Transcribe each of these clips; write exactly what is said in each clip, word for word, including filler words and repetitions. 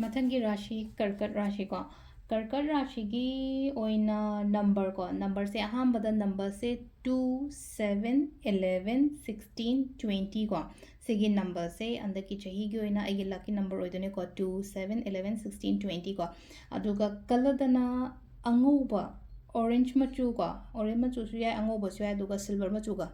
ꯃꯊꯪꯒꯤ ꯔꯥꯁꯤ ꯀꯔꯀꯠ ꯔꯥꯁꯤꯀꯣ꯫ ꯀꯔꯀꯠ ꯔꯥꯁꯤꯒꯤ ꯑꯣꯏꯅ ꯅꯝꯕꯔꯀꯣ, ꯅꯝꯕꯔꯁꯦ ꯑꯍꯥꯟꯕꯗ ꯅꯝꯕꯔꯁꯦ two, seven, eleven, sixteen, twenty ꯀꯣ꯫ ꯁꯤꯒꯤ ꯅꯝꯕꯔꯁꯦ ꯍꯟꯗꯛꯀꯤ ꯆꯍꯤꯒꯤ ꯑꯣꯏꯅ ꯑꯩꯒꯤ ꯂꯛꯀꯤ number ꯑꯣꯏꯗꯣꯏꯅꯦꯀꯣ, two, seven, eleven, sixteen, twenty ꯀꯣ꯫ ꯑꯗꯨꯒ ꯀꯂꯔꯗꯅ ꯑꯉꯧꯕ, ꯑꯣꯔꯦꯟꯖ ꯃꯆꯨ ꯀꯣ, ꯑꯣꯔꯦꯟꯖ ꯃꯆꯨꯁꯨ ꯌꯥꯏ, ꯑꯉꯧꯕꯁꯨ ꯌꯥꯏ, ꯑꯗꯨꯒ ꯁꯤꯜꯚꯔ ꯃꯆꯨꯒ꯫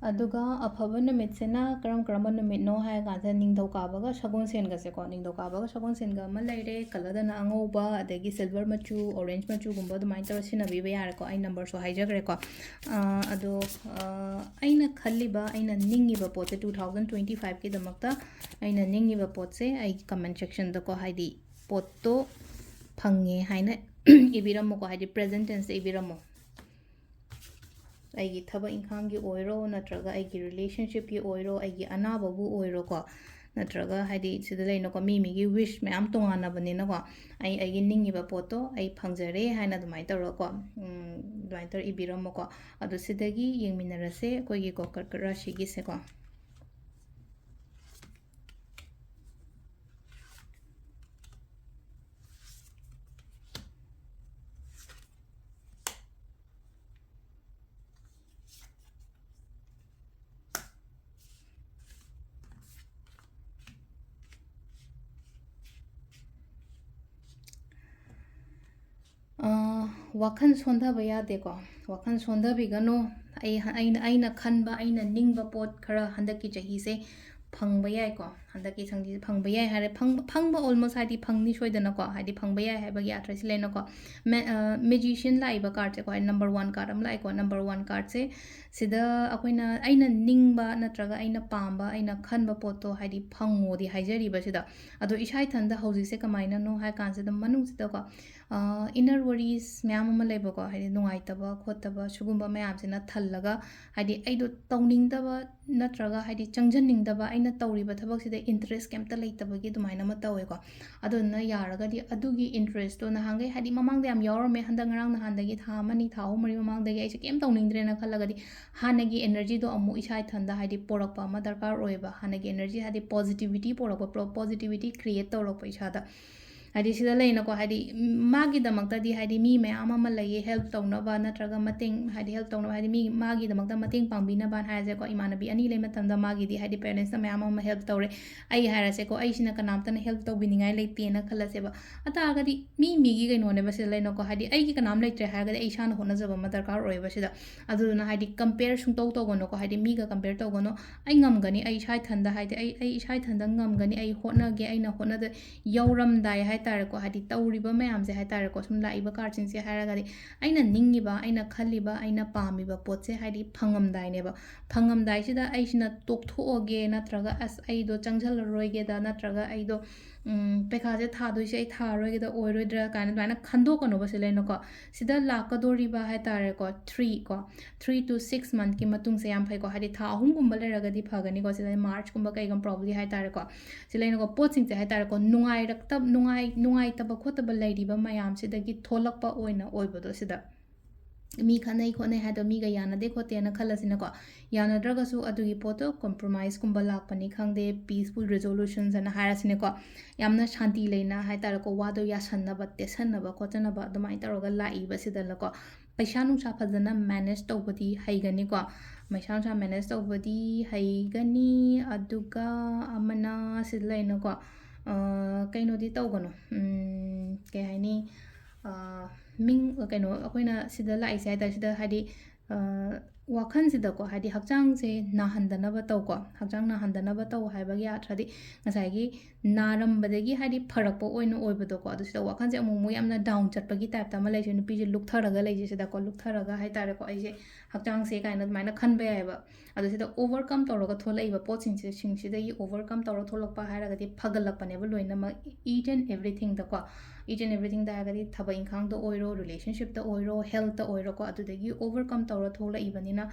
ꯑꯗꯨꯒ ꯑꯐꯕ ꯅꯨꯃꯤꯠꯁꯤꯅ ꯀꯔꯝ ꯀꯔꯝꯕ ꯅꯨꯃꯤꯠꯅꯣ ꯍꯥꯏꯔ ꯀꯥꯟꯁꯤꯗ ꯅꯤꯡꯊꯧꯀꯥꯕꯒ ꯁꯒꯣꯜꯁꯦꯟꯒꯁꯦꯀꯣ, ꯅꯤꯡꯊꯧꯀꯥꯕꯒ ꯁꯒꯣꯜꯁꯦꯟꯒ ꯑꯃ ꯂꯩꯔꯦ, ꯀꯂꯔꯗꯅ ꯑꯉꯧꯕ, ꯑꯗꯒꯤ ꯁꯤꯜꯚꯔ ꯃꯆꯨ, ꯑꯣꯔꯦꯟꯖ ꯃꯆꯨꯒꯨꯝꯕ ꯑꯗꯨꯃꯥꯏꯅ ꯇꯧꯔ ꯁꯤꯖꯤꯟꯅꯕꯤꯕ ꯌꯥꯔꯦꯀꯣ꯫ ꯑꯩ ꯅꯝꯕꯔꯁꯨ ꯍꯥꯏꯖꯈ꯭ꯔꯦꯀꯣ꯫ ꯑꯥ, ꯑꯗꯣ, ꯑꯥ, ꯑꯩꯅ ꯈꯜꯂꯤꯕ, ꯑꯩꯅ ꯅꯤꯡꯉꯤꯕ ꯄꯣꯠꯁꯦ two thousand twenty fiveꯀꯤꯗꯃꯛꯇ ꯑꯩꯅ ꯅꯤꯡꯉꯤꯕ ꯄꯣꯠꯁꯦ ꯑꯩ comment sectionꯗꯀꯣ, ꯍꯥꯏꯗꯤ ꯄꯣꯠꯇꯣ ꯐꯪꯉꯦ ꯍꯥꯏꯅ ꯏꯕꯤꯔꯝꯃꯣꯀꯣ, ꯍꯥꯏꯗꯤ present tenseꯇ ꯏꯕꯤꯔꯝꯃꯣ꯫ ꯑꯩꯒꯤ ꯊꯕꯛ ꯏꯪꯈꯥꯡꯒꯤ ꯑꯣꯏꯔꯣ, ꯅꯠꯇ꯭ꯔꯒ ꯑꯩꯒꯤ relationshipꯀꯤ ꯑꯣꯏꯔꯣ, ꯑꯩꯒꯤ ꯑꯅꯥꯕꯕꯨ ꯑꯣꯏꯔꯣꯀꯣ, ꯅꯠꯇ꯭ꯔꯒ ꯍꯥꯏꯗꯤ ꯁꯤꯗ ꯂꯩꯅꯀꯣ, ꯃꯤ ꯃꯤꯒꯤ wish ꯃꯌꯥꯝ ꯇꯣꯉꯥꯟꯅꯕꯅꯤꯅꯀꯣ, ꯑꯩ ꯑꯩꯒꯤ ꯅꯤꯡꯉꯤꯕ ꯄꯣꯠꯇꯣ ꯑꯩ ꯐꯪꯖꯔꯦ ꯍꯥꯏꯅ ꯑꯗꯨꯃꯥꯏꯅ ꯇꯧꯔꯒꯀꯣ, ꯎꯝ, ꯑꯗꯨꯃꯥꯏꯅ ꯇꯧꯔ ꯏꯕꯤꯔꯝꯃꯣꯀꯣ꯫ ꯑꯗꯣ ꯁꯤꯗꯒꯤ ꯌꯦꯡꯃꯤꯟꯅꯔꯁꯦ ꯑꯩꯈꯣꯏꯒꯤꯀꯣ ꯀꯔꯀꯠ ꯔꯥꯁꯤꯒꯤꯁꯦꯀꯣ꯫ ꯑ, ꯋꯥꯈꯜ ꯁꯣꯟꯊꯕ ꯌꯥꯗꯦꯀꯣ꯫ ꯋꯥꯈꯜ ꯁꯣꯟꯊꯕꯤꯒꯅꯨ꯫ ꯑꯩ, ꯑꯩꯅ, ꯑꯩꯅ ꯈꯟꯕ, ꯑꯩꯅ ꯅꯤꯡꯕ ꯄꯣꯠ ꯈꯔ ꯍꯟꯗꯛꯀꯤ ꯆꯍꯤꯁꯦ ꯐꯪꯕ ꯌꯥꯏꯀꯣ꯫ ꯍꯟꯗꯛꯀꯤ ꯆꯍꯤꯁꯦ ꯐꯪꯕ ꯌꯥꯏ ꯍꯥꯏꯔꯦ꯫ ꯐꯪ-, ꯐꯪꯕ almost ꯍꯥꯏꯗꯤ ꯐꯪꯅꯤ ꯁꯣꯏꯗꯅꯀꯣ꯫ ꯍꯥꯏꯗꯤ ꯐꯪꯕ ꯌꯥꯏ ꯍꯥꯏꯕꯒꯤ ꯑꯥꯔꯊꯁꯤ ꯂꯩꯅꯀꯣ꯫ ꯃꯦ-, ꯑ, Magician ꯂꯥꯛꯏꯕ cardꯁꯦꯀꯣ, number one card ꯑꯃ ꯂꯥꯛꯑꯦꯀꯣ꯫ Number one cardꯁꯦ ꯁꯤꯗ ꯑꯩꯈꯣꯏꯅ, ꯑꯩꯅ ꯅꯤꯡꯕ ꯅꯠꯇ꯭ꯔꯒ ꯑꯩꯅ ꯄꯥꯝꯕ, ꯑꯩꯅ ꯈꯟꯕ ꯄꯣꯠꯇꯣ ꯍꯥꯏꯗꯤ ꯐꯪꯉꯣꯗꯤ ꯍꯥꯏꯖꯔꯤꯕ ꯁꯤꯗ꯫ ꯑꯗꯣ ꯏꯁꯥ ꯏꯊꯟꯗ ꯍꯧꯖꯤꯛꯁꯦ ꯀꯃꯥꯏꯅꯅꯣ ꯍꯥꯏ ꯀꯥꯟꯁꯤꯗ ꯃꯅꯨꯡꯁꯤꯗꯀꯣ, inner worries ꯃꯌꯥꯝ ꯑꯃ ꯂꯩꯕꯀꯣ, ꯍꯥꯏꯗꯤ ꯅꯨꯡꯉꯥꯏꯇꯕ ꯈꯣꯠꯇꯕ ꯁꯤꯒꯨꯝꯕ ꯃꯌꯥꯝꯁꯤꯅ ꯊꯜꯂꯒ, ꯍꯥꯏꯗꯤ ꯑꯩꯗꯣ ꯇꯧꯅꯤꯡꯗꯕ ꯅꯠꯇ꯭ꯔꯒ ꯍꯥꯏꯗꯤ ꯆꯪꯖꯅꯤꯡꯗꯕ, ꯑꯩꯅ ꯇꯧꯔꯤꯕ ꯊꯕꯛꯁꯤꯗ interest ꯀꯩꯝꯇ ꯂꯩꯇꯕꯒꯤ ꯑꯗꯨꯃꯥꯏꯅ ꯑꯃ ꯇꯧꯋꯦꯀꯣ꯫ ꯑꯗꯨꯗꯨꯅ ꯌꯥꯔꯒꯗꯤ ꯑꯗꯨꯒꯤ interestꯇꯣ ꯅꯍꯥꯟꯈꯩ ꯍꯥꯏꯗꯤ ꯃꯃꯥꯡꯗ ꯌꯥꯝ ꯌꯥꯎꯔꯝꯃꯦ, ꯍꯟꯗꯛ ꯉꯔꯥꯡ ꯅꯍꯥꯟꯗꯒꯤ ꯊꯥ ꯑꯃꯅꯤ ꯊꯥ ꯑꯍꯨꯝ ꯃꯔꯤ ꯃꯃꯥꯡꯗꯒꯤ ꯑꯩꯁꯦ ꯀꯩꯝ ꯇꯧꯅꯤꯡꯗ꯭ꯔꯦꯅ ꯈꯜꯂꯒꯗꯤ ꯍꯥꯟꯅꯒꯤ energyꯗꯣ ꯑꯃꯨꯛ ꯏꯁꯥ ꯏꯊꯟꯗ ꯍꯥꯏꯗꯤ ꯄꯣꯔꯛꯄ ꯑꯃ ꯗꯔꯀꯥꯔ ꯑꯣꯏꯌꯦꯕ꯫ ꯍꯥꯟꯅꯒꯤ energy ꯍꯥꯏꯗꯤ positivity ꯄꯣꯔꯛꯄ, pro-, positivity create ꯇꯧꯔꯛꯄ ꯏꯁꯥꯗ꯫ ꯍꯥꯏꯗꯤ ꯁꯤꯗ ꯂꯩꯅꯀꯣ, ꯍꯥꯏꯗꯤ ꯃꯥꯒꯤꯗꯃꯛꯇꯗꯤ ꯍꯥꯏꯗꯤ ꯃꯤ ꯃꯌꯥꯝ ꯑꯃ ꯂꯩꯌꯦ help ꯇꯧꯅꯕ, ꯅꯠꯇ꯭ꯔꯒ ꯃꯇꯦꯡ ꯍꯥꯏꯗꯤ help ꯇꯧꯅꯕ, ꯍꯥꯏꯗꯤ ꯃꯤ ꯃꯥꯒꯤꯗꯃꯛꯇ ꯃꯇꯦꯡ ꯄꯥꯡꯕꯤꯅꯕꯅ ꯍꯥꯏꯔꯁꯦꯀꯣ꯫ ꯏꯃꯥꯟꯅꯕꯤ ꯑꯅꯤ ꯂꯩ ꯃꯇꯝꯗ ꯃꯥꯒꯤꯗꯤ ꯍꯥꯏꯗꯤ parents ꯃꯌꯥꯝ ꯑꯃ help ꯇꯧꯔꯦ꯫ ꯑꯩ ꯍꯥꯏꯔꯁꯦꯀꯣ, ꯑꯩꯁꯤꯅ ꯀꯅꯥꯝꯇꯅ help ꯇꯧꯕꯤꯅꯤꯡꯉꯥꯏ ꯂꯩꯇꯦꯅ ꯈꯜꯂꯁꯦꯕ꯫ ꯑꯗꯨ ꯇꯥꯔꯒꯗꯤ ꯃꯤ ꯃꯤꯒꯤ ꯀꯩꯅꯣꯅꯦꯕ ꯁꯤꯗ ꯂꯩꯅꯀꯣ, ꯍꯥꯏꯗꯤ ꯑꯩꯒꯤ ꯀꯅꯥꯝ ꯂꯩꯇ꯭ꯔꯦ ꯍꯥꯏꯔꯒꯗꯤ ꯑꯩ ꯏꯁꯥꯅ ꯍꯣꯠꯅꯖꯕ ꯑꯃ ꯗꯔꯀꯥꯔ ꯑꯣꯏꯌꯦꯕ ꯁꯤꯗ꯫ ꯑꯗꯨꯗꯨꯅ ꯍꯥꯏꯗꯤ compare ꯁꯨꯡꯇꯧ ꯇꯧꯒꯅꯨꯀꯣ, ꯍꯥꯏꯗꯤ ꯃꯤꯒ compare ꯇꯧꯒꯅꯨ꯫ ꯑꯩ ꯉꯝꯒꯅꯤ, ꯑꯩ ꯏꯁꯥ ꯏꯊꯟꯗ ꯍꯥꯏꯗꯤ ꯑꯩ, ꯑꯩ ꯏꯁꯥ ꯏꯊꯟꯗ ꯉꯝꯒꯅꯤ, ꯑꯩ ꯍꯣꯠꯅꯒꯦ, ꯑꯩꯅ ꯍꯣꯠꯅꯗ ꯌꯧꯔꯝꯗꯥꯏ ꯍꯥꯏ ꯇꯥꯔꯦꯀꯣ, ꯍꯥꯏꯗꯤ ꯇꯧꯔꯤꯕ ꯃꯌꯥꯝꯁꯦ ꯍꯥꯏ ꯇꯥꯔꯦꯀꯣ, ꯁꯨꯝ ꯂꯥꯛꯏꯕ cardꯁꯤꯡꯁꯦ ꯍꯥꯏꯔꯒꯗꯤ ꯑꯩꯅ ꯅꯤꯡꯉꯤꯕ, ꯑꯩꯅ ꯈꯜꯂꯤꯕ, ꯑꯩꯅ ꯄꯥꯝꯃꯤꯕ ꯄꯣꯠꯁꯦ ꯍꯥꯏꯗꯤ ꯐꯪꯉꯝꯗꯥꯏꯅꯦꯕ꯫ ꯐꯪꯉꯝꯗꯥꯏꯁꯤꯗ ꯑꯩꯁꯤꯅ ꯇꯣꯛꯊꯣꯛꯑꯒꯦ ꯅꯠꯇ꯭ꯔꯒ ꯑꯁ ꯑꯩꯗꯣ ꯆꯪꯁꯜꯂꯔꯣꯏꯒꯦꯗ ꯅꯠꯇ꯭ꯔꯒ ꯑꯩꯗꯣ ꯎꯝ, ꯄꯩꯈꯥꯁꯦ ꯊꯥꯗꯣꯏꯁꯦ ꯑꯩ ꯊꯥꯔꯔꯣꯏꯒꯦꯗ ꯑꯣꯏꯔꯣꯏꯗ꯭ꯔꯥ ꯀꯥꯏꯅ ꯑꯗꯨꯃꯥꯏꯅ ꯈꯟꯗꯣꯛꯀꯅꯣꯕ ꯁꯤ ꯂꯩꯅꯀꯣ꯫ ꯁꯤꯗ ꯂꯥꯛꯀꯗꯣꯔꯤꯕ ꯍꯥꯏ ꯇꯥꯔꯦꯀꯣ, three ꯀꯣ, three to six monthꯀꯤ ꯃꯇꯨꯡꯁꯦ ꯌꯥꯝ ꯐꯩꯀꯣ꯫ ꯍꯥꯏꯗꯤ ꯊꯥ ꯑꯍꯨꯝꯒꯨꯝꯕ ꯂꯩꯔꯒꯗꯤ ꯐꯒꯅꯤꯀꯣ꯫ ꯁꯤꯗ Marchꯀꯨꯝꯕ ꯀꯩꯒꯨꯝꯕ probably ꯍꯥꯏ ꯇꯥꯔꯦꯀꯣ꯫ ꯁꯤ ꯂꯩꯅꯀꯣ, ꯄꯣꯠꯁꯤꯡꯁꯦ ꯍꯥꯏ ꯇꯥꯔꯦꯀꯣ, ꯅꯨꯡꯉꯥꯏꯔꯛꯇꯕ, ꯅꯨꯡꯉꯥꯏ-, ꯅꯨꯡꯉꯥꯏꯇꯕ ꯈꯣꯠꯇꯕ ꯂꯩꯔꯤꯕ ꯃꯌꯥꯝꯁꯤꯗꯒꯤ ꯊꯣꯛꯂꯛꯄ ꯑꯣꯏꯅ ꯑꯣꯏꯕꯗꯣ ꯁꯤꯗ꯫ ꯃꯤ ꯈꯠꯅꯩ ꯈꯣꯠꯅꯩ ꯍꯥꯏꯗꯣ ꯃꯤꯒ ꯌꯥꯅꯗꯦ ꯈꯣꯠꯇꯦꯅ ꯈꯜꯂꯁꯤꯅꯀꯣ꯫ ꯌꯥꯅꯗ꯭ꯔꯒꯁꯨ ꯑꯗꯨꯒꯤ ꯄꯣꯠꯇꯣ compromiseꯀꯨꯝꯕ ꯂꯥꯛꯄꯅꯤ ꯈꯪꯗꯦ, peaceful resolutionsꯑꯅ ꯍꯥꯏꯔꯁꯤꯅꯦꯀꯣ꯫ ꯌꯥꯝꯅ ꯁꯥꯟꯇꯤ ꯂꯩꯅ ꯍꯥꯏ ꯇꯥꯔꯦꯀꯣ, ꯋꯥꯗꯣ ꯌꯥꯁꯟꯅꯕ, ꯇꯦꯠꯁꯟꯅꯕ ꯈꯣꯠꯆꯟꯅꯕ ꯑꯗꯨꯃꯥꯏꯅ ꯇꯧꯔꯒ ꯂꯥꯛꯏꯕ ꯁꯤꯗꯅꯀꯣ꯫ ꯄꯩꯁꯥ ꯅꯨꯡꯁꯥ ꯐꯖꯅ manage ꯇꯧꯕꯗꯤ ꯍꯩꯒꯅꯤꯀꯣ꯫ ꯄꯩꯁꯥ ꯅꯨꯡꯁꯥ manage ꯇꯧꯕꯗꯤ ꯍꯩꯒꯅꯤ, ꯑꯗꯨꯒ ꯑꯃꯅ ꯁꯤꯗ ꯂꯩꯅꯀꯣ, ꯑ, ꯀꯩꯅꯣꯗꯤ ꯇꯧꯒꯅꯨ, ꯎꯝ, ꯀꯩ ꯍꯥꯏꯅꯤ, ꯑ, ꯃꯤꯡ, ꯀꯩꯅꯣ, ꯑꯩꯈꯣꯏꯅ ꯁꯤꯗ ꯂꯥꯛꯏꯁꯦ ꯍꯥꯏ ꯇꯥꯔꯦ, ꯁꯤꯗ ꯍꯥꯏꯗꯤ, ꯑ, ꯋꯥꯈꯜꯁꯤꯗꯀꯣ, ꯍꯥꯏꯗꯤ ꯍꯛꯆꯥꯡꯁꯦ ꯅꯥꯍꯟꯗꯅꯕ ꯇꯧꯀꯣ꯫ ꯍꯛꯆꯥꯡ ꯅꯥꯍꯟꯗꯅꯕ ꯇꯧ ꯍꯥꯏꯕꯒꯤ ꯑꯥꯔꯊꯗꯤ ꯉꯁꯥꯏꯒꯤ ꯅꯥꯔꯝꯕꯗꯒꯤ ꯍꯥꯏꯗꯤ ꯐꯔꯛꯄ ꯑꯣꯏꯅ ꯑꯣꯏꯕꯗꯣꯀꯣ꯫ ꯑꯗꯨ ꯁꯤꯗ ꯋꯥꯈꯜꯁꯦ ꯑꯃꯨꯛ ꯑꯃꯨꯛ ꯌꯥꯝꯅ down ꯆꯠꯄꯒꯤ typeꯇ ꯑꯃ ꯂꯩꯁꯦ, ꯅꯨꯄꯤꯁꯦ ꯂꯨꯞꯊꯔꯒ ꯂꯩꯁꯦ ꯁꯤꯗꯀꯣ, ꯂꯨꯞꯊꯔꯒ ꯍꯥꯏ ꯇꯥꯔꯦꯀꯣ꯫ ꯑꯩꯁꯦ ꯍꯛꯆꯥꯡꯁꯦ ꯀꯥꯏꯅ ꯑꯗꯨꯃꯥꯏꯅ ꯈꯟꯕ ꯌꯥꯏꯑꯕ꯫ ꯑꯗꯣ ꯁꯤꯗ overcome ꯇꯧꯔꯒ ꯊꯣꯛꯂꯛꯏꯕ ꯄꯣꯠꯁꯤꯡꯁꯦ, ꯁꯤꯡꯁꯤꯗꯒꯤ overcome ꯇꯧꯔ ꯊꯣꯛꯂꯛꯄ ꯍꯥꯏꯔꯒꯗꯤ ꯐꯒꯠꯂꯛꯄꯅꯦꯕ ꯂꯣꯏꯅꯃꯛ, each and everythingꯗꯀꯣ꯫ Each and everythingꯗ ꯍꯥꯏꯔꯒꯗꯤ ꯊꯕꯛ ꯏꯪꯈꯥꯡꯗ ꯑꯣꯏꯔꯣ, relationshipꯇ ꯑꯣꯏꯔꯣ, healthꯇ ꯑꯣꯏꯔꯣꯀꯣ, ꯑꯗꯨꯗꯒꯤ overcome ꯇꯧꯔ ꯊꯣꯛꯂꯛꯏꯕꯅꯤꯅ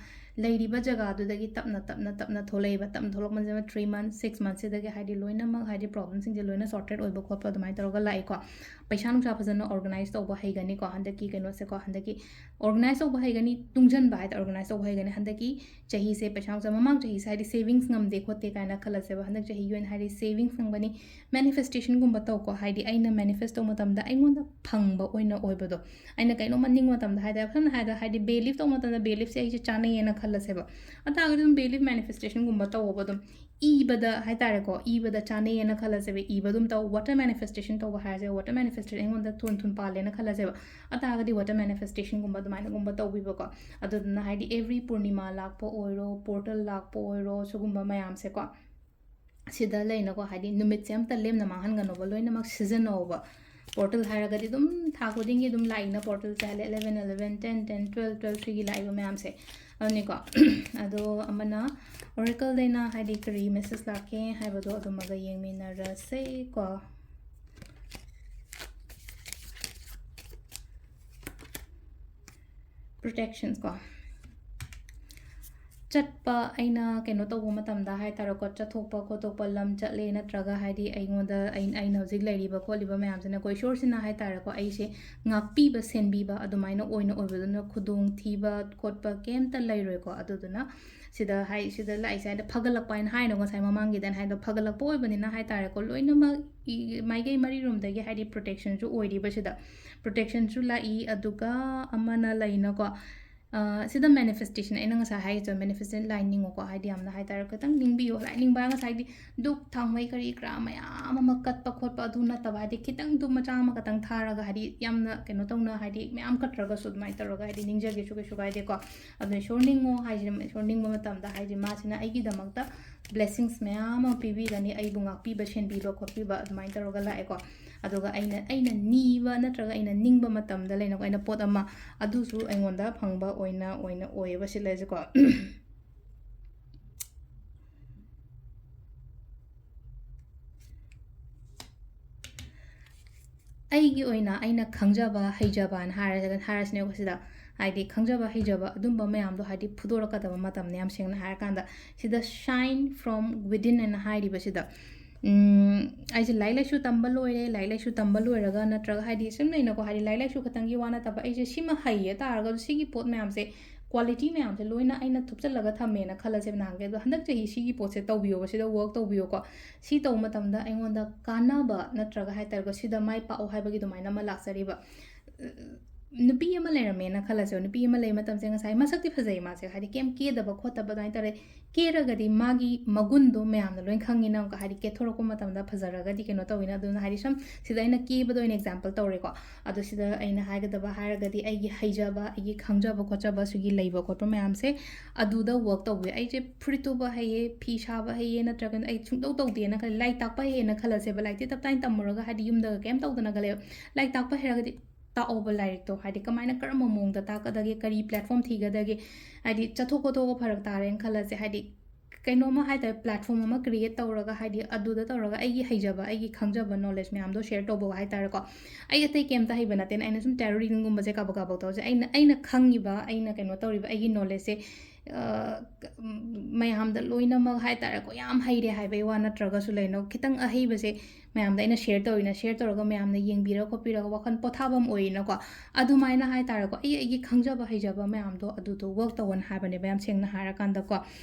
ꯂꯩꯔꯤꯕ ꯖꯒꯥꯗꯨꯗꯒꯤ ꯇꯞꯅ ꯇꯞꯅ ꯇꯞꯅ ꯊꯣꯛꯂꯛꯏꯕ꯫ ꯇꯞꯅ ꯊꯣꯛꯂꯛꯄꯁꯦ three months, six monthsꯁꯤꯗꯒꯤ ꯍꯥꯏꯗꯤ ꯂꯣꯏꯅꯃꯛ ꯍꯥꯏꯗꯤ problemꯁꯤꯡꯁꯦ ꯂꯣꯏꯅ sorted ꯑꯣꯏꯕ ꯈꯣꯠꯄ ꯑꯗꯨꯃꯥꯏꯅ ꯇꯧꯔꯒ ꯂꯥꯛꯏꯀꯣ꯫ ꯄꯩꯁꯥ ꯅꯨꯡꯁꯥ ꯐꯖꯅ organize ꯇꯧꯕ ꯍꯩꯒꯅꯤꯀꯣ ꯍꯟꯗꯛꯀꯤ ꯀꯩꯅꯣꯁꯦꯀꯣ꯫ ꯍꯟꯗꯛꯀꯤ organize ꯇꯧꯕ ꯍꯩꯒꯅꯤ, ꯇꯨꯡꯁꯤꯟꯕ ꯍꯥꯏꯇꯥꯔꯦ, organize ꯇꯧꯕ ꯍꯩꯒꯅꯤ꯫ ꯍꯟꯗꯛꯀꯤ ꯆꯍꯤꯁꯦ ꯄꯩꯁꯥ ꯅꯨꯡꯁꯥ, ꯃꯃꯥꯡ ꯆꯍꯤꯁꯦ ꯍꯥꯏꯗꯤ savings ꯉꯝꯗꯦ ꯈꯣꯠꯇꯦ ꯀꯥꯏꯅ ꯈꯜꯂꯁꯦꯕ, ꯍꯟꯗꯛ ꯆꯍꯤꯒꯤ ꯑꯣꯏꯅ ꯍꯥꯏꯗꯤ savings ꯉꯝꯒꯅꯤ꯫ Manifestationꯒꯨꯝꯕ ꯇꯧꯀꯣ, ꯍꯥꯏꯗꯤ ꯑꯩꯅ manifest ꯇꯧꯕ ꯃꯇꯝꯗ ꯑꯩꯉꯣꯟꯗ ꯐꯪꯕ ꯑꯣꯏꯅ ꯑꯣꯏꯕꯗꯣ꯫ ꯑꯩꯅ ꯀꯩꯅꯣꯝꯃ ꯅꯤꯡꯕ ꯃꯇꯝꯗ ꯍꯥꯏꯇꯥꯔꯦ, ꯁꯝꯅ ꯍꯥꯏꯔꯕꯗ ꯍꯥꯏꯗꯤ belief ꯇꯧꯕ ꯃꯇꯝꯗ beliefꯁꯦ ꯑꯩꯁꯦ ꯆꯥꯅꯩꯌꯦꯅ ꯈꯜꯂꯁꯦꯕ꯫ ꯑꯗꯨ ꯇꯥꯔꯒꯗꯤ ꯑꯗꯨꯝ belief manifestationꯒꯨꯝꯕ ꯇꯧꯕ ꯑꯗꯨꯝ ꯏꯕꯗ ꯍꯥꯏꯇꯥꯔꯦꯀꯣ, ꯏꯕꯗ ꯆꯥꯅꯩꯌꯦꯅ ꯈꯜꯂꯁꯦꯕ, ꯏꯕ ꯑꯗꯨꯝ ꯇꯧ꯫ Water manifestation ꯇꯧꯕ ꯍꯥꯏꯔꯁꯦ, water manifestation ꯑꯩꯉꯣꯟꯗ ꯊꯨꯅ ꯊꯨꯅ ꯄꯥꯜꯂꯦꯅ ꯈꯜꯂꯁꯦꯕ꯫ ꯑꯗꯨ ꯇꯥꯔꯒꯗꯤ water manifestationꯒꯨꯝꯕ ꯑꯗꯨꯃꯥꯏꯅꯒꯨꯝꯕ ꯇꯧꯕꯤꯕꯀꯣ꯫ ꯑꯗꯨꯗꯨꯅ ꯍꯥꯏꯗꯤ every ꯄꯨꯔꯅꯤꯃꯥ ꯂꯥꯛꯄ ꯑꯣꯏꯔꯣ, portal ꯂꯥꯛꯄ ꯑꯣꯏꯔꯣ, ꯁꯤꯒꯨꯝꯕ ꯃꯌꯥꯝꯁꯦꯀꯣ, ꯁꯤꯗ ꯂꯩꯅꯀꯣ, ꯍꯥꯏꯗꯤ ꯅꯨꯃꯤꯠꯁꯦ ꯑꯝꯇ ꯂꯦꯝꯅ ꯃꯥꯡꯍꯟꯒꯅꯣꯕ, ꯂꯣꯏꯅꯃꯛ ꯁꯤꯖꯤꯟꯅꯧꯕ꯫ Portal ꯍꯥꯏꯔꯒꯗꯤ ꯑꯗꯨꯝ ꯊꯥ ꯈꯨꯗꯤꯡꯒꯤ ꯑꯗꯨꯝ ꯂꯥꯛꯏꯅ portalꯁꯦ, ꯍꯥꯏꯗꯤ eleven eleven, ten ten, twelve twelve, ꯁꯤꯒꯤ ꯂꯥꯛꯏꯕ ꯃꯌꯥꯝꯁꯦ꯫ ꯑꯗꯨꯅꯤꯀꯣ꯫ ꯑꯗꯣ ꯑꯃꯅ Oracleꯗꯩꯅ ꯍꯥꯏꯗꯤ ꯀꯔꯤ message ꯂꯥꯛꯀꯦ ꯍꯥꯏꯕꯗꯣ ꯑꯗꯨꯃꯒ ꯌꯦꯡꯃꯤꯟꯅꯔꯁꯦꯀꯣ꯫ Protections ꯀꯣ꯫ ꯆꯠꯄ, ꯑꯩꯅ ꯀꯩꯅꯣ ꯇꯧꯕ ꯃꯇꯝꯗ ꯍꯥꯏꯇꯥꯔꯦꯀꯣ, ꯆꯠꯊꯣꯛꯄ ꯈꯣꯠꯇꯣꯛꯄ, ꯂꯝ ꯆꯠꯂꯦ, ꯅꯠꯇ꯭ꯔꯒ ꯍꯥꯏꯗꯤ ꯑꯩꯉꯣꯟꯗ, ꯑꯩ-, ꯑꯩꯅ ꯍꯧꯖꯤꯛ ꯂꯩꯔꯤꯕ ꯈꯣꯠꯂꯤꯕ ꯃꯌꯥꯝꯁꯤꯅꯀꯣ, ꯏꯁꯣꯔꯁꯤꯅ ꯍꯥꯏꯇꯥꯔꯦꯀꯣ, ꯑꯩꯁꯦ ꯉꯥꯛꯄꯤꯕ, ꯁꯦꯟꯕꯤꯕ ꯑꯗꯨꯃꯥꯏꯅ ꯑꯣꯏꯅ ꯑꯣꯏꯕꯗꯨꯅ ꯈꯨꯗꯣꯡ ꯊꯤꯕ ꯈꯣꯠꯄ ꯀꯩꯝꯇ ꯂꯩꯔꯣꯏꯀꯣ꯫ ꯑꯗꯨꯗꯨꯅ ꯁꯤꯗ ꯍꯥꯏ-, ꯁꯤꯗ ꯂꯥꯛꯏꯁꯦ ꯍꯥꯏꯗꯤ ꯐꯒꯠꯂꯛꯄ ꯍꯥꯏꯅ ꯍꯥꯏꯅꯣ, ꯉꯁꯥꯏ ꯃꯃꯥꯡꯒꯤꯗ ꯑꯩꯅ ꯍꯥꯏꯗꯣ ꯐꯒꯠꯂꯛꯄ ꯑꯣꯏꯕꯅꯤꯅ ꯍꯥꯏꯇꯥꯔꯦꯀꯣ, ꯂꯣꯏꯅꯃꯛ ꯏ-, ꯃꯥꯏꯀꯩ ꯃꯔꯤꯔꯣꯝꯗꯒꯤ ꯍꯥꯏꯗꯤ protectionꯁꯨ ꯑꯣꯏꯔꯤꯕ ꯁꯤꯗ꯫ Protectionꯁꯨ ꯂꯥꯛꯏ, ꯑꯗꯨꯒ ꯑꯃꯅ ꯂꯩꯅꯀꯣ, ꯑ, ꯁꯤꯗ manifestation, ꯑꯩꯅ ꯉꯁꯥꯏ ꯍꯥꯏꯒꯦ ꯇꯧꯕ manifestation line ꯅꯤꯡꯉꯣꯀꯣ, ꯍꯥꯏꯗꯤ ꯌꯥꯝꯅ ꯍꯥꯏꯇꯥꯔꯦ, ꯈꯤꯇꯪ ꯅꯤꯡꯕꯤꯌꯣ, line ꯅꯤꯡꯕ ꯉꯁꯥꯏꯗꯤ ꯙꯨꯞ ꯊꯥꯎꯃꯩ ꯀꯔꯤ ꯀꯔꯥ ꯃꯌꯥꯝ ꯑꯃ ꯀꯠꯄ ꯈꯣꯠꯄ ꯑꯗꯨ ꯅꯠꯇꯕ, ꯍꯥꯏꯗꯤ ꯈꯤꯇꯪ ꯙꯨꯞ ꯃꯆꯥ ꯑꯃꯈꯛꯇꯪ ꯊꯥꯔꯒ, ꯍꯥꯏꯗꯤ ꯌꯥꯝꯅ ꯀꯩꯅꯣ ꯇꯧꯅ, ꯍꯥꯏꯗꯤ ꯃꯌꯥꯝ ꯀꯠꯇ꯭ꯔꯒꯁꯨ ꯑꯗꯨꯃꯥꯏꯅ ꯇꯧꯔꯒ, ꯍꯥꯏꯗꯤ ꯅꯤꯡꯖꯒꯦꯁꯨ ꯀꯩꯁꯨ ꯀꯥꯏꯗꯦꯀꯣ꯫ ꯑꯗꯨꯅ ꯏꯁꯣꯔ ꯅꯤꯡꯉꯣ ꯍꯥꯏꯁꯤꯅ, ꯏꯁꯣꯔ ꯅꯤꯡꯕ ꯃꯇꯝꯗ ꯍꯥꯏꯗꯤ ꯃꯥꯁꯤꯅ ꯑꯩꯒꯤꯗꯃꯛꯇ blessings ꯃꯌꯥꯝ ꯑꯃ ꯄꯤꯕꯤꯒꯅꯤ, ꯑꯩꯕꯨ ꯉꯥꯛꯄꯤꯕ, ꯁꯦꯟꯕꯤꯕ ꯈꯣꯠꯄꯤꯕ ꯑꯗꯨꯃꯥꯏꯅ ꯇꯧꯔꯒ ꯂꯥꯛꯑꯦꯀꯣ꯫ ꯑꯗꯨꯒ ꯑꯩꯅ ꯑꯩꯅ ꯅꯤꯕ ꯅꯠꯇ꯭ꯔꯒ ꯑꯩꯅ ꯅꯤꯡꯕ ꯃꯇꯝꯗ ꯂꯩꯅꯀꯣ, ꯑꯩꯅ ꯄꯣꯠ ꯑꯃ, ꯑꯗꯨꯁꯨ ꯑꯩꯉꯣꯟꯗ ꯐꯪꯕ ꯑꯣꯏꯅ ꯑꯣꯏꯅ ꯑꯣꯏꯌꯦꯕ ꯁꯤꯂꯩꯁꯦꯀꯣ꯫ ꯑꯩꯒꯤ ꯑꯣꯏꯅ ꯑꯩꯅ ꯈꯪꯖꯕ ꯍꯩꯖꯕꯅ ꯍꯥꯏꯔ ꯍꯥꯏꯔꯁꯤꯅꯦꯀꯣ ꯁꯤꯗ꯫ ꯍꯥꯏꯗꯤ ꯈꯪꯖꯕ ꯍꯩꯖꯕ ꯑꯗꯨꯝꯕ ꯃꯌꯥꯝꯗꯣ ꯍꯥꯏꯗꯤ ꯐꯨꯗꯣꯔꯛꯀꯗꯕ ꯃꯇꯝꯅꯦ, ꯌꯥꯝ ꯁꯦꯡꯅ ꯍꯥꯏꯔꯀꯥꯟꯗ꯫ ꯁꯤꯗ "Shine from within" ꯍꯥꯏꯅ ꯍꯥꯏꯔꯤꯕꯁꯤꯗ, ꯎꯝ, ꯑꯩꯁꯦ ꯂꯥꯏꯔꯤꯛ ꯂꯥꯏꯁꯨ ꯇꯝꯕ ꯂꯣꯏꯔꯦ, ꯂꯥꯏꯔꯤꯛ ꯂꯥꯏꯁꯨ ꯇꯝꯕ ꯂꯣꯏꯔꯒ ꯅꯠꯇ꯭ꯔꯒ ꯍꯥꯏꯗꯤ ꯁꯨꯝ ꯂꯩꯅꯀꯣ, ꯍꯥꯏꯗꯤ ꯂꯥꯏꯔꯤꯛ ꯂꯥꯏꯁꯨ ꯈꯛꯇꯪꯒꯤ ꯋꯥ ꯅꯠꯇꯕ, ꯑꯩꯁꯦ ꯁꯤꯃ ꯍꯩꯌꯦ ꯇꯥꯔꯒꯁꯨ ꯁꯤꯒꯤ ꯄꯣꯠ ꯃꯌꯥꯝꯁꯦ, quality ꯃꯌꯥꯝꯁꯦ ꯂꯣꯏꯅ ꯑꯩꯅ ꯊꯨꯞꯆꯜꯂꯒ ꯊꯝꯃꯦꯅ ꯈꯜꯂꯁꯦꯕ ꯅꯍꯥꯟꯈꯩ꯫ ꯑꯗꯣ ꯍꯟꯗꯛ ꯆꯍꯤ ꯁꯤꯒꯤ ꯄꯣꯠꯁꯦ ꯇꯧꯕꯤꯌꯣꯕ, ꯁꯤꯗ work ꯇꯧꯕꯤꯌꯣꯀꯣ꯫ ꯁꯤ ꯇꯧꯕ ꯃꯇꯝꯗ ꯑꯩꯉꯣꯟꯗ ꯀꯥꯟꯅꯕ ꯅꯠꯇ꯭ꯔꯒ ꯍꯥꯏ ꯇꯥꯔꯦꯀꯣ, ꯁꯤꯗ ꯃꯥꯏ ꯄꯥꯛꯑꯣ ꯍꯥꯏꯕꯒꯤ ꯑꯗꯨꯃꯥꯏꯅ ꯑꯃ ꯂꯥꯛꯆꯔꯤꯕ꯫ ꯅꯨꯄꯤ ꯑꯃ ꯂꯩꯔꯝꯃꯦꯅ ꯈꯜꯂꯁꯦꯕ, ꯅꯨꯄꯤ ꯑꯃ ꯂꯩꯕ ꯃꯇꯝꯁꯦ ꯉꯁꯥꯏ ꯃꯁꯛꯇꯤ ꯐꯖꯩ ꯃꯥꯁꯦ, ꯍꯥꯏꯗꯤ ꯀꯩꯝ ꯀꯦꯗꯕ ꯈꯣꯠꯇꯕ ꯑꯗꯨꯃꯥꯏꯅ ꯇꯧꯔꯦ꯫ ꯀꯦꯔꯒꯗꯤ ꯃꯥꯒꯤ ꯃꯒꯨꯟꯗꯣ ꯃꯌꯥꯝꯅ ꯂꯣꯏ ꯈꯪꯉꯤꯅ, ꯑꯃꯨꯛꯀ ꯍꯥꯏꯗꯤ ꯀꯦꯊꯣꯔꯛꯄ ꯃꯇꯝꯗ ꯐꯖꯔꯒꯗꯤ ꯀꯩꯅꯣ ꯇꯧꯋꯤꯅ꯫ ꯑꯗꯨꯅ ꯍꯥꯏꯗꯤ ꯁꯨꯝ ꯁꯤꯗ ꯑꯩꯅ ꯀꯦꯕꯗ ꯑꯣꯏꯅ example ꯇꯧꯔꯦꯀꯣ꯫ ꯑꯗꯣ ꯁꯤꯗ ꯑꯩꯅ ꯍꯥꯏꯒꯗꯕ ꯍꯥꯏꯔꯒꯗꯤ ꯑꯩꯒꯤ ꯍꯩꯖꯕ, ꯑꯩꯒꯤ ꯈꯪꯖꯕ ꯈꯣꯠꯆꯕ ꯁꯤꯒꯤ ꯂꯩꯕ ꯈꯣꯠꯄ ꯃꯌꯥꯝꯁꯦ ꯑꯗꯨꯗ work ꯇꯧꯕꯤꯌꯨ꯫ ꯑꯩꯁꯦ ꯐꯨꯔꯤꯠ ꯇꯨꯕ ꯍꯩꯌꯦ, ꯐꯤ ꯁꯥꯕ ꯍꯩꯌꯦ, ꯅꯠꯇ꯭ꯔꯒꯅ ꯑꯩ ꯁꯨꯡꯇꯧ ꯇꯧꯗꯦꯅ ꯈꯜꯂꯦ, ꯂꯥꯏꯔꯤꯛ ꯇꯥꯛꯄ ꯍꯩꯌꯦꯅ ꯈꯜꯂꯁꯦꯕ, ꯂꯥꯏꯔꯤꯛꯇꯤ ꯇꯞ ꯇꯥꯏꯅ ꯇꯝꯃꯨꯔꯒ ꯍꯥꯏꯗꯤ ꯌꯨꯝꯗꯒ ꯀꯩꯝ ꯇꯧꯗꯅꯒ ꯂꯩꯕ, ꯂꯥꯏꯔꯤꯛ ꯇꯥꯛꯄ ꯍꯩꯔꯒꯗꯤ ꯇꯥꯛꯑꯣꯕ ꯂꯥꯏꯔꯤꯛꯇꯣ, ꯍꯥꯏꯗꯤ ꯀꯃꯥꯏꯅ ꯀꯔꯝꯕ ꯃꯑꯣꯡꯗ ꯇꯥꯛꯀꯗꯒꯦ, ꯀꯔꯤ platform ꯊꯤꯒꯗꯒꯦ, ꯍꯥꯏꯗꯤ ꯆꯠꯊꯣꯛ ꯈꯣꯠꯇꯣꯛꯄ ꯐꯔꯛ ꯇꯥꯔꯦꯅ ꯈꯜꯂꯁꯦ, ꯍꯥꯏꯗꯤ ꯀꯩꯅꯣꯝꯃ ꯍꯥꯏ ꯇꯥꯔꯦ, platform ꯑꯃ create ꯇꯧꯔꯒ, ꯍꯥꯏꯗꯤ ꯑꯗꯨꯗ ꯇꯧꯔꯒ ꯑꯩꯒꯤ ꯍꯩꯖꯕ, ꯑꯩꯒꯤ ꯈꯪꯖꯕ knowledge ꯃꯌꯥꯝꯗꯣ share ꯇꯧꯕ ꯍꯥꯏ ꯇꯥꯔꯦꯀꯣ꯫ ꯑꯩ ꯑꯇꯩ ꯀꯩꯝꯇ ꯍꯩꯕ ꯅꯠꯇꯦꯅ, ꯑꯩꯅ ꯁꯨꯝ tarot readingꯒꯨꯝꯕꯁꯦ ꯀꯥꯕꯛ ꯀꯥꯕꯛ ꯇꯧꯔꯁꯦ, ꯑꯩꯅ, ꯑꯩꯅ ꯈꯪꯉꯤꯕ, ꯑꯩꯅ ꯀꯩꯅꯣ ꯇꯧꯔꯤꯕ ꯑꯩꯒꯤ knowledgeꯁꯦ, ꯑ, ꯃꯌꯥꯝꯗ ꯂꯣꯏꯅꯃꯛ ꯍꯥꯏ ꯇꯥꯔꯦꯀꯣ, ꯌꯥꯝ ꯍꯩꯔꯦ ꯍꯥꯏꯕꯩ ꯋꯥ ꯅꯠꯇ꯭ꯔꯒꯁꯨ ꯂꯩꯅꯣ, ꯈꯤꯇꯪ ꯑꯍꯩꯕꯁꯦ ꯃꯌꯥꯝꯗ ꯑꯩꯅ share ꯇꯧꯔꯤꯅ, share ꯇꯧꯔꯒ ꯃꯌꯥꯝꯅ ꯌꯦꯡꯕꯤꯔ ꯈꯣꯠꯄꯤꯔꯒ ꯋꯥꯈꯜ ꯄꯣꯊꯥꯐꯝ ꯑꯣꯏꯅꯀꯣ, ꯑꯗꯨꯃꯥꯏꯅ ꯍꯥꯏ ꯇꯥꯔꯦꯀꯣ, ꯑꯩ ꯑꯩꯒꯤ ꯈꯪꯖꯕ ꯍꯩꯖꯕ ꯃꯌꯥꯝꯗꯣ ꯑꯗꯨꯗꯣ work ꯇꯧꯍꯟ ꯍꯥꯏꯕꯅꯦꯕ, ꯌꯥꯝ ꯁꯦꯡꯅ ꯍꯥꯏꯔꯀꯥꯟꯗꯀꯣ꯫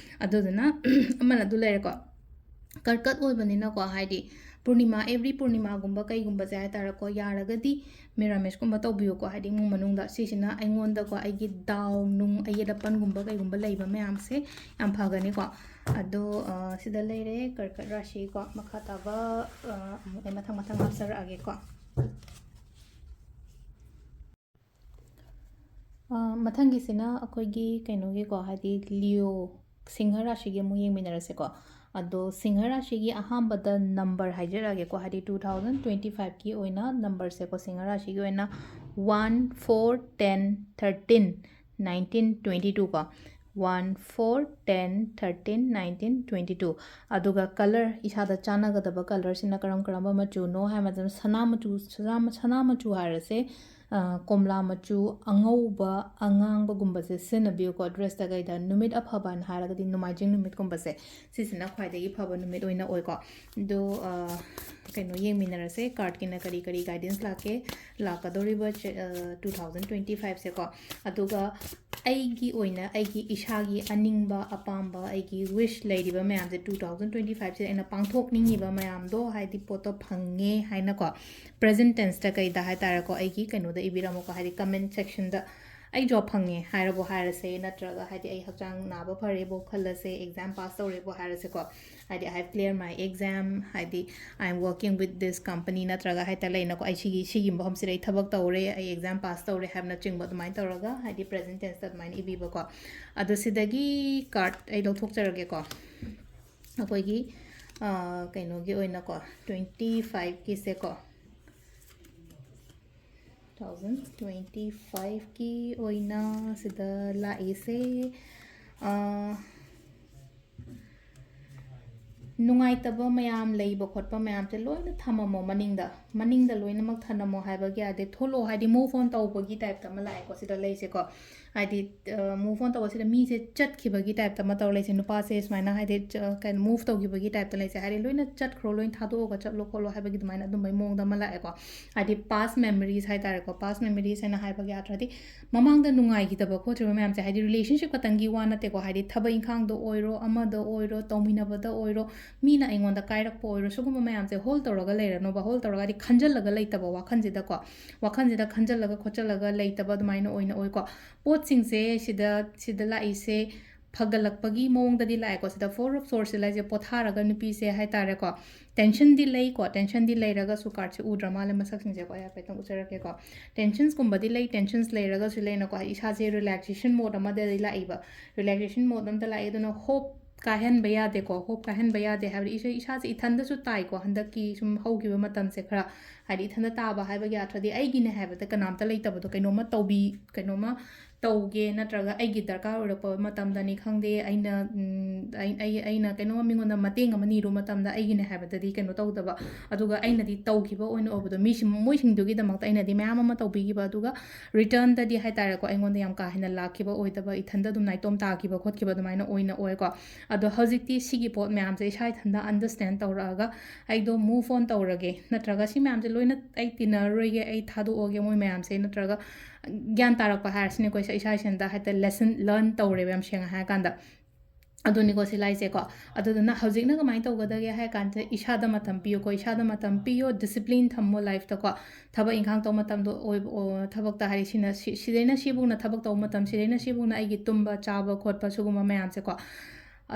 ꯑꯗꯨꯗꯨꯅ ꯑꯃꯅ ꯑꯗꯨ ꯂꯩꯔꯦꯀꯣ, ꯀꯔꯀꯠ ꯑꯣꯏꯕꯅꯤꯅꯀꯣ, ꯍꯥꯏꯗꯤ ꯄꯨꯔꯅꯤꯃꯥ, every ꯄꯨꯔꯅꯤꯃꯥꯒꯨꯝꯕ ꯀꯩꯒꯨꯝꯕꯁꯦ ꯍꯥꯏ ꯇꯥꯔꯦꯀꯣ, ꯌꯥꯔꯒꯗꯤ ꯃꯤꯔꯥꯃꯦꯁꯀꯨꯝꯕ ꯇꯧꯕꯤꯌꯨꯀꯣ, ꯍꯥꯏꯗꯤ ꯏꯃꯨꯡ ꯃꯅꯨꯡꯗ꯫ ꯁꯤꯁꯤꯅ ꯑꯩꯉꯣꯟꯗꯀꯣ, ꯑꯩꯒꯤ ꯗꯥꯎ ꯅꯨꯡ, ꯑꯌꯦꯠ ꯑꯄꯟꯒꯨꯝꯕ ꯀꯩꯒꯨꯝꯕ ꯂꯩꯕ ꯃꯌꯥꯝꯁꯦ ꯌꯥꯝ ꯐꯒꯅꯤꯀꯣ꯫ ꯑꯗꯣ, ꯑ, ꯁꯤꯗ ꯂꯩꯔꯦ ꯀꯔꯀꯠ ꯔꯥꯁꯤꯀꯣ꯫ ꯃꯈꯥ ꯇꯥꯕ, ꯑ, ꯑꯃꯨꯛ ꯑꯩ ꯃꯊꯪ ꯃꯊꯪ ꯍꯥꯞꯆꯔꯛꯑꯒꯦꯀꯣ꯫ ꯑ, ꯃꯊꯪꯒꯤꯁꯤꯅ ꯑꯩꯈꯣꯏꯒꯤ ꯀꯩꯅꯣꯒꯤꯀꯣ, ꯍꯥꯏꯗꯤ ꯂꯤꯑꯣ, ꯁꯤꯡꯍ ꯔꯥꯁꯤꯒꯤ ꯑꯃꯨꯛ ꯌꯦꯡꯃꯤꯟꯅꯔꯁꯦꯀꯣ꯫ ꯑꯗꯣ ꯁꯤꯡꯍ ꯔꯥꯁꯤꯒꯤ ꯑꯍꯥꯟꯕꯗ ꯅꯝꯕꯔ ꯍꯥꯏꯖꯔꯛꯑꯒꯦꯀꯣ, ꯍꯥꯏꯗꯤ two thousand twenty fiveꯀꯤ ꯑꯣꯏꯅ ꯅꯝꯕꯔꯁꯦꯀꯣ, ꯁꯤꯡꯍ ꯔꯥꯁꯤꯒꯤ ꯑꯣꯏꯅ one, four, ten, thirteen, nineteen, twenty two ꯀꯣ, one, four, ten, thirteen, nineteen, twenty two꯫ ꯑꯗꯨꯒ ꯀꯂꯔ, ꯏꯁꯥꯗ ꯆꯥꯟꯅꯒꯗꯕ ꯀꯂꯔꯁꯤꯅ ꯀꯔꯝ ꯀꯔꯝꯕ ꯃꯆꯨꯅꯣ ꯍꯥꯏꯕ ꯃꯇꯝꯗ, ꯁꯅꯥ ꯃꯆꯨ, ꯁꯅꯥ, ꯁꯅꯥ ꯃꯆꯨ ꯍꯥꯏꯔꯁꯦ, ꯑ, ꯀꯣꯝꯂꯥ ꯃꯆꯨ, ꯑꯉꯧꯕ, ꯑꯉꯥꯡꯕꯒꯨꯝꯕꯁꯦ ꯁꯤꯖꯤꯟꯅꯕꯤꯌꯨꯀꯣ꯫ ꯗ꯭ꯔꯦꯁꯇ ꯀꯩꯗ ꯅꯨꯃꯤꯠ ꯑꯐꯕꯅ ꯍꯥꯏꯔꯒꯗꯤ ꯅꯣꯡꯃꯥꯏꯖꯤꯡ ꯅꯨꯃꯤꯠꯀꯨꯝꯕꯁꯦ, ꯁꯤꯁꯤꯅ ꯈ꯭ꯋꯥꯏꯗꯒꯤ ꯐꯕ ꯅꯨꯃꯤꯠ ꯑꯣꯏꯅ ꯑꯣꯏꯀꯣ꯫ ꯑꯗꯣ, ꯑ, ꯀꯩꯅꯣ ꯌꯦꯡꯃꯤꯟꯅꯔꯁꯦ, ꯀꯥꯔꯠꯀꯤꯅ ꯀꯔꯤ ꯀꯔꯤ ꯒꯥꯏꯗꯦꯟꯁ ꯂꯥꯛꯀꯦ, ꯂꯥꯛꯀꯗꯧꯔꯤꯕ ꯆ-, ꯑ, two thousand twenty fiveꯁꯦꯀꯣ꯫ ꯑꯗꯨꯒ ꯑꯩꯒꯤ ꯑꯣꯏꯅ ꯑꯩꯒꯤ ꯏꯁꯥꯒꯤ ꯑꯅꯤꯡꯕ, ꯑꯄꯥꯝꯕ, ꯑꯩꯒꯤ ꯋꯤꯁ ꯂꯩꯔꯤꯕ ꯃꯌꯥꯝꯁꯦ two thousand twenty fiveꯁꯤꯗ ꯑꯩꯅ ꯄꯥꯡꯊꯣꯛꯅꯤꯡꯉꯤꯕ ꯃꯌꯥꯝꯗꯣ, ꯍꯥꯏꯗꯤ ꯄꯣꯠꯇꯣ ꯐꯪꯉꯦ ꯍꯥꯏꯅꯀꯣ, ꯄ꯭ꯔꯦꯖꯦꯟ ꯇꯦꯟꯁꯇ ꯀꯩꯗ ꯍꯥꯏ ꯇꯥꯔꯦꯀꯣ, ꯑꯩꯒꯤ ꯀꯩꯅꯣꯗ ꯏꯕꯤꯔꯝꯃꯨꯀꯣ, ꯍꯥꯏꯗꯤ ꯀꯃꯦꯟ ꯁꯦꯛꯁꯟꯗ꯫ ꯑꯩ ꯖꯣꯕ ꯐꯪꯉꯦ ꯍꯥꯏꯔꯕꯨ ꯍꯥꯏꯔꯁꯦ, ꯅꯠꯇ꯭ꯔꯒ ꯍꯥꯏꯗꯤ ꯑꯩ ꯍꯛꯆꯥꯡ ꯅꯥꯕ ꯐꯔꯦꯕꯨ ꯈꯜꯂꯁꯦ, ꯑꯦꯛꯖꯥꯝ ꯄꯥꯁ ꯇꯧꯔꯦꯕꯨ ꯍꯥꯏꯔꯁꯦꯀꯣ, ꯍꯥꯏꯗꯤ I have clear my exam, ꯍꯥꯏꯗꯤ I am working with this company, ꯅꯠꯇ꯭ꯔꯒ ꯍꯥꯏꯇꯥꯔꯦ ꯂꯩꯅꯀꯣ, ꯑꯩ ꯁꯤꯒꯤ, ꯁꯤꯒꯤ ꯃꯐꯝꯁꯤꯗ ꯑꯩ ꯊꯕꯛ ꯇꯧꯔꯦ, ꯑꯩ ꯑꯦꯛꯖꯥꯝ ꯄꯥꯁ ꯇꯧꯔꯦ ꯍꯥꯏꯕꯅꯆꯤꯡꯕ, ꯑꯗꯨꯃꯥꯏꯅ ꯇꯧꯔꯒ ꯍꯥꯏꯗꯤ ꯄ꯭ꯔꯦꯖꯦꯟ ꯇꯦꯟꯁꯇ ꯑꯗꯨꯃꯥꯏꯅ ꯏꯕꯤꯕꯀꯣ꯫ ꯑꯗꯣ ꯁꯤꯗꯒꯤ ꯀꯥꯔꯠ ꯑꯩ ꯂꯧꯊꯣꯛꯆꯔꯒꯦꯀꯣ꯫ ꯑꯩꯈꯣꯏꯒꯤ, ꯑ, ꯀꯩꯅꯣꯒꯤ ꯑꯣꯏꯅꯀꯣ, twenty fiveꯀꯤꯁꯦꯀꯣ, two thousand twenty fiveꯀꯤ ꯑꯣꯏꯅ ꯁꯤꯗ ꯂꯥꯛꯏꯁꯦ, ꯑ, ꯅꯨꯡꯉꯥꯏꯇꯕ ꯃꯌꯥꯝ ꯂꯩꯕ ꯈꯣꯠꯄ ꯃꯌꯥꯝꯁꯦ ꯂꯣꯏꯅ ꯊꯝꯃꯝꯃꯣ ꯃꯅꯤꯡꯗ, ꯃꯅꯤꯡꯗ ꯂꯣꯏꯅꯃꯛ ꯊꯝꯃꯝꯃꯣ ꯍꯥꯏꯕꯒꯤ, ꯑꯗꯩ ꯊꯣꯛꯂꯛꯑꯣ ꯍꯥꯏꯗꯤ move on ꯇꯧꯕꯒꯤ ꯇꯥꯏꯞꯇ ꯑꯃ ꯂꯥꯛꯑꯦꯀꯣ ꯁꯤꯗ ꯂꯩꯁꯦꯀꯣ꯫ ꯍꯥꯏꯗꯤ, ꯑ, move on ꯇꯧꯕꯁꯤꯗ ꯃꯤꯁꯦ ꯆꯠꯈꯤꯕꯒꯤ ꯇꯥꯏꯞꯇ ꯑꯃ ꯇꯧꯔ ꯂꯩꯁꯦ, ꯅꯨꯄꯥꯁꯦ ꯁꯨꯃꯥꯏꯅ ꯍꯥꯏꯗꯤ ꯆ-, ꯀꯩꯅꯣ, move ꯇꯧꯈꯤꯕꯒꯤ ꯇꯥꯏꯞꯇ ꯂꯩꯁꯦ, ꯍꯥꯏꯗꯤ ꯂꯣꯏꯅ ꯆꯠꯈ꯭ꯔꯣ, ꯂꯣꯏꯅ ꯊꯥꯗꯣꯛꯑꯒ ꯆꯠꯂꯣ ꯈꯣꯠꯂꯣ ꯍꯥꯏꯕꯒꯤ ꯑꯗꯨꯃꯥꯏꯅ ꯑꯗꯨꯝꯕꯩ ꯃꯑꯣꯡꯗ ꯑꯃ ꯂꯥꯛꯑꯦꯀꯣ꯫ ꯍꯥꯏꯗꯤ past memories ꯍꯥꯏ ꯇꯥꯔꯦꯀꯣ, past memories ꯍꯥꯏꯅ ꯍꯥꯏꯕꯒꯤ ꯑꯥꯔꯊꯗꯤ ꯃꯃꯥꯡꯗ ꯅꯨꯡꯉꯥꯏꯈꯤꯗꯕ ꯈꯣꯠꯈꯤꯕ ꯃꯌꯥꯝꯁꯦ, ꯍꯥꯏꯗꯤ relationship ꯈꯛꯇꯪꯒꯤ ꯋꯥ ꯅꯠꯇꯦꯀꯣ, ꯍꯥꯏꯗꯤ ꯊꯕꯛ ꯏꯪꯈꯥꯡꯗ ꯑꯣꯏꯔꯣ, ꯑꯃꯗ ꯑꯣꯏꯔꯣ, ꯇꯧꯃꯤꯟꯅꯕꯗ ꯑꯣꯏꯔꯣ, ꯃꯤꯅ ꯑꯩꯉꯣꯟꯗ ꯀꯥꯏꯔꯛꯄ ꯑꯣꯏꯔꯣ, ꯁꯤꯒꯨꯝꯕ ꯃꯌꯥꯝꯁꯦ hold ꯇꯧꯔꯒ ꯂꯩꯔꯅꯣꯕ, hold ꯇꯧꯔꯒ ꯍꯥꯏꯗꯤ ꯈꯟꯖꯜꯂꯒ ꯂꯩꯇꯕ ꯋꯥꯈꯜꯁꯤꯗꯀꯣ, ꯋꯥꯈꯜꯁꯤꯗ ꯈꯟꯖꯜꯂꯒ ꯈꯣꯠꯆꯜꯂꯒ ꯂꯩꯇꯕ ꯑꯗꯨꯃꯥꯏꯅ ꯑꯣꯏꯅ ꯑꯣꯏꯀꯣ꯫ ꯄꯣꯠꯁꯤꯡꯁꯦ ꯁꯤꯗ, ꯁꯤꯗ ꯂꯥꯛꯏꯁꯦ, ꯐꯒꯠꯂꯛꯄꯒꯤ ꯃꯑꯣꯡꯗꯗꯤ ꯂꯥꯛꯑꯦꯀꯣ꯫ ꯁꯤꯗ Four of Swords ꯁꯦ ꯂꯩꯁꯦ ꯄꯣꯊꯥꯔꯒ ꯅꯨꯄꯤꯁꯦ ꯍꯥꯏꯇꯥꯔꯦꯀꯣ, ꯇꯦꯟꯁꯟꯗꯤ ꯂꯩꯀꯣ, ꯇꯦꯟꯁꯟꯗꯤ ꯂꯩꯔꯒꯁꯨ, ꯀꯥꯔꯠꯁꯦ ꯎꯗ꯭ꯔ ꯃꯥꯜꯂꯦ ꯃꯁꯛꯁꯤꯡꯁꯦꯀꯣ, ꯑꯩ ꯍꯥꯏꯐꯦꯠꯇꯪ ꯎꯠꯆꯔꯛꯀꯦꯀꯣ꯫ ꯇꯦꯟꯁꯟꯁꯀꯨꯝꯕꯗꯤ ꯂꯩ, ꯇꯦꯟꯁꯟꯁ ꯂꯩꯔꯒꯁꯨ ꯂꯩꯅꯀꯣ, ꯏꯁꯥꯁꯦ ꯔꯤꯂꯦꯛꯁꯦꯁꯟ ꯃꯣꯠ ꯑꯃꯗꯗꯤ ꯂꯥꯛꯏꯕ, ꯔꯤꯂꯦꯛꯁꯦꯁꯟ ꯃꯣꯠ ꯑꯃꯗ ꯂꯥꯛꯑꯦ꯫ ꯑꯗꯨꯅ ꯍꯣꯞ ꯀꯥꯏꯍꯟꯕ ꯌꯥꯗꯦꯀꯣ, ꯍꯣꯞ ꯀꯥꯏꯍꯟꯕ ꯌꯥꯗꯦ ꯍꯥꯏꯕꯗꯤ ꯏꯁꯥ, ꯏꯁꯥꯁꯦ ꯏꯊꯟꯗꯁꯨ ꯇꯥꯏꯀꯣ, ꯍꯟꯗꯛꯀꯤ ꯁꯨꯝ ꯍꯧꯈꯤꯕ ꯃꯇꯝꯁꯦ ꯈꯔ, ꯍꯥꯏꯗꯤ ꯏꯊꯟꯗ ꯇꯥꯕ ꯍꯥꯏꯕꯒꯤ ꯑꯥꯔꯊꯗꯤ ꯑꯩꯒꯤꯅꯦ ꯍꯥꯏꯕꯗ ꯀꯅꯥꯝꯇ ꯂꯩꯇꯕꯗꯣ, ꯀꯩꯅꯣꯝꯃ ꯇꯧꯕꯤ, ꯀꯩꯅꯣꯝꯃ ꯇꯧꯒꯦ, ꯅꯠꯇ꯭ꯔꯒ ꯑꯩꯒꯤ ꯗꯔꯀꯥꯔ ꯑꯣꯏꯔꯛꯄ ꯃꯇꯝꯗꯅꯤ ꯈꯪꯗꯦ, ꯑꯩꯅ, ꯎꯝ, ꯑꯩ, ꯑꯩ, ꯑꯩꯅ ꯀꯩꯅꯣꯝꯃ ꯃꯤꯉꯣꯟꯗ ꯃꯇꯦꯡ ꯑꯃ ꯅꯤꯔꯨ ꯃꯇꯝꯗ ꯑꯩꯒꯤꯅꯦ ꯍꯥꯏꯕꯗꯗꯤ ꯀꯩꯅꯣ ꯇꯧꯗꯕ, ꯑꯗꯨꯒ ꯑꯩꯅꯗꯤ ꯇꯧꯈꯤꯕ ꯑꯣꯏꯅ ꯎꯕꯗꯣ, ꯃꯤꯁꯤ, ꯃꯣꯏꯁꯤꯡꯗꯨꯒꯤꯗꯃꯛꯇ ꯑꯩꯅꯗꯤ ꯃꯌꯥꯝ ꯑꯃ ꯇꯧꯕꯤꯈꯤꯕ, ꯑꯗꯨꯒ ꯔꯤꯇꯔꯟꯗꯗꯤ ꯍꯥꯏꯇꯥꯔꯦꯀꯣ, ꯑꯩꯉꯣꯟꯗ ꯌꯥꯝ ꯀꯥ ꯍꯦꯟꯅ ꯂꯥꯛꯈꯤꯕ ꯑꯣꯏꯗꯕ, ꯏꯊꯟꯗ ꯑꯗꯨꯝ ꯅꯥꯏꯇꯣꯝ ꯇꯥꯈꯤꯕ ꯈꯣꯠꯈꯤꯕ ꯑꯗꯨꯃꯥꯏꯅ ꯑꯣꯏꯅ ꯑꯣꯏꯀꯣ꯫ ꯑꯗꯣ ꯍꯧꯖꯤꯛꯇꯤ ꯁꯤꯒꯤ ꯄꯣꯠ ꯃꯌꯥꯝꯁꯦ ꯏꯁꯥ ꯏꯊꯟꯗ ꯑꯟꯗꯔꯁ꯭ꯇꯦꯟ ꯇꯧꯔꯛꯑꯒ ꯑꯩꯗꯣ ꯃꯨꯚ ꯑꯣꯟ ꯇꯧꯔꯒꯦ, ꯅꯠꯇ꯭ꯔꯒ ꯁꯤ ꯃꯌꯥꯝꯁꯦ ꯂꯣꯏꯅ ꯑꯩ ꯇꯤꯟꯅꯔꯔꯣꯏꯒꯦ, ꯑꯩ ꯊꯥꯗꯣꯛꯑꯒꯦ ꯃꯣꯏ ꯃꯌꯥꯝꯁꯦ, ꯅꯠꯇ꯭ꯔꯒ ꯒ꯭ꯌꯥꯟ ꯇꯥꯔꯛꯄ ꯍꯥꯏꯔꯁꯤꯅꯦꯀꯣ, ꯏꯁꯥ, ꯏꯁꯥ ꯏꯊꯟꯗ ꯍꯦꯛꯇ ꯂꯦꯁꯟ ꯂꯔꯟ ꯇꯧꯔꯦꯕ, ꯌꯥꯝ ꯁꯦꯡꯅ ꯍꯥꯏꯔ ꯀꯥꯟꯗ꯫ ꯑꯗꯨꯅꯤꯀꯣ ꯁꯤ ꯂꯥꯏꯁꯦꯀꯣ꯫ ꯑꯗꯨꯗꯨꯅ ꯍꯧꯖꯤꯛꯅ ꯀꯃꯥꯏꯅ ꯇꯧꯒꯗꯒꯦ ꯍꯥꯏ ꯀꯥꯟꯗ, ꯏꯁꯥꯗ ꯃꯇꯝ ꯄꯤꯌꯨꯀꯣ, ꯏꯁꯥꯗ ꯃꯇꯝ ꯄꯤꯌꯣ, ꯗꯤꯁꯤꯄ꯭ꯂꯤꯟ ꯊꯝꯃꯣ ꯂꯥꯏꯐꯇꯀꯣ꯫ ꯊꯕꯛ ꯏꯪꯈꯥꯡ ꯇꯧꯕ ꯃꯇꯝꯗꯣ ꯑꯣꯏꯕ, ꯑꯣ, ꯊꯕꯛꯇ ꯍꯥꯏꯗꯤ ꯁꯤꯅ, ꯁꯤ-, ꯁꯤꯗꯩꯅ ꯁꯤꯐꯧꯅ ꯊꯕꯛ ꯇꯧꯕ ꯃꯇꯝ, ꯁꯤꯗꯩꯅ ꯁꯤꯐꯧꯅ ꯑꯩꯒꯤ ꯇꯨꯝꯕ, ꯆꯥꯕ, ꯈꯣꯠꯄ, ꯁꯤꯒꯨꯝꯕ ꯃꯌꯥꯝꯁꯦꯀꯣ꯫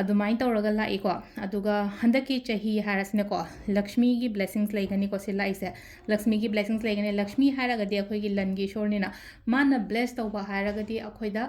ꯑꯗꯨꯃꯥꯏꯅ ꯇꯧꯔꯒ ꯂꯥꯛꯏꯀꯣ꯫ ꯑꯗꯨꯒ ꯍꯟꯗꯛꯀꯤ ꯆꯍꯤ ꯍꯥꯏꯔꯁꯤꯅꯦꯀꯣ, ꯂꯛꯁꯃꯤꯒꯤ ꯕ꯭ꯂꯦꯁꯤꯡꯁ ꯂꯩꯒꯅꯤꯀꯣ ꯁꯤ ꯂꯥꯛꯏꯁꯦ꯫ ꯂꯛꯁꯃꯤꯒꯤ ꯕ꯭ꯂꯦꯁꯤꯡꯁ ꯂꯩꯒꯅꯤ꯫ ꯂꯛꯁꯃꯤ ꯍꯥꯏꯔꯒꯗꯤ ꯑꯩꯈꯣꯏꯒꯤ ꯂꯟꯒꯤ ꯏꯁꯣꯔꯅꯤꯅ, ꯃꯥꯅ ꯕ꯭ꯂꯦꯁ ꯇꯧꯕ ꯍꯥꯏꯔꯒꯗꯤ ꯑꯩꯈꯣꯏꯗ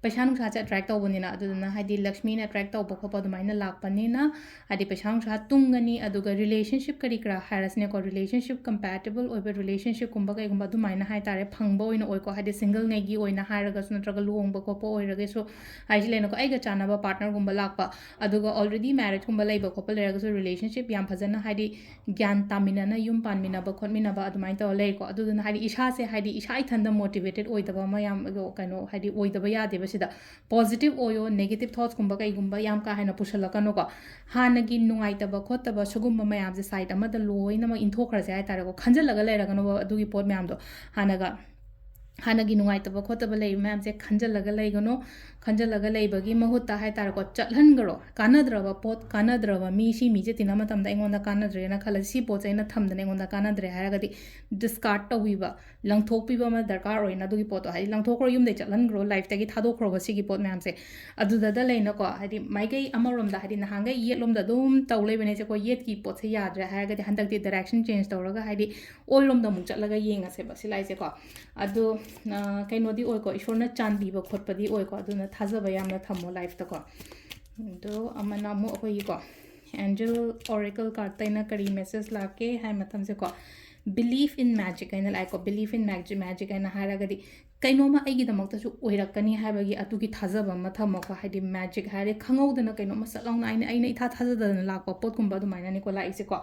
ꯄꯩꯁꯥ ꯅꯨꯡꯁꯥꯁꯦ ꯑꯦꯇ꯭ꯔꯦꯛ ꯇꯧꯕꯅꯤꯅ, ꯑꯗꯨꯗꯨꯅ ꯍꯥꯏꯗꯤ ꯂꯛꯁꯃꯤꯅ ꯑꯦꯇ꯭ꯔꯦꯛ ꯇꯧꯕ ꯈꯣꯠꯄ ꯑꯗꯨꯃꯥꯏꯅ ꯂꯥꯛꯄꯅꯤꯅ, ꯍꯥꯏꯗꯤ ꯄꯩꯁꯥ ꯅꯨꯡꯁꯥ ꯇꯨꯡꯒꯅꯤ꯫ ꯑꯗꯨꯒ ꯔꯤꯂꯦꯁꯟꯁꯤꯞ ꯀꯔꯤ ꯀꯔꯥ ꯍꯥꯏꯔꯁꯤꯅꯦꯀꯣ, ꯔꯤꯂꯦꯁꯟꯁꯤꯞ ꯀꯝꯄꯦꯇꯤꯕꯜ ꯑꯣꯏꯕ ꯔꯤꯂꯦꯁꯟꯁꯤꯞꯀꯨꯝꯕ ꯀꯩꯒꯨꯝꯕ ꯑꯗꯨꯃꯥꯏꯅ ꯍꯥꯏꯇꯥꯔꯦ, ꯐꯪꯕ ꯑꯣꯏꯅ ꯑꯣꯏꯀꯣ꯫ ꯍꯥꯏꯗꯤ ꯁꯤꯡꯒꯜꯉꯩꯒꯤ ꯑꯣꯏꯅ ꯍꯥꯏꯔꯒꯁꯨ, ꯅꯠꯇ꯭ꯔꯒ ꯂꯨꯍꯣꯡꯕ ꯈꯣꯠꯄ ꯑꯣꯏꯔꯒꯁꯨ, ꯍꯥꯏꯁꯤ ꯂꯩꯅꯀꯣ, ꯑꯩꯒ ꯆꯥꯟꯅꯕ ꯄꯥꯔꯠꯅꯔꯒꯨꯝꯕ ꯂꯥꯛꯄ, ꯑꯗꯨꯒ ꯑꯣꯜꯔꯦꯗꯤ ꯃꯦꯔꯤꯖꯀꯨꯝꯕ ꯂꯩꯕ ꯈꯣꯠꯄ ꯂꯩꯔꯒꯁꯨ ꯔꯤꯂꯦꯁꯟꯁꯤꯞ ꯌꯥꯝ ꯐꯖꯅ ꯍꯥꯏꯗꯤ ꯒ꯭ꯌꯥꯟ ꯇꯥꯃꯤꯟꯅꯅ ꯌꯨꯝ ꯄꯥꯟꯃꯤꯟꯅꯕ ꯈꯣꯠꯃꯤꯟꯅꯕ ꯑꯗꯨꯃꯥꯏꯅ ꯇꯧꯔ ꯂꯩꯀꯣ꯫ ꯑꯗꯨꯗꯨꯅ ꯍꯥꯏꯗꯤ ꯏꯁꯥꯁꯦ ꯍꯥꯏꯗꯤ ꯏꯁꯥ ꯏꯊꯟꯗ ꯃꯣꯇꯤꯚꯦꯇꯦꯠ ꯑꯣꯏꯗꯕ ꯑꯃ ꯌꯥꯝ, ꯀꯩꯅꯣ, ꯍꯥꯏꯗꯤ ꯑꯣꯏꯗꯕ ꯌꯥꯗꯦꯕ ꯁꯤꯗ꯫ ꯄꯣꯖꯤꯇꯤꯚ ꯑꯣꯏꯌꯣ, ꯅꯦꯒꯦꯇꯤꯚ ꯊꯣꯠꯁꯀꯨꯝꯕ ꯀꯩꯒꯨꯝꯕ ꯌꯥꯝ ꯀꯥ ꯍꯦꯟꯅ ꯄꯨꯁꯜꯂꯛꯀꯅꯨꯀꯣ꯫ ꯍꯥꯟꯅꯒꯤ ꯅꯨꯡꯉꯥꯏꯇꯕ ꯈꯣꯠꯇꯕ ꯁꯤꯒꯨꯝꯕ ꯃꯌꯥꯝꯁꯦ ꯁꯥꯏꯠ ꯑꯃꯗ ꯂꯣꯏꯅꯃꯛ ꯏꯟꯊꯣꯛꯈ꯭ꯔꯁꯦ ꯍꯥꯏꯇꯥꯔꯦꯀꯣ꯫ ꯈꯟꯖꯜꯂꯒ ꯂꯩꯔꯒꯅꯣꯕ ꯑꯗꯨꯒꯤ ꯄꯣꯠ ꯃꯌꯥꯝꯗꯣ꯫ ꯍꯥꯟꯅꯒ, ꯍꯥꯟꯅꯒꯤ ꯅꯨꯡꯉꯥꯏꯇꯕ ꯈꯣꯠꯇꯕ ꯂꯩꯕ ꯃꯌꯥꯝꯁꯦ ꯈꯟꯖꯜꯂꯒ ꯂꯩꯒꯅꯣ꯫ ꯈꯟꯖꯤꯜꯂꯒ ꯂꯩꯕꯒꯤ ꯃꯍꯨꯠꯇ ꯍꯥꯏ ꯇꯥꯔꯦꯀꯣ, ꯆꯠꯍꯟꯈ꯭ꯔꯣ꯫ ꯀꯥꯟꯅꯗ꯭ꯔꯕ ꯄꯣꯠ, ꯀꯥꯟꯅꯗ꯭ꯔꯕ ꯃꯤ, ꯁꯤ ꯃꯤꯁꯦ ꯇꯤꯟꯅ ꯃꯇꯝꯗ ꯑꯩꯉꯣꯟꯗ ꯀꯥꯟꯅꯗ꯭ꯔꯦꯅ ꯈꯜꯂꯁꯤ, ꯁꯤ ꯄꯣꯠꯁꯦ ꯑꯩꯅ ꯊꯝꯗꯅ ꯑꯩꯉꯣꯟꯗ ꯀꯥꯟꯅꯗ꯭ꯔꯦ ꯍꯥꯏꯔꯒꯗꯤ ꯗꯤꯁꯀꯥꯔꯗ ꯇꯧꯕꯤꯕ, ꯂꯪꯊꯣꯛꯄꯤꯕ ꯑꯃ ꯗꯔꯀꯥꯔ ꯑꯣꯏꯅ ꯑꯗꯨꯒꯤ ꯄꯣꯠꯇꯣ, ꯍꯥꯏꯗꯤ ꯂꯪꯊꯣꯛꯈ꯭ꯔꯣ, ꯌꯨꯝꯗꯩ ꯆꯠꯍꯟꯈ꯭ꯔꯣ, ꯂꯥꯏꯐꯇꯒꯤ ꯊꯥꯗꯣꯛꯈ꯭ꯔꯣꯕ ꯁꯤꯒꯤ ꯄꯣꯠ ꯃꯌꯥꯝꯁꯦ꯫ ꯑꯗꯨꯗ ꯂꯩꯅꯀꯣ, ꯍꯥꯏꯗꯤ ꯃꯥꯏꯀꯩ ꯑꯃꯔꯣꯝꯗ, ꯍꯥꯏꯗꯤ ꯅꯍꯥꯟꯈꯩ ꯌꯦꯠꯂꯣꯝꯗ ꯑꯗꯨꯝ ꯇꯧ ꯂꯩꯕꯅꯦ ꯁꯦꯀꯣ, ꯌꯦꯠꯀꯤ ꯄꯣꯠꯁꯦ ꯌꯥꯗ꯭ꯔꯦ ꯍꯥꯏꯔꯒꯗꯤ ꯍꯟꯗꯛꯇꯤ ꯗꯥꯏꯔꯦꯛꯁꯟ ꯆꯦꯟꯖ ꯇꯧꯔꯒ, ꯍꯥꯏꯗꯤ ꯑꯣꯜꯂꯣꯝꯗ ꯑꯃꯨꯛ ꯆꯠꯂꯒ ꯌꯦꯡꯉꯁꯦꯕ ꯁꯤ ꯂꯥꯏꯁꯦꯀꯣ꯫ ꯑꯗꯣ ꯀꯩꯅꯣꯗꯤ ꯑꯣꯏꯀꯣ, ꯏꯁꯣꯔꯅ ꯆꯥꯟꯕꯤꯕ ꯈꯣꯠꯄꯗꯤ ꯑꯣꯏꯀꯣ, ꯑꯗꯨꯅ ꯊꯥꯖꯕ ꯌꯥꯝꯅ ꯊꯝꯃꯣ ꯂꯥꯏꯐꯇꯀꯣ꯫ ꯑꯗꯣ ꯑꯃꯅ ꯑꯃꯨꯛ ꯑꯩꯈꯣꯏꯒꯤꯀꯣ, ꯑꯦꯟꯖꯦꯜ ꯑꯣꯔꯦꯀꯜ ꯀꯥꯔꯠꯇ ꯑꯩꯅ ꯀꯔꯤ ꯃꯦꯁꯦꯖ ꯂꯥꯛꯀꯦ ꯍꯥꯏ ꯃꯇꯝꯁꯦꯀꯣ, "Believe in magic" ꯍꯥꯏꯅ ꯂꯥꯛꯑꯦꯀꯣ꯫ "Believe in magic", magic ꯍꯥꯏꯅ ꯍꯥꯏꯔꯒꯗꯤ ꯀꯩꯅꯣꯝꯃ ꯑꯩꯒꯤꯗꯃꯛꯇꯁꯨ ꯑꯣꯏꯔꯛꯀꯅꯤ ꯍꯥꯏꯕꯒꯤ ꯑꯗꯨꯒꯤ ꯊꯥꯖꯕ ꯑꯃ ꯊꯝꯃꯣꯀꯣ꯫ ꯍꯥꯏꯗꯤ ꯃꯦꯖꯤꯛ ꯍꯥꯏꯔꯦ, ꯈꯪꯍꯧꯗꯅ ꯀꯩꯅꯣꯝꯃ ꯁꯠ ꯂꯥꯎꯅ ꯑꯩꯅ, ꯑꯩꯅ ꯏꯊꯥ ꯊꯥꯖꯗꯅ ꯂꯥꯛꯄ ꯄꯣꯠꯀꯨꯝꯕ ꯑꯗꯨꯃꯥꯏꯅꯅꯤꯀꯣ ꯂꯥꯛꯏꯁꯦꯀꯣ꯫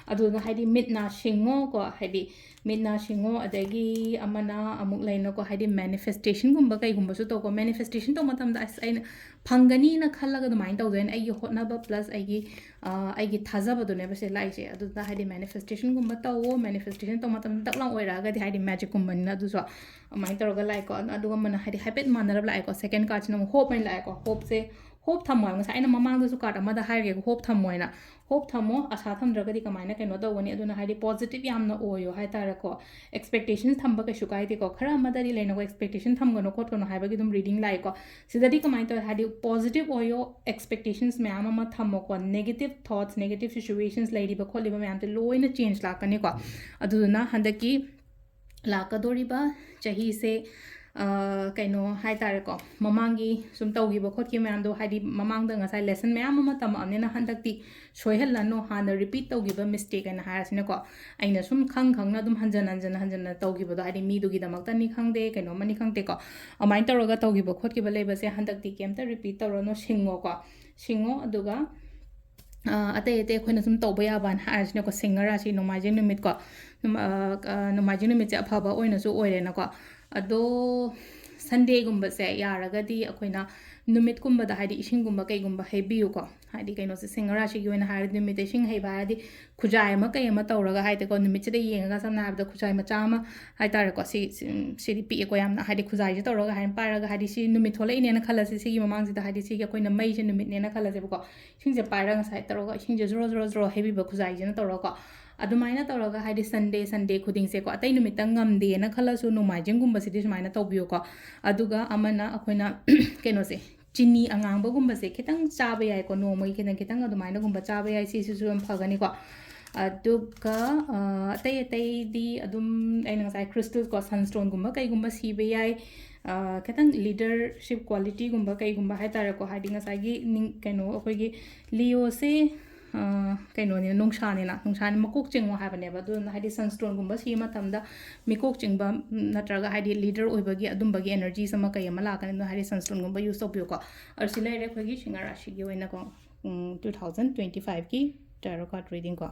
ꯑꯗꯨꯅ ꯍꯥꯏꯗꯤ ꯃꯤꯠ ꯅꯥ ꯁꯤꯡꯉꯣꯀꯣ, ꯍꯥꯏꯗꯤ ꯃꯤꯠ ꯅꯥ ꯁꯤꯡꯉꯣ꯫ ꯑꯗꯒꯤ ꯑꯃꯅ ꯑꯃꯨꯛ ꯂꯩꯅꯀꯣ, ꯍꯥꯏꯗꯤ ꯃꯦꯅꯤꯐꯦꯁꯇꯦꯁꯟꯒꯨꯝꯕ ꯀꯩꯒꯨꯝꯕꯁꯨ ꯇꯧꯀꯣ꯫ ꯃꯦꯅꯤꯐꯦꯁꯇꯦꯁꯟ ꯇꯧꯕ ꯃꯇꯝꯗ ꯑꯁ ꯑꯩꯅ ꯐꯪꯒꯅꯤꯅ ꯈꯜꯂꯒ ꯑꯗꯨꯃꯥꯏꯅ ꯇꯧꯗꯣꯏꯅꯦ꯫ ꯑꯩꯒꯤ ꯍꯣꯠꯅꯕ ꯄ꯭ꯂꯁ ꯑꯩꯒꯤ, ꯑ, ꯑꯩꯒꯤ ꯊꯥꯖꯕꯗꯨꯅꯦꯕ ꯁꯦ ꯂꯥꯛꯏꯁꯦ꯫ ꯑꯗꯨꯗ ꯍꯥꯏꯗꯤ ꯃꯦꯅꯤꯐꯦꯁꯇꯦꯁꯟꯒꯨꯝꯕ ꯇꯧꯋꯣ꯫ ꯃꯦꯅꯤꯐꯦꯁꯇꯦꯁꯟ ꯇꯧꯕ ꯃꯇꯝꯗ ꯗꯛ ꯂꯥꯎ ꯑꯣꯏꯔꯛꯑꯒꯗꯤ ꯍꯥꯏꯗꯤ ꯃꯦꯖꯤꯛꯀꯨꯝꯕꯅꯤꯅ ꯑꯗꯨꯁꯨ ꯑꯗꯨꯃꯥꯏꯅ ꯇꯧꯔꯒ ꯂꯥꯛꯑꯦꯀꯣ꯫ ꯑꯗꯨꯒ ꯑꯃꯅ ꯍꯥꯏꯗꯤ ꯍꯥꯏꯐꯦꯠ ꯃꯥꯟꯅꯔꯞ ꯂꯥꯛꯑꯦꯀꯣ꯫ ꯁꯦꯀꯦꯟ ꯀꯥꯔꯠꯁꯤꯅ ꯑꯃꯨꯛ ꯍꯣꯞ ꯑꯣꯏꯅ ꯂꯥꯛꯑꯦꯀꯣ꯫ ꯍꯣꯞꯁꯦ, ꯍꯣꯞ ꯊꯝꯃꯣ ꯍꯥꯏꯕ꯫ ꯉꯁꯥꯏ ꯑꯩꯅ ꯃꯃꯥꯡꯗꯁꯨ ꯀꯥꯔꯠ ꯑꯃꯗ ꯍꯥꯏꯈ꯭ꯔꯦꯀꯣ, ꯍꯣꯞ ꯊꯝꯃꯣ ꯍꯥꯏꯅ꯫ ꯍꯣꯞ ꯊꯝꯃꯣ, ꯑꯁꯥ ꯊꯝꯗ꯭ꯔꯒꯗꯤ ꯀꯃꯥꯏꯅ ꯀꯩꯅꯣ ꯇꯧꯒꯅꯤ? ꯑꯗꯨꯅ ꯍꯥꯏꯗꯤ ꯄꯣꯖꯤꯇꯤꯚ ꯌꯥꯝꯅ ꯑꯣꯏꯌꯣ ꯍꯥꯏꯇꯥꯔꯦꯀꯣ꯫ ꯑꯦꯛꯁꯄꯦꯛꯇꯦꯁꯟ ꯊꯝꯕ ꯀꯩꯁꯨ ꯀꯥꯏꯗꯦꯀꯣ꯫ ꯈꯔ ꯑꯃꯗꯗꯤ ꯂꯩꯅꯀꯣ, ꯑꯦꯛꯁꯄꯦꯛꯇꯦꯁꯟ ꯊꯝꯒꯅꯣ ꯈꯣꯠꯀꯅꯣ ꯍꯥꯏꯕꯒꯤ ꯑꯗꯨꯝ ꯔꯤꯗꯤꯡ ꯂꯥꯛꯑꯦꯀꯣ꯫ ꯁꯤꯗꯗꯤ ꯀꯃꯥꯏꯅ ꯇꯧꯋꯦ ꯍꯥꯏꯗꯤ ꯄꯣꯖꯤꯇꯤꯚ ꯑꯣꯏꯌꯣ, ꯑꯦꯛꯁꯄꯦꯛꯇꯦꯁꯟꯁ ꯃꯌꯥꯝ ꯑꯃ ꯊꯝꯃꯣꯀꯣ꯫ ꯅꯦꯒꯦꯇꯤꯚ ꯊꯣꯠꯁ, ꯅꯦꯒꯦꯇꯤꯚ ꯁꯤꯆꯨꯋꯦꯁꯟꯁ ꯂꯩꯔꯤꯕ ꯈꯣꯠꯂꯤꯕ ꯃꯌꯥꯝꯁꯦ ꯂꯣꯏꯅ ꯆꯦꯟꯖ ꯂꯥꯛꯀꯅꯤꯀꯣ꯫ ꯑꯗꯨꯗꯨꯅ ꯍꯟꯗꯛꯀꯤ ꯂꯥꯛꯀꯗꯧꯔꯤꯕ ꯆꯍꯤꯁꯦ, ꯑ, ꯀꯩꯅꯣ ꯍꯥꯏꯇꯥꯔꯦꯀꯣ, ꯃꯃꯥꯡꯒꯤ ꯁꯨꯝ ꯇꯧꯈꯤꯕ ꯈꯣꯠꯈꯤꯕ ꯃꯌꯥꯝꯗꯣ, ꯍꯥꯏꯗꯤ ꯃꯃꯥꯡꯗ ꯉꯁꯥꯏ ꯂꯦꯁꯟ ꯃꯌꯥꯝ ꯑꯃ ꯇꯝꯃꯛꯑꯕꯅꯤꯅ ꯍꯟꯗꯛꯇꯤ ꯁꯣꯏꯍꯜꯂꯅꯨ꯫ ꯍꯥꯟꯅ ꯔꯤꯄꯤꯠ ꯇꯧꯈꯤꯕ ꯃꯤꯁꯇꯦꯛ ꯍꯥꯏꯅ ꯍꯥꯏꯔꯁꯤꯅꯀꯣ, ꯑꯩꯅ ꯁꯨꯝ ꯈꯪ ꯈꯪꯅ ꯑꯗꯨꯝ ꯍꯟꯖꯟ ꯍꯟꯖꯟ ꯍꯟꯖꯟꯅ ꯇꯧꯈꯤꯕꯗꯣ, ꯍꯥꯏꯗꯤ ꯃꯤꯗꯨꯒꯤꯗꯃꯛꯇꯅꯤ ꯈꯪꯗꯦ, ꯀꯩꯅꯣꯝꯃꯅꯤ ꯈꯪꯗꯦꯀꯣ, ꯑꯗꯨꯃꯥꯏꯅ ꯇꯧꯔꯒ ꯇꯧꯈꯤꯕ ꯈꯣꯠꯈꯤꯕ ꯂꯩꯕꯁꯦ ꯍꯟꯗꯛꯇꯤ ꯀꯩꯝꯇ ꯔꯤꯄꯤꯠ ꯇꯧꯔꯅꯨ, ꯁꯤꯡꯉꯣꯀꯣ, ꯁꯤꯡꯉꯣ꯫ ꯑꯗꯨꯒ ꯑ, ꯑꯇꯩ ꯑꯇꯩ ꯑꯩꯈꯣꯏꯅ ꯁꯨꯝ ꯇꯧꯕ ꯌꯥꯕꯅ ꯍꯥꯏꯔꯁꯤꯅꯦꯀꯣ, ꯁꯤꯡꯍ ꯔꯥꯁꯤ ꯅꯣꯡꯃꯥꯏꯖꯤꯡ ꯅꯨꯃꯤꯠꯀꯣ, ꯅꯣꯡꯃ-, ꯑ, ꯑ, ꯅꯣꯡꯃꯥꯏꯖꯤꯡ ꯅꯨꯃꯤꯠꯁꯦ ꯑꯐꯕ ꯑꯣꯏꯅꯁꯨ ꯑꯣꯏꯔꯦꯅꯀꯣ꯫ ꯑꯗꯣ ꯁꯟꯗꯦꯒꯨꯝꯕꯁꯦ ꯌꯥꯔꯒꯗꯤ ꯑꯩꯈꯣꯏꯅ ꯅꯨꯃꯤꯠꯀꯨꯝꯕꯗ ꯍꯥꯏꯗꯤ ꯏꯁꯤꯡꯒꯨꯝꯕ ꯀꯩꯒꯨꯝꯕ ꯍꯩꯕꯤꯌꯨꯀꯣ꯫ ꯍꯥꯏꯗꯤ ꯀꯩꯅꯣꯁꯦ, ꯁꯤꯡꯍ ꯔꯥꯁꯤꯒꯤ ꯑꯣꯏꯅ ꯍꯥꯏꯔꯗꯤ ꯅꯨꯃꯤꯠꯇ ꯏꯁꯤꯡ ꯍꯩꯕ ꯍꯥꯏꯔꯗꯤ ꯈꯨꯖꯥꯏ ꯑꯃ ꯀꯩ ꯑꯃ ꯇꯧꯔꯒ ꯍꯥꯏꯗꯤꯀꯣ, ꯅꯨꯃꯤꯠꯁꯤꯗ ꯌꯦꯡꯉꯒ ꯁꯝꯅ ꯍꯥꯏꯔꯕꯗ ꯈꯨꯖꯥꯏ ꯃꯆꯥ ꯑꯃ ꯍꯥꯏꯇꯥꯔꯦꯀꯣ, ꯁꯤ ꯁꯤ- ꯁꯤꯗꯤ ꯄꯤꯛꯑꯦꯀꯣ ꯌꯥꯝꯅ, ꯍꯥꯏꯗꯤ ꯈꯨꯖꯥꯏꯁꯦ ꯇꯧꯔꯒ ꯍꯥꯏꯅ ꯄꯥꯏꯔꯒ, ꯍꯥꯏꯗꯤ ꯁꯤ ꯅꯨꯃꯤꯠ ꯊꯣꯛꯂꯛꯏꯅꯦꯅ ꯈꯜꯂꯁꯤ, ꯁꯤꯒꯤ ꯃꯃꯥꯡꯁꯤꯗ ꯍꯥꯏꯗꯤ ꯁꯤꯒꯤ ꯑꯩꯈꯣꯏꯅ ꯃꯩꯁꯦ ꯅꯨꯃꯤꯠꯅꯦꯅ ꯈꯜꯂꯁꯦꯕꯀꯣ, ꯏꯁꯤꯡꯁꯦ ꯄꯥꯏꯔꯒ ꯉꯁꯥꯏ ꯇꯧꯔꯒ ꯏꯁꯤꯡꯁꯦ ꯖꯣꯔꯣ ꯖꯣꯔꯣ ꯖꯣꯔꯣ ꯍꯩꯕꯤꯕ ꯈꯨꯖꯥꯏꯁꯤꯅ ꯇꯧꯔꯒꯀꯣ, ꯑꯗꯨꯃꯥꯏꯅ ꯇꯧꯔꯒ ꯍꯥꯏꯗꯤ ꯁꯟꯗꯦ ꯁꯟꯗꯦ ꯈꯨꯗꯤꯡꯁꯦꯀꯣ, ꯑꯇꯩ ꯅꯨꯃꯤꯠꯇ ꯉꯝꯗꯦꯅ ꯈꯜꯂꯁꯨ ꯅꯣꯡꯃꯥꯏꯖꯤꯡꯒꯨꯝꯕꯁꯤꯗꯤ ꯁꯨꯃꯥꯏꯅ ꯇꯧꯕꯤꯌꯨꯀꯣ꯫ ꯑꯗꯨꯒ ꯑꯃꯅ ꯑꯩꯈꯣꯏꯅ ꯀꯩꯅꯣꯁꯦ, ꯆꯤꯅꯤ ꯑꯉꯥꯡꯕꯒꯨꯝꯕꯁꯦ ꯈꯤꯇꯪ ꯆꯥꯕ ꯌꯥꯏꯀꯣ, ꯅꯣꯡꯃꯒꯤ ꯈꯤꯇꯪ ꯈꯤꯇꯪ ꯑꯗꯨꯃꯥꯏꯅꯒꯨꯝꯕ ꯆꯥꯕ ꯌꯥꯏ, ꯁꯤꯁꯤꯁꯨ ꯌꯥꯝ ꯐꯒꯅꯤꯀꯣ꯫ ꯑꯗꯨꯒ ꯑ, ꯑꯇꯩ ꯑꯇꯩꯗꯤ ꯑꯗꯨꯝ ꯑꯩꯅ ꯉꯁꯥꯏ ꯈ꯭ꯔꯤꯁꯇꯜ ꯀꯣ, ꯁꯟꯁ꯭ꯇꯣꯟꯒꯨꯝꯕ ꯀꯩꯒꯨꯝꯕ ꯁꯤꯕ ꯌꯥꯏ꯫ ꯑ, ꯈꯤꯇꯪ ꯂꯤꯗꯔꯁꯤꯞ ꯀ꯭ꯋꯥꯂꯤꯇꯤꯒꯨꯝꯕ ꯀꯩꯒꯨꯝꯕ ꯍꯥꯏꯇꯥꯔꯦꯀꯣ, ꯍꯥꯏꯗꯤ ꯉꯁꯥꯏꯒꯤ ꯅꯤꯡ- ꯀꯩꯅꯣ ꯑꯩꯈꯣꯏꯒꯤ ꯂꯤꯑꯣꯁꯦ ꯑ, ꯀꯩꯅꯣꯅꯤꯅ, ꯅꯨꯡꯁꯥꯅꯤꯅ, ꯅꯨꯡꯁꯥꯅꯤ ꯃꯀꯣꯛ ꯆꯤꯡꯉꯣ ꯍꯥꯏꯕꯅꯦꯕ꯫ ꯑꯗꯨꯅ ꯍꯥꯏꯗꯤ ꯁꯟꯁ꯭ꯇꯣꯟꯒꯨꯝꯕ ꯁꯤꯕ ꯃꯇꯝꯗ ꯃꯤꯀꯣꯛ ꯆꯤꯡꯕ, ꯎꯝ, ꯅꯠꯇ꯭ꯔꯒ ꯍꯥꯏꯗꯤ ꯂꯤꯗꯔ ꯑꯣꯏꯕꯒꯤ ꯑꯗꯨꯝꯕꯒꯤ ꯑꯦꯅꯔꯖꯤꯁ ꯑꯃ ꯀꯩ ꯑꯃ ꯂꯥꯛꯀꯅꯤ꯫ ꯑꯗꯨꯅ ꯍꯥꯏꯗꯤ ꯁꯟꯁ꯭ꯇꯣꯟꯒꯨꯝꯕ ꯌꯨꯁ ꯇꯧꯕꯤꯌꯨꯀꯣ꯫ ꯑꯁꯤ ꯂꯩꯔꯦ ꯑꯩꯈꯣꯏꯒꯤ ꯁꯤꯡꯍ ꯔꯥꯁꯤꯒꯤ ꯑꯣꯏꯅꯀꯣ, ꯎꯝ, two thousand twenty five ꯀꯤ tarot card reading ꯀꯣ꯫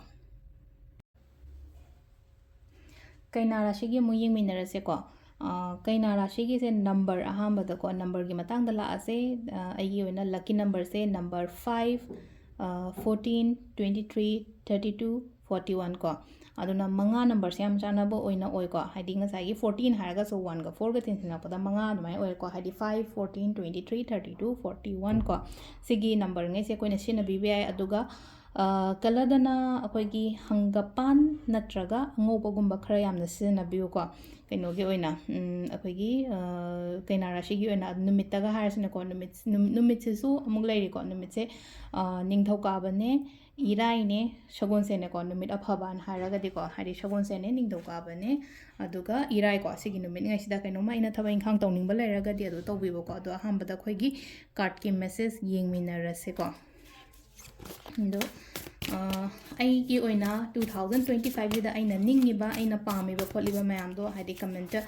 ꯀꯩꯅꯥ ꯔꯥꯁꯤꯒꯤ ꯑꯃꯨꯛ ꯌꯦꯡꯃꯤꯟꯅꯔꯁꯦꯀꯣ꯫ ꯑ, ꯀꯩꯅꯥ ꯔꯥꯁꯤꯒꯤꯁꯦ ꯅꯝꯕꯔ ꯑꯍꯥꯟꯕꯗꯀꯣ, ꯅꯝꯕꯔꯒꯤ ꯃꯇꯥꯡꯗ ꯂꯥꯛꯑꯁꯦ꯫ ꯑ, ꯑꯩꯒꯤ ꯑꯣꯏꯅ ꯂꯛꯀꯤ ꯅꯝꯕꯔꯁꯦ ꯅꯝꯕꯔ five, ꯑ, fourteen, twenty three, thirty two, forty one ꯀꯣ꯫ ꯑꯗꯨꯅ ꯃꯉꯥ ꯅꯝꯕꯔꯁꯦ ꯌꯥꯝ ꯆꯥꯟꯅꯕ ꯑꯣꯏꯅ ꯑꯣꯏꯀꯣ꯫ ꯍꯥꯏꯗꯤ ꯉꯁꯥꯏꯒꯤ fourteen ꯍꯥꯏꯔꯒꯁꯨ one ꯒ four ꯒ ꯇꯤꯟꯁꯤꯜꯂꯛꯄꯗ ꯃꯉꯥ ꯑꯗꯨꯃꯥꯏꯅ ꯑꯣꯏꯔꯦꯀꯣ꯫ ꯍꯥꯏꯗꯤ five, fourteen, twenty three, thirty two, forty one ꯀꯣ꯫ ꯁꯤꯒꯤ ꯅꯝꯕꯔꯉꯩꯁꯦ ꯑꯩꯈꯣꯏꯅ ꯁꯤꯖꯤꯟꯅꯕꯤꯕ ꯌꯥꯏ꯫ ꯑꯗꯨꯒ, ꯑ, ꯀꯂꯔꯗꯅ ꯑꯩꯈꯣꯏꯒꯤ ꯍꯪꯒꯄꯥꯟ ꯅꯠꯇ꯭ꯔꯒ ꯑꯉꯧꯕꯒꯨꯝꯕ ꯈꯔ ꯌꯥꯝꯅ ꯁꯤꯖꯤꯟꯅꯕꯤꯌꯨꯀꯣ꯫ ꯀꯩꯅꯣꯒꯤ ꯑꯣꯏꯅ, ꯎꯝ, ꯑꯩꯈꯣꯏꯒꯤ, ꯑ, ꯀꯩꯅꯥ ꯔꯥꯁꯤꯒꯤ ꯑꯣꯏꯅ ꯅꯨꯃꯤꯠꯇꯒ ꯍꯥꯏꯔꯁꯤꯅꯀꯣ, ꯅꯨꯃꯤꯠ, ꯅꯨꯝ-, ꯅꯨꯃꯤꯠꯁꯤꯁꯨ ꯑꯃꯨꯛ ꯂꯩꯔꯤꯀꯣ꯫ ꯅꯨꯃꯤꯠꯁꯦ, ꯑ, ꯅꯤꯡꯊꯧꯀꯥꯕꯅꯦ, ꯏꯔꯥꯏꯅꯦ, ꯁꯒꯣꯜꯁꯦꯟꯅꯦꯀꯣ꯫ ꯅꯨꯃꯤꯠ ꯑꯐꯕꯅ ꯍꯥꯏꯔꯒꯗꯤꯀꯣ, ꯍꯥꯏꯗꯤ ꯁꯒꯣꯜꯁꯦꯟꯅꯦ, ꯅꯤꯡꯊꯧꯀꯥꯕꯅꯦ, ꯑꯗꯨꯒ ꯏꯔꯥꯏꯀꯣ꯫ ꯁꯤꯒꯤ ꯅꯨꯃꯤꯠꯉꯩꯁꯤꯗ ꯀꯩꯅꯣꯝꯃ ꯑꯩꯅ ꯊꯕꯛ ꯏꯪꯈꯥꯡ ꯇꯧꯅꯤꯡꯕ ꯂꯩꯔꯒꯗꯤ ꯑꯗꯨ ꯇꯧꯕꯤꯕꯀꯣ꯫ ꯑꯗꯣ ꯑꯍꯥꯟꯕꯗ ꯑꯩꯈꯣꯏꯒꯤ ꯀꯥꯔꯠꯀꯤ ꯃꯦꯁꯦꯖ ꯌꯦꯡꯃꯤꯟꯅꯔꯁꯦꯀꯣ꯫ ꯑꯗꯣ, ꯑ, ꯑꯩꯒꯤ ꯑꯣꯏꯅ two thousand twenty five ꯁꯤꯗ ꯑꯩꯅ ꯅꯤꯡꯉꯤꯕ, ꯑꯩꯅ ꯄꯥꯝꯃꯤꯕ ꯈꯣꯠꯂꯤꯕ ꯃꯌꯥꯝꯗꯣ ꯍꯥꯏꯗꯤ ꯀꯃꯦꯟꯇ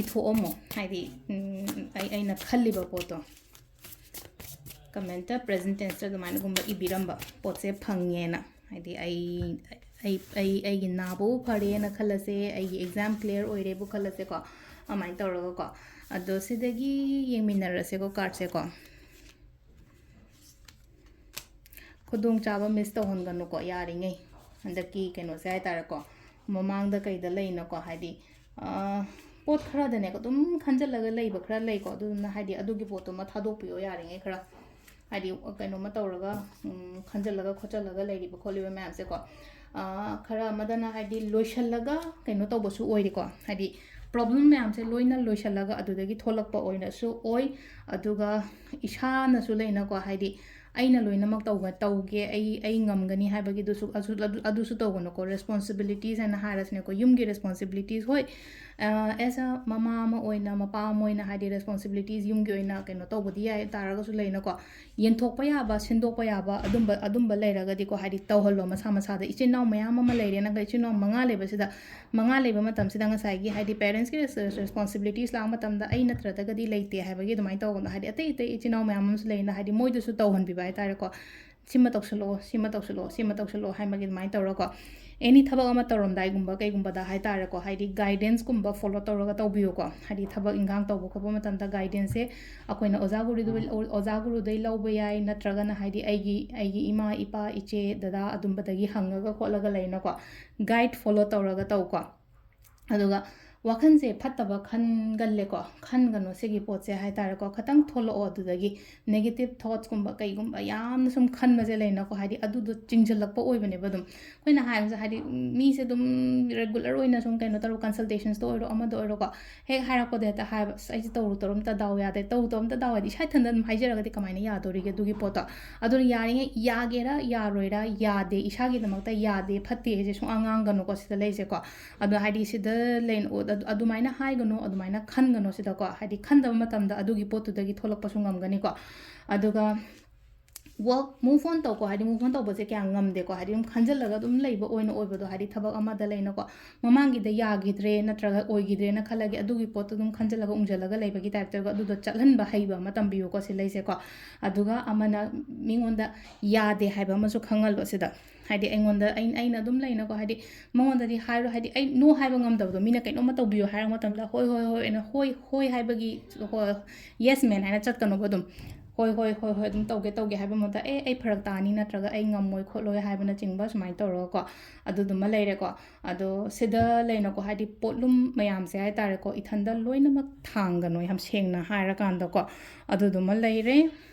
ꯏꯊꯣꯛꯑꯝꯃꯣ꯫ ꯍꯥꯏꯗꯤ, ꯎꯝ, ꯑꯩ, ꯑꯩꯅ ꯈꯜꯂꯤꯕ ꯄꯣꯠꯇꯣ ꯀꯃꯦꯟꯇ ꯄ꯭ꯔꯦꯖꯦꯟ ꯇꯦꯟꯁꯇ ꯑꯗꯨꯃꯥꯏꯅꯒꯨꯝꯕ ꯏꯕꯤꯔꯝꯕ ꯄꯣꯠꯁꯦ ꯐꯪꯉꯦꯅ꯫ ꯍꯥꯏꯗꯤ ꯑꯩ, ꯑꯩ, ꯑꯩ, ꯑꯩꯒꯤ ꯅꯥꯕꯕꯨ ꯐꯔꯦꯅ ꯈꯜꯂꯁꯦ, ꯑꯩꯒꯤ ꯑꯦꯛꯖꯥꯝ ꯀ꯭ꯂꯤꯌꯥꯔ ꯑꯣꯏꯔꯦꯕꯨ ꯈꯜꯂꯁꯦꯀꯣ, ꯑꯗꯨꯃꯥꯏꯅ ꯇꯧꯔꯒꯀꯣ꯫ ꯑꯗꯣ ꯁꯤꯗꯒꯤ ꯌꯦꯡꯃꯤꯟꯅꯔꯁꯦꯀꯣ ꯀꯥꯔꯠꯁꯦꯀꯣ꯫ ꯈꯨꯗꯣꯡꯆꯥꯕ ꯃꯤꯁ ꯇꯧꯍꯟꯒꯅꯨꯀꯣ, ꯌꯥꯔꯤꯉꯩ꯫ ꯍꯟꯗꯛꯀꯤ ꯀꯩꯅꯣꯁꯦ ꯍꯥꯏ ꯇꯥꯔꯦꯀꯣ, ꯃꯃꯥꯡꯗ ꯀꯩꯗ ꯂꯩꯅꯀꯣ, ꯍꯥꯏꯗꯤ, ꯑ, ꯄꯣꯠ ꯈꯔꯗꯅꯦꯀꯣ, ꯑꯗꯨꯝ ꯈꯟꯖꯤꯜꯂꯒ ꯂꯩꯕ ꯈꯔ ꯂꯩꯀꯣ, ꯑꯗꯨꯗꯨꯅ ꯍꯥꯏꯗꯤ ꯑꯗꯨꯒꯤ ꯄꯣꯠꯇꯨꯃ ꯊꯥꯗꯣꯛꯄꯤꯌꯣ ꯌꯥꯔꯤꯉꯩ ꯈꯔ꯫ ꯍꯥꯏꯗꯤ ꯀꯩꯅꯣꯝꯃ ꯇꯧꯔꯒ, ꯎꯝ, ꯈꯟꯖꯤꯜꯂꯒ ꯈꯣꯠꯆꯜꯂꯒ ꯂꯩꯔꯤꯕ ꯈꯣꯠꯂꯤꯕ ꯃꯌꯥꯝꯁꯦꯀꯣ, ꯑ, ꯈꯔ ꯑꯃꯗꯅ ꯍꯥꯏꯗꯤ ꯂꯣꯏꯁꯤꯜꯂꯒ ꯀꯩꯅꯣ ꯇꯧꯕꯁꯨ ꯑꯣꯏꯔꯦꯀꯣ, ꯍꯥꯏꯗꯤ ꯄ꯭ꯔꯣꯕ꯭ꯂꯦꯝ ꯃꯌꯥꯝꯁꯦ ꯂꯣꯏꯅ ꯂꯣꯏꯁꯤꯜꯂꯒ ꯑꯗꯨꯗꯒꯤ ꯊꯣꯛꯂꯛꯄ ꯑꯣꯏꯅꯁꯨ ꯑꯣꯏ꯫ ꯑꯗꯨꯒ ꯏꯁꯥꯅꯁꯨ ꯂꯩꯅꯀꯣ, ꯍꯥꯏꯗꯤ ꯑꯩꯅ ꯂꯣꯏꯅꯃꯛ ꯇꯧꯒ-, ꯇꯧꯒꯦ, ꯑꯩ, ꯑꯩ ꯉꯝꯒꯅꯤ ꯍꯥꯏꯕꯒꯤꯗꯨꯁꯨ, ꯑꯗꯨ-, ꯑꯗꯨ-, ꯑꯗꯨꯁꯨ ꯇꯧꯒꯅꯨꯀꯣ꯫ ꯔꯦꯁꯄꯣꯟꯁꯤꯕꯤꯂꯤꯇꯤꯁ ꯍꯥꯏꯅ ꯍꯥꯏꯔꯁꯤꯅꯦꯀꯣ, ꯌꯨꯝꯒꯤ ꯔꯦꯁꯄꯣꯟꯁꯤꯕꯤꯂꯤꯇꯤꯁ, ꯍꯣꯏ, ꯑꯦꯁ ꯑ ꯃꯃꯥ ꯑꯃ ꯑꯣꯏꯅ, ꯃꯄꯥ ꯑꯃ ꯑꯣꯏꯅ ꯍꯥꯏꯗꯤ ꯔꯦꯁꯄꯣꯟꯁꯤꯕꯤꯂꯤꯇꯤꯁ ꯌꯨꯝꯒꯤ ꯑꯣꯏꯅ ꯀꯩꯅꯣ ꯇꯧꯕꯗꯤ ꯌꯥꯏ ꯇꯥꯔꯒꯁꯨ ꯂꯩꯅꯀꯣ, ꯌꯦꯟꯊꯣꯛꯄ ꯌꯥꯕ, ꯁꯤꯟꯗꯣꯛꯄ ꯌꯥꯕ ꯑꯗꯨꯝꯕ, ꯑꯗꯨꯝꯕ ꯂꯩꯔꯒꯗꯤꯀꯣ, ꯍꯥꯏꯗꯤ ꯇꯧꯍꯜꯂꯣ ꯃꯁꯥ ꯃꯁꯥꯗ꯫ ꯏꯆꯤꯟ ꯏꯅꯥꯎ ꯃꯌꯥꯝ ꯑꯃ ꯂꯩꯔꯦ, ꯅꯪꯒ ꯏꯆꯤꯟ ꯏꯅꯥꯎ ꯃꯉꯥ ꯂꯩꯕꯁꯤꯗ, ꯃꯉꯥ ꯂꯩꯕ ꯃꯇꯝꯁꯤꯗ ꯉꯁꯥꯏꯒꯤ ꯍꯥꯏꯗꯤ ꯄꯦꯔꯦꯟꯁꯀꯤ ꯔꯦꯁꯄꯣꯟꯁꯤꯕꯤꯂꯤꯇꯤꯁ ꯂꯥꯛꯄ ꯃꯇꯝꯗ ꯑꯩ ꯅꯠꯇ꯭ꯔꯒꯗꯤ ꯂꯩꯇꯦ ꯍꯥꯏꯕꯒꯤ ꯑꯗꯨꯃꯥꯏꯅ ꯇꯧꯒꯅꯣ꯫ ꯍꯥꯏꯗꯤ ꯑꯇꯩ ꯑꯇꯩ ꯏꯆꯤꯟ ꯏꯅꯥꯎ ꯃꯌꯥꯝ ꯑꯃꯁꯨ ꯂꯩꯅ, ꯍꯥꯏꯗꯤ ꯃꯣꯏꯗꯁꯨ ꯇꯧꯍꯟꯕꯤꯕ ꯍꯥꯏ ꯇꯥꯔꯦꯀꯣ꯫ ꯁꯤꯃ ꯇꯧꯁꯜꯂꯛꯑꯣ, ꯁꯤꯃ ꯇꯧꯁꯜꯂꯛꯑꯣ, ꯁꯤꯃ ꯇꯧꯁꯜꯂꯛꯑꯣ ꯍꯥꯏꯕꯒꯤ ꯑꯗꯨꯃꯥꯏꯅ ꯇꯧꯔꯒꯀꯣ, ꯑꯦꯅꯤ ꯊꯕꯛ ꯑꯃ ꯇꯧꯔꯝꯗꯥꯏꯒꯨꯝꯕ ꯀꯩꯒꯨꯝꯕꯗ ꯍꯥꯏ ꯇꯥꯔꯦꯀꯣ, ꯍꯥꯏꯗꯤ ꯒꯥꯏꯗꯦꯟꯁꯀꯨꯝꯕ ꯐꯣꯂꯣ ꯇꯧꯔꯒ ꯇꯧꯕꯤꯌꯨꯀꯣ꯫ ꯍꯥꯏꯗꯤ ꯊꯕꯛ ꯏꯟꯈꯥꯡ ꯇꯧꯕ ꯈꯣꯠꯄ ꯃꯇꯝꯗ ꯒꯥꯏꯗꯦꯟꯁꯁꯦ ꯑꯩꯈꯣꯏꯅ ꯑꯣꯖꯥ ꯒꯨꯔꯨꯗ-, ꯑꯣꯖꯥ ꯒꯨꯔꯨꯗꯩ ꯂꯧꯕ ꯌꯥꯏ, ꯅꯠꯇ꯭ꯔꯒꯅ ꯍꯥꯏꯗꯤ ꯑꯩꯒꯤ, ꯑꯩꯒꯤ ꯏꯃꯥ, ꯏꯄꯥ, ꯏꯆꯦ, ꯗꯗꯥ ꯑꯗꯨꯝꯕꯗꯒꯤ ꯍꯪꯉꯒ ꯈꯣꯠꯂꯒ ꯂꯩꯅꯀꯣ, ꯒꯥꯏꯗ ꯐꯣꯂꯣ ꯇꯧꯔꯒ ꯇꯧꯀꯣ꯫ ꯑꯗꯨꯒ ꯋꯥꯈꯜꯁꯦ ꯐꯠꯇꯕ ꯈꯟꯒꯜꯂꯦꯀꯣ, ꯈꯟꯒꯅꯨ ꯁꯤꯒꯤ ꯄꯣꯠꯁꯦ ꯍꯥꯏ ꯇꯥꯔꯦꯀꯣ꯫ ꯈꯇꯪ ꯊꯣꯛꯂꯛꯑꯣ ꯑꯗꯨꯗꯒꯤ꯫ ꯅꯦꯒꯦꯇꯤꯞ ꯊꯣꯠꯁꯀꯨꯝꯕ ꯀꯩꯒꯨꯝꯕ ꯌꯥꯝꯅ ꯁꯨꯝ ꯈꯟꯕꯁꯦ ꯂꯩꯅꯀꯣ, ꯍꯥꯏꯗꯤ ꯑꯗꯨꯗꯣ ꯆꯤꯡꯁꯤꯜꯂꯛꯄ ꯑꯣꯏꯕꯅꯦꯕ ꯑꯗꯨꯝ꯫ ꯑꯩꯈꯣꯏꯅ ꯍꯥꯏꯕꯁꯦ ꯍꯥꯏꯗꯤ ꯃꯤꯁꯦ ꯑꯗꯨꯝ ꯔꯦꯒꯨꯂꯔ ꯑꯣꯏꯅ ꯁꯨꯝ ꯀꯩꯅꯣ ꯇꯧꯔꯣ, ꯀꯟꯁꯜꯇꯦꯁꯟꯁꯇ ꯑꯣꯏꯔꯣ, ꯑꯃꯗ ꯑꯣꯏꯔꯣꯀꯣ, ꯍꯦꯛ ꯍꯥꯏꯔꯛꯄꯗ ꯍꯦꯛꯇ ꯍꯥꯏꯕ, "ꯑꯁ, ꯑꯩꯁꯦ ꯇꯧꯔꯨ ꯇꯧꯔꯨ ꯑꯝꯇ ꯗꯥꯎ ꯌꯥꯗꯦ, ꯇꯧꯔꯨ ꯇꯧꯔꯨ ꯑꯝꯇ ꯗꯥꯎ ꯌꯥꯗꯦ", ꯏꯁꯥ ꯏꯊꯟꯗ ꯑꯗꯨꯝ ꯍꯥꯏꯖꯔꯒꯗꯤ ꯀꯃꯥꯏꯅ ꯌꯥꯗꯣꯔꯤꯒꯦ ꯑꯗꯨꯒꯤ ꯄꯣꯠꯇꯣ? ꯑꯗꯨꯅ ꯌꯥꯔꯤꯉꯩ ꯌꯥꯒꯦꯔꯥ ꯌꯥꯔꯣꯏꯔꯥ, ꯌꯥꯗꯦ, ꯏꯁꯥꯒꯤꯗꯃꯛꯇ ꯌꯥꯗꯦ, ꯐꯠꯇꯦ ꯍꯥꯏꯁꯦ ꯁꯨꯡꯉꯥꯡ ꯉꯥꯡꯒꯅꯨꯀꯣ ꯁꯤꯗ ꯂꯩꯁꯦꯀꯣ꯫ ꯑꯗꯣ ꯍꯥꯏꯗꯤ ꯁꯤꯗ ꯂꯩ-, ꯑꯗꯨ-, ꯑꯗꯨꯃꯥꯏꯅ ꯍꯥꯏꯒꯅꯨ, ꯑꯗꯨꯃꯥꯏꯅ ꯈꯟꯒꯅꯨ ꯁꯤꯗꯀꯣ꯫ ꯍꯥꯏꯗꯤ ꯈꯟꯗꯕ ꯃꯇꯝꯗ ꯑꯗꯨꯒꯤ ꯄꯣꯠꯇꯨꯗꯒꯤ ꯊꯣꯛꯂꯛꯄꯁꯨ ꯉꯝꯒꯅꯤꯀꯣ꯫ ꯑꯗꯨꯒ ꯋꯥꯛ, ꯃꯨꯚ ꯑꯣꯟ ꯇꯧꯀꯣ꯫ ꯍꯥꯏꯗꯤ ꯃꯨꯚ ꯑꯣꯟ ꯇꯧꯕꯁꯦ ꯀꯌꯥ ꯉꯝꯗꯦꯀꯣ꯫ ꯍꯥꯏꯗꯤ ꯑꯗꯨꯝ ꯈꯟꯖꯜꯂꯒ ꯑꯗꯨꯝ ꯂꯩꯕ ꯑꯣꯏꯅ ꯑꯣꯏꯕꯗꯣ, ꯍꯥꯏꯗꯤ ꯊꯕꯛ ꯑꯃꯗ ꯂꯩꯅꯀꯣ, ꯃꯃꯥꯡꯒꯤꯗ ꯌꯥꯈꯤꯗ꯭ꯔꯦ ꯅꯠꯇ꯭ꯔꯒ ꯑꯣꯏꯈꯤꯗ꯭ꯔꯦꯅ ꯈꯜꯂꯒꯦ, ꯑꯗꯨꯒꯤ ꯄꯣꯠꯇꯣ ꯑꯗꯨꯝ ꯈꯟꯖꯜꯂꯒ ꯎꯪꯖꯜꯂꯒ ꯂꯩꯕꯒꯤ ꯇꯥꯏꯞꯇ ꯑꯣꯏꯕ, ꯑꯗꯨꯗꯣ ꯆꯠꯍꯟꯕ ꯍꯩꯕ ꯑꯃ ꯇꯝꯕꯤꯌꯨꯀꯣ ꯁꯤ ꯂꯩꯁꯦꯀꯣ꯫ ꯑꯗꯨꯒ ꯑꯃꯅ ꯃꯤꯉꯣꯟꯗ ꯌꯥꯗꯦ ꯍꯥꯏꯕ ꯑꯃꯁꯨ ꯈꯪꯍꯜꯂꯣ ꯁꯤꯗ꯫ ꯍꯥꯏꯗꯤ ꯑꯩꯉꯣꯟꯗ, ꯑꯩ-, ꯑꯩꯅ ꯑꯗꯨꯝ ꯂꯩꯅꯀꯣ, ꯍꯥꯏꯗꯤ ꯃꯉꯣꯟꯗꯗꯤ ꯍꯥꯏꯔꯣ, ꯍꯥꯏꯗꯤ ꯑꯩ ꯅꯣ ꯍꯥꯏꯕ ꯉꯝꯗꯕꯗꯣ, ꯃꯤꯅ ꯀꯩꯅꯣꯝꯃ ꯇꯧꯕꯤꯌꯣ ꯍꯥꯏꯔꯛꯄ ꯃꯇꯝꯗ ꯍꯣꯏ, ꯍꯣꯏ, ꯍꯣꯏ ꯑꯩꯅ ꯍꯣꯏ, ꯍꯣꯏ ꯍꯥꯏꯕꯒꯤ, ꯍꯣꯏ, ꯌꯦꯁ ꯃꯦꯟ ꯍꯥꯏꯅ ꯆꯠꯀꯅꯣꯕ ꯑꯗꯨꯝ꯫ ꯍꯣꯏ ꯍꯣꯏ ꯍꯣꯏ ꯍꯣꯏ ꯑꯗꯨꯝ ꯇꯧꯒꯦ ꯇꯧꯒꯦ ꯍꯥꯏꯕ ꯃꯍꯨꯠꯇ ꯑꯦ ꯑꯩ ꯐꯔꯛ ꯇꯥꯅꯤ ꯅꯠꯇ꯭ꯔꯒ ꯑꯩ ꯉꯝꯃꯣꯏ ꯈꯣꯠꯂꯣꯏ ꯍꯥꯏꯕꯅꯆꯤꯡꯕ ꯁꯨꯃꯥꯏꯅ ꯇꯧꯔꯒꯀꯣ ꯑꯗꯨꯗꯨꯃ ꯂꯩꯔꯦꯀꯣ꯫ ꯑꯗꯣ ꯁꯤꯗ ꯂꯩꯅꯀꯣ ꯍꯥꯏꯗꯤ ꯄꯣꯠꯂꯨꯝ ꯃꯌꯥꯝꯁꯦ ꯍꯥꯏ ꯇꯥꯔꯦꯀꯣ ꯏꯊꯟꯗ ꯂꯣꯏꯅꯃꯛ ꯊꯥꯡꯒꯅꯣ ꯌꯥꯝ ꯁꯦꯡꯅ ꯍꯥꯏꯔꯀꯥꯟꯗꯀꯣ꯫ ꯑꯗꯨꯗꯨꯃ ꯂꯩꯔꯦ꯫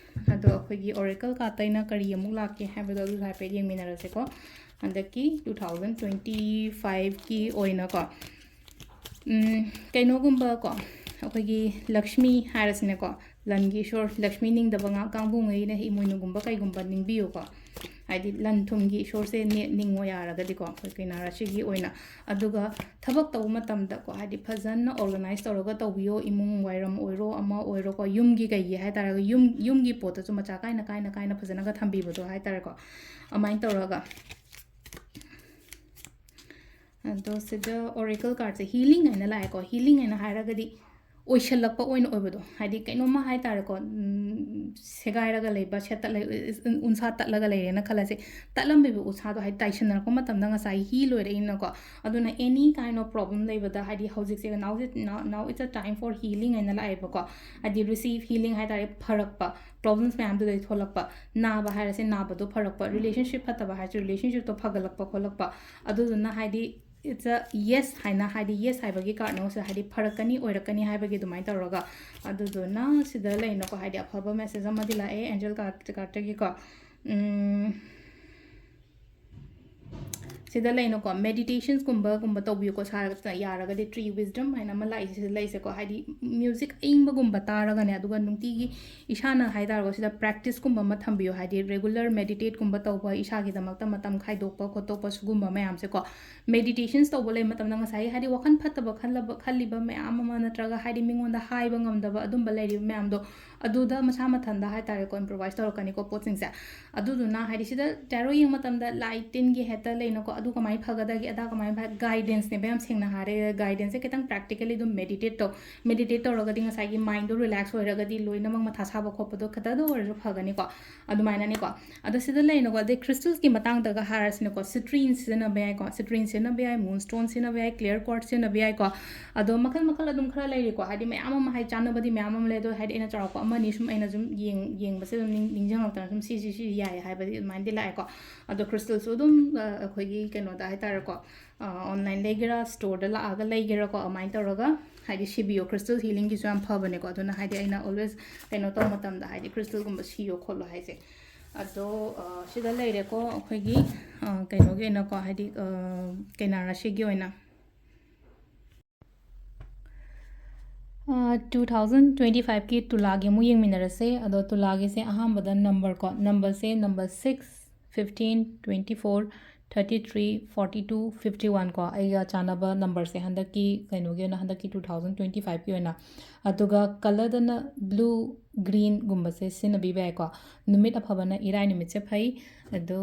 ꯑꯗꯣ ꯑꯩꯈꯣꯏꯒꯤ oracle cardꯇꯩꯅ ꯀꯔꯤ ꯑꯃꯨꯛ ꯂꯥꯛꯀꯦ ꯍꯥꯏꯕꯗꯣ ꯑꯗꯨꯁꯨ ꯍꯥꯏꯐꯦꯠ ꯌꯦꯡꯃꯤꯟꯅꯔꯁꯦꯀꯣ꯫ ꯍꯟꯗꯛꯀꯤ two thousand twenty fiveꯀꯤ ꯑꯣꯏꯅꯀꯣ ꯎꯝ, ꯀꯩꯅꯣꯒꯨꯝꯕ ꯀꯣ ꯑꯩꯈꯣꯏꯒꯤ ꯂꯛꯁꯃꯤ ꯍꯥꯏꯔꯁꯤꯅꯦꯀꯣ ꯂꯟꯒꯤ ꯏꯁꯣꯔ ꯂꯛꯁꯃꯤ ꯅꯤꯡꯗꯕ ꯉꯥꯛ ꯀꯥꯡꯕꯨꯉꯩꯅ ꯏꯃꯣꯏꯅꯨꯒꯨꯝꯕ ꯀꯩꯒꯨꯝꯕ ꯅꯤꯡꯕꯤꯌꯨꯀꯣ꯫ ꯍꯥꯏꯗꯤ ꯂꯟ ꯊꯨꯝꯒꯤ ꯏꯁꯣꯔꯁꯦ ꯅꯦ- ꯅꯤꯡꯉꯣ ꯌꯥꯔꯒꯗꯤꯀꯣ ꯑꯩꯈꯣꯏ ꯀꯩꯅꯥ ꯔꯥꯁꯤꯒꯤ ꯑꯣꯏꯅ꯫ ꯑꯗꯨꯒ ꯊꯕꯛ ꯇꯧꯕ ꯃꯇꯝꯗꯀꯣ ꯍꯥꯏꯗꯤ ꯐꯖꯅ organize ꯇꯧꯔꯒ ꯇꯧꯕꯤꯌꯣ꯫ ꯏꯃꯨꯡ ꯋꯥꯏꯔꯝ ꯑꯣꯏꯔꯣ ꯑꯃ ꯑꯣꯏꯔꯣꯀꯣ ꯌꯨꯝꯒꯤ ꯀꯩꯒꯤ ꯍꯥꯏ ꯇꯥꯔꯒ ꯌꯨꯝ ꯌꯨꯝꯒꯤ ꯄꯣꯠꯇꯁꯨ ꯃꯆꯥ ꯀꯥꯏꯅ ꯀꯥꯏꯅ ꯀꯥꯏꯅ ꯐꯖꯅꯒ ꯊꯝꯕꯤꯕꯗꯣ ꯍꯥꯏ ꯇꯥꯔꯦꯀꯣ꯫ ꯑꯗꯨꯃꯥꯏꯅ ꯇꯧꯔꯒ ꯑꯗꯣ ꯁꯤꯗ oracle cardꯁꯦ healing ꯍꯥꯏꯅ ꯂꯥꯛꯑꯦꯀꯣ꯫ Healing ꯍꯥꯏꯅ ꯍꯥꯏꯔꯒꯗꯤ ꯑꯣꯏꯁꯜꯂꯛꯄ ꯑꯣꯏꯅ ꯑꯣꯏꯕꯗꯣ ꯍꯥꯏꯗꯤ ꯀꯩꯅꯣꯝꯃ ꯍꯥꯏ ꯇꯥꯔꯦꯀꯣ ꯎꯝ, ꯁꯦꯒꯥꯏꯔꯒ ꯂꯩꯕ ꯁꯦꯠꯇꯠꯂ ꯎꯟꯁꯥ ꯇꯠꯂꯒ ꯂꯩꯔꯦꯅ ꯈꯜꯂꯁꯦ꯫ ꯇꯠꯂꯝꯃꯤꯕ ꯎꯁꯥꯗꯣ ꯍꯥꯏꯗꯤ ꯇꯥꯏꯁꯟꯅꯔꯛꯄ ꯃꯇꯝꯗ ꯉꯁꯥꯏ heal ꯑꯣꯏꯔꯛꯏꯅꯀꯣ꯫ ꯑꯗꯨꯅ any kind of problem ꯂꯩꯕꯗ ꯍꯥꯏꯗꯤ ꯍꯧꯖꯤꯛꯁꯦ now is it- now now it's a time for healing ꯍꯥꯏꯅ ꯂꯥꯛꯑꯦꯕꯀꯣ꯫ ꯍꯥꯏꯗꯤ receive healing ꯍꯥꯏ ꯇꯥꯔꯦ ꯐꯔꯛꯄ problems ꯃꯌꯥꯝꯗꯨꯗꯒꯤ ꯊꯣꯛꯂꯛꯄ꯫ ꯅꯥꯕ ꯍꯥꯏꯔꯁꯦ ꯅꯥꯕꯗꯣ ꯐꯔꯛꯄ relationship ꯐꯠꯇꯕ ꯍꯥꯏꯔꯁꯦ relationshipꯇꯣ ꯐꯒꯠꯂꯛꯄ ꯈꯣꯠꯂꯛꯄ꯫ ꯑꯗꯨꯗꯨꯅ ꯍꯥꯏꯗꯤ it's a yes ꯍꯥꯏꯅ ꯍꯥꯏꯗꯤ yes ꯍꯥꯏꯕꯒꯤ cardꯅꯣ ꯁꯤꯗ ꯍꯥꯏꯗꯤ ꯐꯔꯛꯀꯅꯤ ꯑꯣꯏꯔꯛꯀꯅꯤ ꯍꯥꯏꯕꯒꯤ ꯑꯗꯨꯃꯥꯏꯅ ꯇꯧꯔꯒ꯫ ꯑꯗꯨꯗꯨꯅ ꯁꯤꯗ ꯂꯩꯅꯀꯣ ꯍꯥꯏꯗꯤ ꯑꯐꯕ message ꯑꯃꯗꯤ ꯂꯥꯛꯑꯦ angel card cardꯇꯒꯤꯀꯣ꯫ ꯎꯝ, ꯁꯤꯗ ꯂꯩꯅꯀꯣ meditationsꯀꯨꯝꯕꯒꯨꯝꯕ ꯇꯧꯕꯤꯌꯨꯀꯣ ꯁꯥꯔ ꯌꯥꯔꯒꯗꯤ tree wisdom ꯍꯥꯏꯅ ꯑꯃ ꯂꯥꯛꯏꯁꯦ ꯁꯤꯗ ꯂꯩꯁꯦꯀꯣ꯫ ꯍꯥꯏꯗꯤ music ꯑꯏꯪꯕꯒꯨꯝꯕ ꯇꯥꯔꯒꯅꯦ ꯑꯗꯨꯒ ꯅꯨꯡꯇꯤꯒꯤ ꯏꯁꯥꯅ ꯍꯥꯏ ꯇꯥꯔꯒꯣ ꯁꯤꯗ practiceꯀꯨꯝꯕ ꯑꯃ ꯊꯝꯕꯤꯌꯨ꯫ ꯍꯥꯏꯗꯤ regular meditateꯀꯨꯝꯕ ꯇꯧꯕ ꯏꯁꯥꯒꯤꯗꯃꯛꯇ ꯃꯇꯝ ꯈꯥꯏꯗꯣꯛꯄ ꯈꯣꯠꯇꯣꯛꯄ ꯁꯤꯒꯨꯝꯕ ꯃꯌꯥꯝꯁꯦꯀꯣ꯫ Meditations ꯇꯧꯕ ꯂꯩꯕ ꯃꯇꯝꯗ ꯉꯁꯥꯏꯒꯤ ꯍꯥꯏꯗꯤ ꯋꯥꯈꯜ ꯐꯠꯇꯕ ꯈꯜꯂꯕ ꯈꯜꯂꯤꯕ ꯃꯌꯥꯝ ꯑꯃ ꯅꯠꯇ꯭ꯔꯒ ꯍꯥꯏꯗꯤ ꯃꯤꯉꯣꯟꯗ ꯍꯥꯏꯕ ꯉꯝꯗꯕ ꯑꯗꯨꯝꯕ ꯂꯩꯔꯤꯕ ꯃꯌꯥꯝꯗꯣ ꯑꯗꯨꯗ ꯃꯁꯥ ꯃꯊꯟꯗ ꯍꯥꯏ ꯇꯥꯔꯦꯀꯣ improvise ꯇꯧꯔꯛꯀꯅꯤꯀꯣ ꯄꯣꯠꯁꯤꯡꯁꯦ꯫ ꯑꯗꯨꯗꯨꯅ ꯍꯥꯏꯗꯤ ꯁꯤꯗ tarot ꯌꯦꯡꯕ ꯃꯇꯝꯗ ꯂꯥꯏ ꯇꯤꯟꯒꯤ ꯍꯦꯛꯇ ꯂꯩꯅꯀꯣ ꯑꯗꯨ ꯀꯃꯥꯏꯅ ꯐꯒꯗꯒꯦ ꯑꯗꯥ ꯀꯃꯥꯏꯅ ꯐ- guidanceꯅꯦꯕ ꯌꯥꯝ ꯁꯦꯡꯅ ꯍꯥꯏꯔꯦ guidanceꯁꯦ ꯈꯤꯇꯪ practically ꯑꯗꯨꯝ meditate ꯇꯧ꯫ Meditate ꯇꯧꯔꯒꯗꯤ ꯉꯁꯥꯏꯒꯤ mindꯗꯣ relax ꯑꯣꯏꯔꯒꯗꯤ ꯂꯣꯏꯅꯃꯛ ꯃꯊꯥ ꯁꯥꯕ ꯈꯣꯠꯄꯗꯣ ꯈꯤꯇꯗ ꯑꯣꯏꯔꯁꯨ ꯐꯒꯅꯤꯀꯣ꯫ ꯑꯗꯨꯃꯥꯏꯅꯅꯤꯀꯣ꯫ ꯑꯗꯣ ꯁꯤꯗ ꯂꯩꯅꯀꯣ ꯑꯗꯩ crystalsꯀꯤ ꯃꯇꯥꯡꯗꯒ ꯍꯥꯏꯔꯁꯤꯅꯀꯣ citrine ꯁꯤꯖꯤꯟꯅꯕ ꯌꯥꯏꯀꯣ꯫ Citrine ꯁꯤꯖꯤꯟꯅꯕ ꯌꯥꯏ moonstone ꯁꯤꯖꯤꯟꯅꯕ ꯌꯥꯏ clear quartz ꯁꯤꯖꯤꯟꯅꯕ ꯌꯥꯏꯀꯣ꯫ ꯑꯗꯣ ꯃꯈꯜ ꯃꯈꯜ ꯑꯗꯨꯝ ꯈꯔ ꯂꯩꯔꯤꯀꯣ ꯍꯥꯏꯗꯤ ꯃꯌꯥꯝ ꯑꯃ ꯍꯥꯏ ꯆꯥꯟꯅꯕꯗꯤ ꯃꯌꯥꯝ ꯑꯃ ꯂꯩ ꯑꯗꯣ ꯍꯥꯏꯗꯤ ꯑꯩꯅ ꯆꯥꯎꯔꯥꯛꯄ ꯑꯅꯤ ꯁꯨꯝ ꯑꯩꯅ ꯁꯨꯝ ꯌꯦꯡ ꯌꯦꯡꯕꯁꯦ ꯑꯗꯨꯝ ꯅꯤꯡ ꯅꯤꯡꯁꯤꯡꯉꯛꯇꯅ ꯁꯨꯝ ꯁꯤꯁꯤ ꯁꯤ ꯌꯥꯏ ꯍꯥꯏꯕꯗꯤ ꯑꯗꯨꯃꯥꯏꯅꯗꯤ ꯂꯥꯛꯑꯦꯀꯣ꯫ ꯑꯗꯣ crystalꯁꯨ ꯑꯗꯨꯝ ꯑ, ꯑꯩꯈꯣꯏꯒꯤ ꯀꯩꯅꯣꯗ ꯍꯥꯏꯇꯥꯔꯦꯀꯣ, ꯑ, online ꯂꯩꯒꯦꯔꯥ storeꯗ ꯂꯥꯛꯑꯒ ꯂꯩꯒꯦꯔꯥꯀꯣ, ꯑꯗꯨꯃꯥꯏꯅ ꯇꯧꯔꯒ ꯍꯥꯏꯗꯤ ꯁꯤꯕꯤꯌꯣ꯫ Crystal healingꯒꯤꯁꯨ ꯌꯥꯝ ꯐꯕꯅꯦꯀꯣ꯫ ꯑꯗꯨꯅ ꯍꯥꯏꯗꯤ ꯑꯩꯅ always ꯀꯩꯅꯣ ꯇꯧꯕ ꯃꯇꯝꯗ ꯍꯥꯏꯗꯤ crystalꯒꯨꯝꯕ ꯁꯤꯌꯣ ꯈꯣꯠꯂꯣ ꯍꯥꯏꯁꯦ꯫ ꯑꯗꯣ ꯑ, ꯁꯤꯗ ꯂꯩꯔꯦꯀꯣ ꯑꯩꯈꯣꯏꯒꯤ ꯑ, ꯀꯩꯅꯣꯒꯤ ꯑꯣꯏꯅꯀꯣ, ꯍꯥꯏꯗꯤ ꯑ, ꯀꯩꯅꯥ ꯔꯥꯁꯤꯒꯤ ꯑꯣꯏꯅ꯫ ꯇꯨ ꯊꯥꯎꯖꯟ ꯇ꯭ꯋꯦꯟꯇꯤ ꯐꯥꯏꯚꯀꯤ ꯇꯨꯂꯥꯒꯤ ꯑꯃꯨꯛ ꯌꯦꯡꯃꯤꯟꯅꯔꯁꯦ꯫ ꯑꯗꯣ ꯇꯨꯂꯥꯒꯤꯁꯦ ꯑꯍꯥꯟꯕꯗ number ꯀꯣ, numberꯁꯦ number six, fifteen, twenty four, thirty three, forty two, fifty one ꯀꯣ, ꯑꯩꯒ ꯆꯥꯟꯅꯕ numberꯁꯦ ꯍꯟꯗꯛꯀꯤ ꯀꯩꯅꯣꯒꯤ ꯑꯣꯏꯅ, ꯍꯟꯗꯛꯀꯤ ꯇꯨ ꯊꯥꯎꯖꯟ ꯇ꯭ꯋꯦꯟꯇꯤ ꯐꯥꯏꯚꯀꯤ ꯑꯣꯏꯅ꯫ ꯑꯗꯨꯒ colourꯗꯅ blue, greenꯒꯨꯝꯕꯁꯦ ꯁꯤꯖꯤꯟꯅꯕꯤꯕ ꯌꯥꯏꯀꯣ꯫ ꯅꯨꯃꯤꯠ ꯑꯐꯕꯅ ꯏꯔꯥꯏ ꯅꯨꯃꯤꯠꯁꯦ ꯐꯩ꯫ ꯑꯗꯣ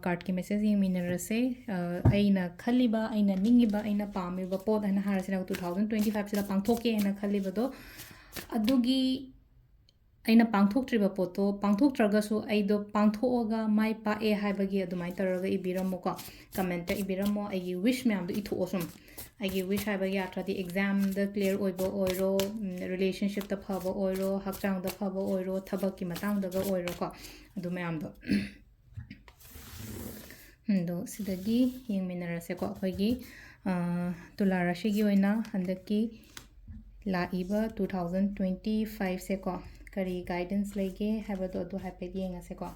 cardꯀꯤ message ꯌꯦꯡꯃꯤꯟꯅꯔꯁꯦ꯫ ꯑ, ꯑꯩꯅ ꯈꯜꯂꯤꯕ, ꯑꯩꯅ ꯅꯤꯡꯉꯤꯕ, ꯑꯩꯅ ꯄꯥꯝꯃꯤꯕ ꯄꯣꯠ ꯍꯥꯏꯅ ꯍꯥꯏꯔꯁꯤꯅ, ꯇꯨ ꯊꯥꯎꯖꯟ ꯇ꯭ꯋꯦꯟꯇꯤ ꯐꯥꯏꯚꯁꯤꯗ ꯄꯥꯡꯊꯣꯛꯀꯦ ꯍꯥꯏꯅ ꯈꯜꯂꯤꯕꯗꯣ, ꯑꯗꯨꯒꯤ ꯑꯩꯅ ꯄꯥꯡꯊꯣꯛꯇ꯭ꯔꯤꯕ ꯄꯣꯠꯇꯣ ꯄꯥꯡꯊꯣꯛꯇ꯭ꯔꯒꯁꯨ ꯑꯩꯗꯣ ꯄꯥꯡꯊꯣꯛꯑꯒ ꯃꯥꯏ ꯄꯥꯛꯑꯦ ꯍꯥꯏꯕꯒꯤ ꯑꯗꯨꯃꯥꯏꯅ ꯇꯧꯔꯒ ꯏꯕꯤꯔꯝꯃꯣꯀꯣ꯫ Commentꯇ ꯏꯕꯤꯔꯝꯃꯣ꯫ ꯑꯩꯒꯤ wish ꯃꯌꯥꯝꯗꯣ ꯏꯊꯣꯛꯑꯣ ꯁꯨꯝ꯫ ꯑꯩꯒꯤ wish ꯍꯥꯏꯕꯒꯤ ꯑꯔꯊꯗꯤ examꯗ clear ꯑꯣꯏꯕ ꯑꯣꯏꯔꯣ, ꯎꯝ, relationshipꯇ ꯐꯕ ꯑꯣꯏꯔꯣ, ꯍꯛꯆꯥꯡꯗ ꯐꯕ ꯑꯣꯏꯔꯣ, ꯊꯕꯛꯀꯤ ꯃꯇꯥꯡꯗꯒ ꯑꯣꯏꯔꯣꯀꯣ, ꯑꯗꯨ ꯃꯌꯥꯝꯗꯣ꯫ ꯑꯗꯣ ꯁꯤꯗꯒꯤ ꯌꯦꯡꯃꯤꯟꯅꯔꯁꯦꯀꯣ꯫ ꯑꯩꯈꯣꯏꯒꯤ, ꯑ, ꯇꯨꯂꯥ ꯔꯥꯁꯤꯒꯤ ꯑꯣꯏꯅ ꯍꯟꯗꯛꯀꯤ ꯂꯥꯛꯏꯕ ꯇꯨ ꯊꯥꯎꯖꯟ ꯇ꯭ꯋꯦꯟꯇꯤ ꯐꯥꯏꯚꯁꯦꯀꯣ, ꯀꯔꯤ guidance ꯂꯩꯒꯦ ꯍꯥꯏꯕꯗꯣ ꯑꯗꯨ ꯍꯥꯏꯐꯦꯠ ꯌꯦꯡꯉꯁꯦꯀꯣ꯫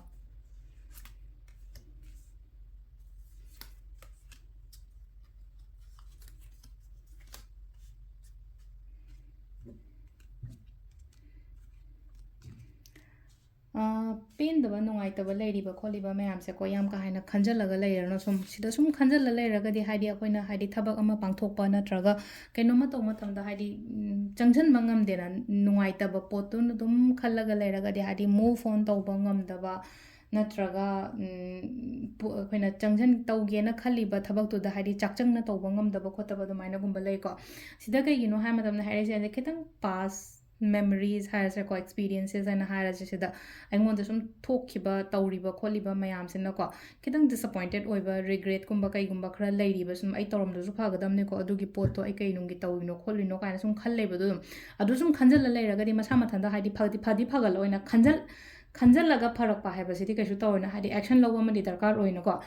ꯑ, ꯄꯦꯟꯗꯕ, ꯅꯨꯡꯉꯥꯏꯇꯕ ꯂꯩꯔꯤꯕ ꯈꯣꯠꯂꯤꯕ ꯃꯌꯥꯝꯁꯦꯀꯣ, ꯌꯥꯝ ꯀꯥ ꯍꯦꯟꯅ ꯈꯟꯖꯜꯂꯒ ꯂꯩꯔꯅꯨ꯫ ꯁꯨꯝ, ꯁꯤꯗ ꯁꯨꯝ ꯈꯟꯖꯜꯂ ꯂꯩꯔꯒꯗꯤ, ꯍꯥꯏꯗꯤ, ꯑꯩꯈꯣꯏꯅ, ꯍꯥꯏꯗꯤ, ꯊꯕꯛ ꯑꯃ ꯄꯥꯡꯊꯣꯛꯄ ꯅꯠꯇ꯭ꯔꯒ ꯀꯩꯅꯣꯝꯃ ꯇꯧꯕ ꯃꯇꯝꯗ, ꯍꯥꯏꯗꯤ, ꯎꯝ, ꯆꯪꯁꯤꯟꯕ ꯉꯝꯗꯦꯅ, ꯅꯨꯡꯉꯥꯏꯇꯕ ꯄꯣꯠꯇꯨ ꯑꯗꯨꯝ ꯈꯜꯂꯒ ꯂꯩꯔꯒꯗꯤ, ꯍꯥꯏꯗꯤ, move on ꯇꯧꯕ ꯉꯝꯗꯕ ꯅꯠꯇ꯭ꯔꯒ, ꯎꯝ, ꯄꯨ-, ꯑꯩꯈꯣꯏꯅ ꯆꯪꯁꯤꯟ-, ꯇꯧꯒꯦꯅ ꯈꯜꯂꯤꯕ ꯊꯕꯛꯇꯨꯗ, ꯍꯥꯏꯗꯤ, ꯆꯥꯛꯆꯪꯅ ꯇꯧꯕ ꯉꯝꯗꯕ ꯈꯣꯠꯇꯕ ꯑꯗꯨꯃꯥꯏꯅꯒꯨꯝꯕ ꯂꯩꯀꯣ꯫ ꯁꯤꯗ ꯀꯩꯒꯤꯅꯣ ꯍꯥꯏ ꯃꯇꯝꯗ, ꯍꯥꯏꯔꯤꯁꯦ, ꯑꯗ ꯈꯤꯇꯪ past memories ꯍꯥꯏꯔꯁꯤꯔꯀꯣ, experiences ꯍꯥꯏꯅ ꯍꯥꯏꯔꯁꯦ, ꯁꯤꯗ ꯑꯩꯉꯣꯟꯗ ꯁꯨꯝ ꯊꯣꯛꯈꯤꯕ, ꯇꯧꯔꯤꯕ ꯈꯣꯠꯂꯤꯕ ꯃꯌꯥꯝꯁꯤꯅꯀꯣ, ꯈꯤꯇꯪ disappointed ꯑꯣꯏꯕ, regret ꯀꯨꯝꯕ ꯀꯩꯒꯨꯝꯕ ꯈꯔ ꯂꯩꯔꯤꯕ, ꯁꯨꯝ ꯑꯩ ꯇꯧꯔꯝꯗꯁꯨ ꯐꯒꯗꯕꯅꯤꯀꯣ, ꯑꯗꯨꯒꯤ ꯄꯣꯠꯇꯣ ꯑꯩ ꯀꯩ ꯅꯨꯡꯒꯤ ꯇꯧꯔꯤꯅꯣ ꯈꯣꯠꯂꯤꯅꯣ ꯀꯥꯏꯅ ꯁꯨꯝ ꯈꯜ ꯂꯩꯕꯗꯣ, ꯑꯗꯨꯝ ꯑꯗꯨ ꯁꯨꯝ ꯈꯟꯖꯤꯜꯂ ꯂꯩꯔꯒꯗꯤ ꯃꯁꯥ ꯃꯊꯟꯇ, ꯍꯥꯏꯗꯤ ꯐꯗꯤ ꯐꯗꯤ ꯐꯒꯠꯂꯛꯑꯣꯏꯅ ꯈꯟꯖꯜ ꯈꯟꯖꯜꯂꯒ ꯐꯔꯛꯄ ꯍꯥꯏꯕꯁꯤꯗꯤ ꯀꯩꯁꯨ ꯇꯧꯔꯣꯏꯅ, ꯍꯥꯏꯗꯤ action ꯂꯧꯕ ꯑꯃꯗꯤ ꯗꯔꯀꯥꯔ ꯑꯣꯏꯅꯀꯣ꯫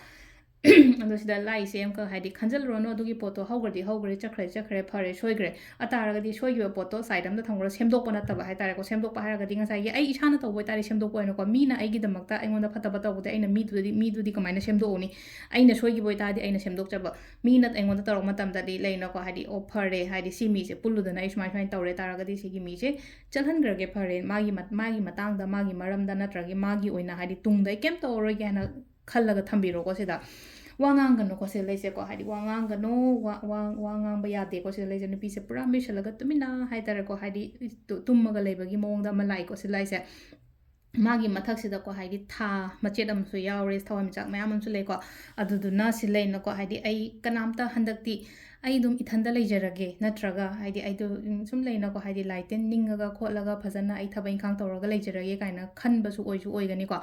ꯑꯗꯣ ꯁꯤꯗ ꯂꯥꯏꯁꯦ ꯑꯃꯈꯛ, ꯍꯥꯏꯗꯤ ꯈꯟꯖꯜꯂꯨꯔꯅꯨ, ꯑꯗꯨꯒꯤ ꯄꯣꯠꯇꯣ ꯍꯧꯈ꯭ꯔꯗꯤ ꯍꯧꯈ꯭ꯔꯦ, ꯆꯠꯈ꯭ꯔꯦ ꯆꯠꯈ꯭ꯔꯦ, ꯐꯔꯦ ꯁꯣꯏꯈ꯭ꯔꯦ꯫ ꯑꯇꯥꯔꯒꯗꯤ ꯁꯣꯏꯈꯤꯕ ꯄꯣꯠꯇꯣ side ꯑꯝꯗ ꯊꯝꯈ꯭ꯔꯣ, ꯁꯦꯝꯗꯣꯛꯄ ꯅꯠꯇꯕ ꯍꯥꯏꯇꯥꯔꯦꯀꯣ꯫ ꯁꯦꯝꯗꯣꯛꯄ ꯍꯥꯏꯔꯒꯗꯤ ꯉꯁꯥꯏꯒꯤ ꯑꯩ ꯏꯁꯥꯅ ꯇꯧꯕ ꯑꯣꯏꯇꯥꯔꯗꯤ ꯁꯦꯝꯗꯣꯛꯄ ꯑꯣꯏꯅꯀꯣ, ꯃꯤꯅ ꯑꯩꯒꯤꯗꯃꯛꯇ ꯑꯩꯉꯣꯟꯗ ꯐꯠꯇꯕ ꯇꯧꯕꯗ ꯑꯩꯅ ꯃꯤꯗꯨꯗꯤ, ꯃꯤꯗꯨꯗꯤ ꯀꯃꯥꯏꯅ ꯁꯦꯝꯗꯣꯛꯎꯅꯤ? ꯑꯩꯅ ꯁꯣꯏꯈꯤꯕ ꯑꯣꯏꯇꯥꯔꯗꯤ ꯑꯩꯅ ꯁꯦꯝꯗꯣꯛꯆꯕ, ꯃꯤꯅ ꯑꯩꯉꯣꯟꯗ ꯇꯧꯔꯛꯄ ꯃꯇꯝꯗꯗꯤ ꯂꯩꯅꯀꯣ, ꯍꯥꯏꯗꯤ ꯑꯣ ꯐꯔꯦ, ꯍꯥꯏꯗꯤ ꯁꯤ ꯃꯤꯁꯦ ꯄꯨꯜꯂꯨꯗꯅ ꯑꯩ ꯁꯨꯃꯥꯏ ꯁꯨꯃꯥꯏꯅ ꯇꯧꯔꯦ ꯇꯥꯔꯒꯗꯤ ꯁꯤꯒꯤ ꯃꯤꯁꯦ ꯆꯠꯍꯟꯈ꯭ꯔꯒꯦ, ꯐꯔꯦ, ꯃꯥꯒꯤ ꯃꯠ-, ꯃꯥꯒꯤ ꯃꯇꯥꯡꯗ, ꯃꯥꯒꯤ ꯃꯔꯝꯗ, ꯅꯠꯇ꯭ꯔꯒ ꯃꯥꯒꯤ ꯑꯣꯏꯅ, ꯍꯥꯏꯗꯤ ꯇꯨꯡꯗ ꯑꯩ ꯀꯩꯝ ꯇꯧꯔꯔꯣꯏꯒꯦ ꯍꯥꯏꯅ ꯈꯜꯂꯒ ꯊꯝꯕꯤꯔꯣꯀꯣ꯫ ꯁꯤꯗ ꯋꯥ ꯉꯥꯡꯒꯅꯨꯀꯣ ꯁꯤꯗ ꯂꯩꯁꯦꯀꯣ, ꯍꯥꯏꯗꯤ ꯋꯥ ꯉꯥꯡꯒꯅꯨ, ꯋꯥ, ꯋꯥ, ꯋꯥ ꯉꯥꯡꯕ ꯌꯥꯗꯦꯀꯣ ꯁꯤꯗ ꯂꯩꯁꯦ꯫ ꯅꯨꯄꯤꯁꯦ ꯄꯨꯔꯥ ꯃꯨꯁꯜꯂꯒ ꯇꯨꯃꯤꯟꯅ ꯍꯥꯏꯇꯥꯔꯦꯀꯣ, ꯍꯥꯏꯗꯤ ꯇꯨ-, ꯇꯨꯝꯃꯒ ꯂꯩꯕꯒꯤ ꯃꯑꯣꯡꯗ ꯑꯃ ꯂꯥꯛꯏꯀꯣ ꯁꯤꯗ ꯂꯩꯁꯦ꯫ ꯃꯥꯒꯤ ꯃꯊꯛꯁꯤꯗꯀꯣ, ꯍꯥꯏꯗꯤ ꯊꯥ ꯃꯆꯦꯠ ꯑꯃꯁꯨ ꯌꯥꯎꯔꯦ, ꯊꯋꯥꯟꯃꯤꯆꯥꯛ ꯃꯌꯥꯝ ꯑꯃꯁꯨ ꯂꯩꯀꯣ꯫ ꯑꯗꯨꯗꯨꯅ ꯁꯤ ꯂꯩꯅꯀꯣ, ꯍꯥꯏꯗꯤ ꯑꯩ ꯀꯅꯥꯝꯇ ꯍꯟꯗꯛꯇꯤ ꯑꯩ ꯑꯗꯨꯝ ꯏꯊꯟꯗ ꯂꯩꯖꯔꯒꯦ, ꯅꯠꯇ꯭ꯔꯒ ꯍꯥꯏꯗꯤ ꯑꯩꯗꯣ, ꯎꯝ, ꯁꯨꯝ ꯂꯩꯅꯀꯣ, ꯍꯥꯏꯗꯤ ꯂꯥꯏ ꯇꯤꯟ ꯅꯤꯡꯉꯒ ꯈꯣꯠꯂꯒ ꯐꯖꯅ ꯑꯩ ꯊꯕꯛ ꯏꯪꯈꯥꯡ ꯇꯧꯔꯒ ꯂꯩꯖꯔꯒꯦ ꯀꯥꯏꯅ ꯈꯟꯕꯁꯨ ꯑꯣꯏꯁꯨ ꯑꯣꯏꯒꯅꯤꯀꯣ꯫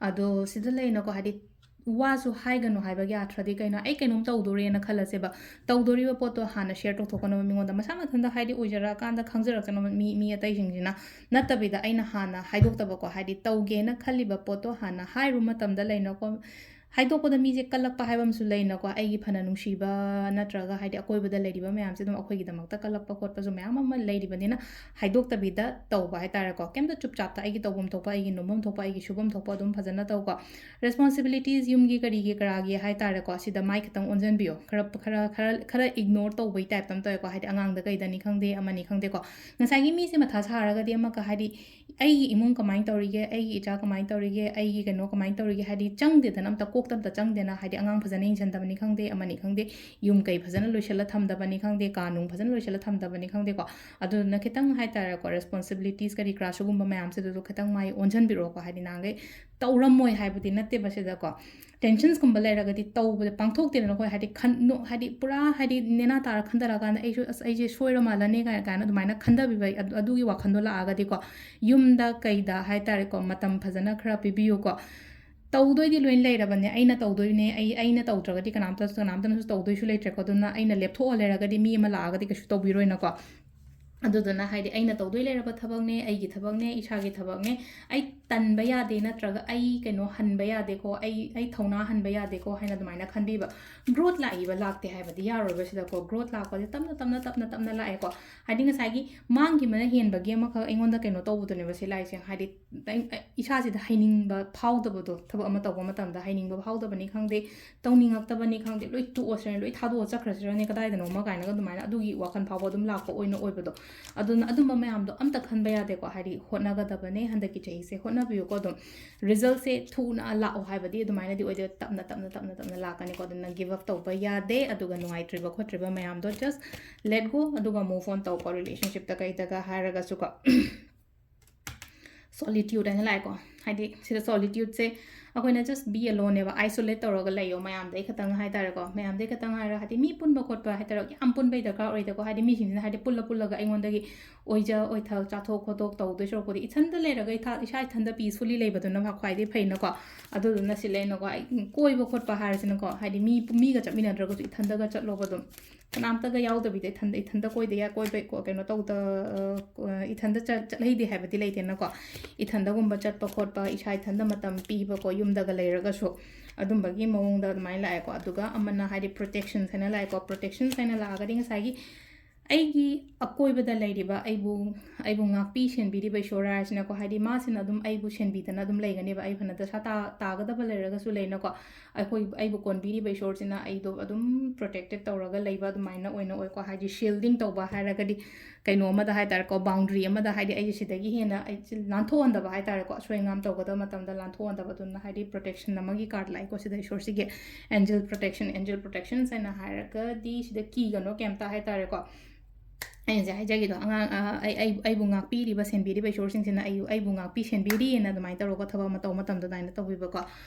ꯑꯗꯣ ꯁꯤꯗ ꯂꯩꯅꯀꯣ, ꯍꯥꯏꯗꯤ ꯋꯥꯁꯨ ꯍꯥꯏꯒꯅꯨ ꯍꯥꯏꯕꯒꯤ ꯑꯥꯊ꯭ꯔꯗꯤ ꯀꯩꯅꯣ, ꯑꯩ ꯀꯩꯅꯣꯝ ꯇꯧꯗꯣꯔꯦꯅ ꯈꯜꯂꯁꯦꯕ, ꯇꯧꯗꯣꯔꯤꯕ ꯄꯣꯠꯇꯣ ꯍꯥꯟꯅ share ꯇꯧꯊꯣꯛꯀꯅꯕ ꯃꯤꯉꯣꯟꯗ, ꯃꯁꯥ ꯃꯊꯟꯇ ꯍꯥꯏꯗꯤ ꯑꯣꯏꯖꯔꯛꯑꯀꯥꯟꯗ ꯈꯪꯖꯔꯛꯆꯅꯕ ꯃꯤ, ꯃꯤ ꯑꯇꯩꯁꯤꯡꯁꯤꯅ꯫ ꯅꯠꯇꯕꯤꯗ ꯑꯩꯅ ꯍꯥꯟꯅ ꯍꯥꯏꯗꯣꯛꯇꯕꯀꯣ, ꯍꯥꯏꯗꯤ ꯇꯧꯒꯦꯅ ꯈꯜꯂꯤꯕ ꯄꯣꯠꯇꯣ ꯍꯥꯟꯅ ꯍꯥꯏꯔꯨ ꯃꯇꯝꯗ ꯂꯩꯅꯀꯣ, ꯍꯥꯏꯗꯣꯛꯄꯗ ꯃꯤꯁꯦ ꯀꯜꯂꯛꯄ ꯍꯥꯏꯕ ꯑꯃꯁꯨ ꯂꯩꯅꯀꯣ, ꯑꯩꯒꯤ ꯐꯅ ꯅꯨꯡꯁꯤꯕ ꯅꯠꯇ꯭ꯔꯒ ꯍꯥꯏꯗꯤ ꯑꯀꯣꯏꯕꯗ ꯂꯩꯔꯤꯕ ꯃꯌꯥꯝꯁꯦ ꯑꯗꯨꯝ ꯑꯩꯈꯣꯏꯒꯤꯗꯃꯛꯇ ꯀꯜꯂꯛꯄ ꯈꯣꯠꯄꯁꯨ ꯃꯌꯥꯝ ꯑꯃ ꯂꯩꯔꯤꯕꯅꯤꯅ, ꯍꯥꯏꯗꯣꯛꯇꯕꯤꯗ ꯇꯧꯕ ꯍꯥꯏꯇꯥꯔꯦꯀꯣ꯫ ꯀꯩꯝꯇ ꯆꯨꯞ ꯆꯥꯞꯇ ꯑꯩꯒꯤ ꯇꯧꯐꯝ ꯊꯣꯛꯄ, ꯑꯩꯒꯤ ꯅꯣꯝꯐꯝ ꯊꯣꯛꯄ, ꯑꯩꯒꯤ ꯁꯨꯐꯝ ꯊꯣꯛꯄ ꯑꯗꯨꯝ ꯐꯖꯅ ꯇꯧꯀꯣ꯫ Responsibilities ꯌꯨꯝꯒꯤ ꯀꯔꯤꯒꯤ ꯀꯔꯥꯒꯤ ꯍꯥꯏꯇꯥꯔꯦꯀꯣ, ꯁꯤꯗ ꯃꯥꯏ ꯈꯤꯇꯪ ꯑꯣꯟꯁꯤꯟꯕꯤꯌꯣ꯫ ꯈꯔ, ꯈꯔ, ꯈꯔ, ꯈꯔ ignore ꯇꯧꯕꯩ type ꯑꯃ ꯇꯧꯋꯦꯀꯣ, ꯍꯥꯏꯗꯤ ꯑꯉꯥꯡꯗ ꯀꯩꯗꯅꯤ ꯈꯪꯗꯦ, ꯑꯃꯅꯤ ꯈꯪꯗꯦꯀꯣ꯫ ꯉꯁꯥꯏꯒꯤ ꯃꯤꯁꯦ ꯃꯊꯥ ꯁꯥꯔꯒꯗꯤ ꯑꯃꯒ, ꯍꯥꯏꯗꯤ ꯑꯩꯒꯤ ꯏꯃꯨꯡ ꯀꯃꯥꯏꯅ ꯇꯧꯔꯤꯒꯦ, ꯑꯩꯒꯤ ꯏꯆꯥ ꯀꯃꯥꯏꯅ ꯇꯧꯔꯤꯒꯦ, ꯑꯩꯒꯤ ꯀꯩꯅꯣ ꯀꯃꯥꯏꯅ ꯇꯧꯔꯤꯒꯦ, ꯍꯥꯏꯗꯤ ꯆꯪꯗꯦꯗꯅ, ꯑꯝꯇ ꯀꯣꯛꯇ ꯑꯝꯇ ꯆꯪꯗꯦꯅ, ꯍꯥꯏꯗꯤ ꯑꯉꯥꯡ ꯐꯖꯅ ꯌꯦꯡꯁꯤꯟꯗꯕꯅꯤ ꯈꯪꯗꯦ, ꯑꯃꯅꯤ ꯈꯪꯗꯦ, ꯌꯨꯝ ꯀꯩ ꯐꯖꯅ ꯂꯣꯏꯁꯤꯜꯂ ꯊꯝꯗꯕꯅꯤ ꯈꯪꯗꯦ, ꯀꯥ ꯅꯨꯡ ꯐꯖꯅ ꯂꯣꯏꯁꯤꯜꯂ ꯊꯝꯗꯕꯅꯤ ꯈꯪꯗꯦꯀꯣ꯫ ꯑꯗꯨꯗꯨꯅ ꯈꯤꯇꯪ ꯍꯥꯏꯇꯥꯔꯦꯀꯣ, responsibilities ꯀꯔꯤ ꯀꯔꯥ ꯁꯤꯒꯨꯝꯕ ꯃꯌꯥꯝꯁꯤꯗꯁꯨ ꯈꯤꯇꯪ ꯃꯥꯏ ꯑꯣꯟꯁꯤꯟꯕꯤꯔꯛꯑꯣꯀꯣ꯫ ꯍꯥꯏꯗꯤ ꯅꯍꯥꯟꯈꯩ ꯇꯧꯔꯝꯃꯣꯏ ꯍꯥꯏꯕꯗꯤ ꯅꯠꯇꯦꯕ ꯁꯤꯗꯀꯣ꯫ ꯇꯦꯟꯁꯟꯁꯀꯨꯝꯕ ꯂꯩꯔꯒꯗꯤ ꯇꯧꯕꯗ ꯄꯥꯡꯊꯣꯛꯇꯦꯗꯅ ꯑꯩꯈꯣꯏ, ꯍꯥꯏꯗꯤ ꯈꯟ-, ꯅꯣ-, ꯍꯥꯏꯗꯤ ꯄꯨꯔꯥ ꯍꯥꯏꯗꯤ ꯅꯦꯅꯥ ꯇꯥꯔ ꯈꯟꯊꯔꯛꯑꯀꯥꯟꯗ ꯑꯩꯁꯨ, "ꯑꯁ, ꯑꯩꯁꯦ ꯁꯣꯏꯔ ꯃꯥꯜꯂꯅꯤ" ꯀꯥꯏꯅ, ꯀꯥꯏꯅ ꯑꯗꯨꯃꯥꯏꯅ ꯈꯟꯊꯕꯤꯕ, ꯑꯗꯨ-, ꯑꯗꯨꯒꯤ ꯋꯥꯈꯜꯗꯣ ꯂꯥꯛꯑꯒꯗꯤꯀꯣ, ꯌꯨꯝꯗ ꯀꯩꯗ ꯍꯥꯏ ꯇꯥꯔꯦꯀꯣ, ꯃꯇꯝ ꯐꯖꯅ ꯈꯔ ꯄꯤꯕꯤꯌꯨꯀꯣ꯫ ꯇꯧꯗꯣꯏꯗꯤ ꯂꯣꯏ ꯂꯩꯔꯕꯅꯦ, ꯑꯩꯅ ꯇꯧꯗꯣꯏꯅꯦ, ꯑꯩ, ꯑꯩꯅ ꯇꯧꯗ꯭ꯔꯒꯗꯤ ꯀꯅꯥꯝꯇ, ꯀꯅꯥꯝꯇꯅꯁꯨ ꯇꯧꯗꯣꯏꯁꯨ ꯂꯩꯇ꯭ꯔꯦꯀꯣ꯫ ꯑꯗꯨꯅ ꯑꯩꯅ ꯂꯦꯞꯊꯣꯛꯑ ꯂꯩꯔꯒꯗꯤ ꯃꯤ ꯑꯃ ꯂꯥꯛꯑꯒꯗꯤ ꯀꯩꯁꯨ ꯇꯧꯕꯤꯔꯣꯏꯅꯀꯣ꯫ ꯑꯗꯨꯗꯨꯅ ꯍꯥꯏꯗꯤ ꯑꯩꯅ ꯇꯧꯗꯣꯏ ꯂꯩꯔꯕ ꯊꯕꯛꯅꯦ, ꯑꯩꯒꯤ ꯊꯕꯛꯅꯦ, ꯏꯁꯥꯒꯤ ꯊꯕꯛꯅꯦ, ꯑꯩ ꯇꯟꯕ ꯌꯥꯗꯦ, ꯅꯠꯇ꯭ꯔꯒ ꯑꯩ ꯀꯩꯅꯣ ꯍꯟꯕ ꯌꯥꯗꯦꯀꯣ, ꯑꯩ, ꯑꯩ ꯊꯧꯅꯥ ꯍꯟꯕ ꯌꯥꯗꯦꯀꯣ ꯍꯥꯏꯅ ꯑꯗꯨꯃꯥꯏꯅ ꯈꯟꯕꯤꯕ꯫ ꯒ꯭ꯔꯣꯠ ꯂꯥꯛꯏꯕ ꯂꯥꯛꯇꯦ ꯍꯥꯏꯕꯗꯤ ꯌꯥꯔꯣꯏꯕ ꯁꯤꯗꯀꯣ꯫ ꯒ꯭ꯔꯣꯠ ꯂꯥꯛꯄꯁꯦ ꯇꯞꯅ, ꯇꯞꯅ, ꯇꯞꯅ, ꯇꯞꯅ ꯂꯥꯛꯑꯦꯀꯣ꯫ ꯍꯥꯏꯗꯤ ꯉꯁꯥꯏꯒꯤ ꯃꯥꯡꯈꯤꯕꯅ ꯍꯦꯟꯕꯒꯤ ꯑꯃꯈꯛ ꯑꯩꯉꯣꯟꯗ ꯀꯩꯅꯣ ꯇꯧꯕꯗꯨꯅꯦꯕ ꯁꯤ ꯂꯥꯛꯏꯁꯦ꯫ ꯍꯥꯏꯗꯤ ꯑꯩ-, ꯑꯩ-, ꯏꯁꯥꯁꯤꯗ ꯍꯩꯅꯤꯡꯕ ꯐꯥꯎꯗꯕꯗꯣ, ꯊꯕꯛ ꯑꯃ ꯇꯧꯕ ꯃꯇꯝꯗ ꯍꯩꯅꯤꯡꯕ ꯐꯥꯎꯗꯕꯅꯤ ꯈꯪꯗꯦ, ꯇꯧꯅꯤꯡꯉꯛꯇꯕꯅꯤ ꯈꯪꯗꯦ, ꯂꯣꯏ ꯇꯣꯛꯑꯁꯤꯔꯅꯦ, ꯂꯣꯏ ꯊꯥꯗꯣꯛꯑ ꯆꯠꯈ꯭ꯔꯁꯤꯔꯅꯦ ꯀꯗꯥꯏꯗꯅꯣꯃ ꯀꯥꯏꯅꯒ ꯑꯗꯨꯃꯥꯏꯅ ꯑꯗꯨꯒꯤ ꯋꯥꯈꯜ ꯐꯥꯎꯕ ꯑꯗꯨꯝ ꯂꯥꯛꯄ ꯑꯣꯏꯅ ꯑꯣꯏꯕꯗꯣ꯫ ꯑꯗꯨꯅ ꯑꯗꯨꯝꯕ ꯃꯌꯥꯝꯗꯣ ꯑꯝꯇ ꯈꯟꯕ ꯌꯥꯗꯦꯀꯣ꯫ ꯍꯥꯏꯗꯤ ꯍꯣꯠꯅꯒꯗꯕꯅꯦ, ꯍꯟꯗꯛꯀꯤ ꯆꯍꯤꯁꯦ ꯍꯣꯠꯅꯕꯤꯌꯨꯀꯣ꯫ ꯑꯗꯨꯝ ꯔꯤꯖꯜꯁꯦ ꯊꯨꯅ ꯂꯥꯛꯑꯣ ꯍꯥꯏꯕꯗꯤ ꯑꯗꯨꯃꯥꯏꯅꯗꯤ ꯑꯣꯏꯗꯦ, ꯇꯞꯅ, ꯇꯞꯅ, ꯇꯞꯅ, ꯇꯞꯅ ꯂꯥꯛꯀꯅꯤꯀꯣ꯫ ꯑꯗꯨꯅ ꯒꯤꯞ ꯑꯞ ꯇꯧꯕ ꯌꯥꯗꯦ꯫ ꯑꯗꯨꯒ ꯅꯨꯡꯉꯥꯏꯇ꯭ꯔꯤꯕ ꯈꯣꯠꯇ꯭ꯔꯤꯕ ꯃꯌꯥꯝꯗꯣ just let go, ꯑꯗꯨꯒ ꯃꯨꯚ ꯑꯣꯟ ꯇꯧꯀꯣ꯫ ꯔꯤꯂꯦꯁꯟꯁꯤꯞꯇ ꯀꯩꯗꯒ ꯍꯥꯏꯔꯒꯁꯨꯀꯣ꯫ ꯁꯣꯂꯤꯇ꯭ꯌꯨꯠ ꯍꯥꯏꯅ ꯂꯥꯛꯑꯦꯀꯣ꯫ ꯍꯥꯏꯗꯤ ꯁꯤꯗ ꯁꯣꯂꯤꯇ꯭ꯌꯨꯠꯁꯦ ꯑꯩꯈꯣꯏꯅ just be alone ꯅꯦꯕ, isolate ꯇꯧꯔꯒ ꯂꯩꯌꯣ, ꯃꯌꯥꯝꯗꯩ ꯈꯇꯪ ꯍꯥꯏ ꯇꯥꯔꯦꯀꯣ꯫ ꯃꯌꯥꯝꯗꯩ ꯈꯇꯪ ꯍꯥꯏꯔꯒ ꯍꯥꯏꯗꯤ ꯃꯤ ꯄꯨꯟꯕ ꯈꯣꯠꯄ ꯍꯥꯏ ꯇꯥꯔꯦ, ꯌꯥꯝ ꯄꯨꯟꯕꯩ ꯗꯔꯀꯥꯔ ꯑꯣꯏꯗꯦꯀꯣ꯫ ꯍꯥꯏꯗꯤ ꯃꯤꯁꯤꯡꯁꯤꯅ ꯍꯥꯏꯗꯤ ꯄꯨꯜꯂ ꯄꯨꯜꯂꯒ ꯑꯩꯉꯣꯟꯗꯒꯤ ꯑꯣꯏꯖ ꯑꯣꯏꯊꯛ ꯆꯥꯊꯣꯛ ꯈꯣꯠꯇꯣꯛ ꯇꯧꯗꯣꯏ ꯁꯔꯨꯛꯄꯨꯗꯤ ꯏꯊꯟꯗ ꯂꯩꯔꯒ ꯏꯊꯥ-, ꯏꯁꯥ ꯏꯊꯟꯗ ꯄꯤꯁꯐꯨꯜꯂꯤ ꯂꯩꯕꯗꯨꯅ ꯈ꯭ꯋꯥꯏꯗꯒꯤ ꯐꯩꯅꯀꯣ꯫ ꯑꯗꯨꯗꯨꯅ ꯁꯤ ꯂꯩꯅꯀꯣ, ꯑꯩ ꯀꯣꯏꯕ ꯈꯣꯠꯄ ꯍꯥꯏꯔꯁꯤꯅꯀꯣ, ꯍꯥꯏꯗꯤ ꯃꯤ, ꯃꯤꯒ ꯆꯠꯃꯤꯟꯅꯗ꯭ꯔꯒꯁꯨ ꯏꯊꯟꯗꯒ ꯆꯠꯂꯣꯕ ꯑꯗꯨꯝ꯫ ꯀꯅꯥꯝꯇꯒ ꯌꯥꯎꯗꯕꯤꯗ ꯏꯊꯟꯗ, ꯏꯊꯟꯗ ꯀꯣꯏꯗ ꯌꯥ-, ꯀꯣꯏꯕ ꯀꯣ-, ꯀꯩꯅꯣ ꯇꯧꯗ-, ꯑ, ꯏꯊꯟꯗ ꯆꯠ-, ꯆꯠꯍꯩꯗꯦ ꯍꯥꯏꯕꯗꯤ ꯂꯩꯇꯦꯅꯀꯣ꯫ ꯏꯊꯟꯗꯒꯨꯝꯕ ꯆꯠꯄ ꯈꯣꯠꯄ, ꯏꯁꯥ ꯏꯊꯟꯗ ꯃꯇꯝ ꯄꯤꯕꯀꯣ, ꯌꯨꯝꯗꯒ ꯂꯩꯔꯒꯁꯨ ꯑꯗꯨꯝꯕꯒꯤ ꯃꯑꯣꯡꯗ ꯑꯗꯨꯃꯥꯏꯅ ꯂꯥꯛꯑꯦꯀꯣ꯫ ꯑꯗꯨꯒ ꯑꯃꯅ ꯍꯥꯏꯗꯤ ꯄ꯭ꯔꯣꯇꯦꯛꯁꯟꯁ ꯍꯥꯏꯅ ꯂꯥꯛꯑꯦꯀꯣ꯫ ꯄ꯭ꯔꯣꯇꯦꯛꯁꯟꯁ ꯍꯥꯏꯅ ꯂꯥꯛꯑꯒꯗꯤ ꯉꯁꯥꯏꯒꯤ ꯑꯩꯒꯤ ꯑꯀꯣꯏꯕꯗ ꯂꯩꯔꯤꯕ ꯑꯩꯕꯨ, ꯑꯩꯕꯨ ꯉꯥꯛꯄꯤ ꯁꯦꯟꯕꯤꯔꯤꯕ ꯏꯁꯣꯔ ꯍꯥꯏꯔꯁꯤꯅꯀꯣ, ꯍꯥꯏꯗꯤ ꯃꯥꯁꯤꯅ ꯑꯗꯨꯝ ꯑꯩꯕꯨ ꯁꯦꯟꯕꯤꯗꯅ ꯑꯗꯨꯝ ꯂꯩꯒꯅꯦꯕ꯫ ꯑꯩ ꯐꯅ ꯗꯁꯥ ꯇꯥ-, ꯇꯥꯒꯗꯕ ꯂꯩꯔꯒꯁꯨ ꯂꯩꯅꯀꯣ, ꯑꯩꯈꯣꯏ, ꯑꯩꯕꯨ ꯀꯣꯟꯕꯤꯔꯤꯕ ꯏꯁꯣꯔꯁꯤꯅ ꯑꯩꯗꯣ ꯑꯗꯨꯝ ꯄ꯭ꯔꯣꯇꯦꯛꯇꯦꯠ ꯇꯧꯔꯒ ꯂꯩꯕ ꯑꯗꯨꯃꯥꯏꯅ ꯑꯣꯏꯅ ꯑꯣꯏꯀꯣ꯫ ꯍꯥꯏꯗꯤ ꯁꯤꯜꯗꯤꯡ ꯇꯧꯕ ꯍꯥꯏꯔꯒꯗꯤ ꯀꯩꯅꯣ ꯑꯃꯗ ꯍꯥꯏ ꯇꯥꯔꯦꯀꯣ, ꯕꯥꯎꯟꯗ꯭ꯔꯤ ꯑꯃꯗ, ꯍꯥꯏꯗꯤ ꯑꯩꯁꯦ ꯁꯤꯗꯒꯤ ꯍꯦꯟꯅ ꯑꯩꯁꯦ ꯂꯥꯟꯊꯣꯛꯍꯟꯗꯕ ꯍꯥꯏ ꯇꯥꯔꯦꯀꯣ, ꯑꯁꯣꯏ ꯑꯉꯥꯝ ꯇꯧꯒꯗꯕ ꯃꯇꯝꯗ ꯂꯥꯟꯊꯣꯛꯍꯟꯗꯕ꯫ ꯑꯗꯨꯅ ꯍꯥꯏꯗꯤ ꯄ꯭ꯔꯣꯇꯦꯛꯁꯟ ꯑꯃꯒꯤ ꯀꯥꯔꯠ ꯂꯥꯛꯏꯀꯣ ꯁꯤꯗ ꯏꯁꯣꯔꯁꯤꯒꯤ꯫ ꯑꯦꯟꯖꯦꯜ ꯄ꯭ꯔꯣꯇꯦꯛꯁꯟ, ꯑꯦꯟꯖꯦꯜ ꯄ꯭ꯔꯣꯇꯦꯛꯁꯟꯁ ꯍꯥꯏꯅ ꯍꯥꯏꯔꯒꯗꯤ ꯁꯤꯗ ꯀꯤꯒꯅꯣ ꯀꯩꯝꯇ ꯍꯥꯏ ꯇꯥꯔꯦꯀꯣ꯫ ꯑꯩꯅ ꯍꯧꯖꯤꯛ ꯍꯥꯏꯖꯈꯤꯗꯣ, ꯑꯉꯥꯡ, ꯑ, ꯑꯩ, ꯑꯩ, ꯑꯩꯕꯨ ꯉꯥꯛꯄꯤꯔꯤꯕ, ꯁꯦꯟꯕꯤꯔꯤꯕ ꯏꯁꯣꯔꯁꯤꯡꯁꯤꯅ ꯑꯩ, ꯑꯩꯕꯨ ꯉꯥꯛꯄꯤ ꯁꯦꯟꯕꯤꯔꯤꯅ ꯑꯗꯨꯃꯥꯏꯅ ꯇꯧꯔꯒ ꯊꯕꯛ ꯑꯃ ꯇꯧꯕ ꯃꯇꯝꯗ ꯑꯗꯨꯃꯥꯏꯅ ꯇꯧꯕꯤꯕꯀꯣ꯫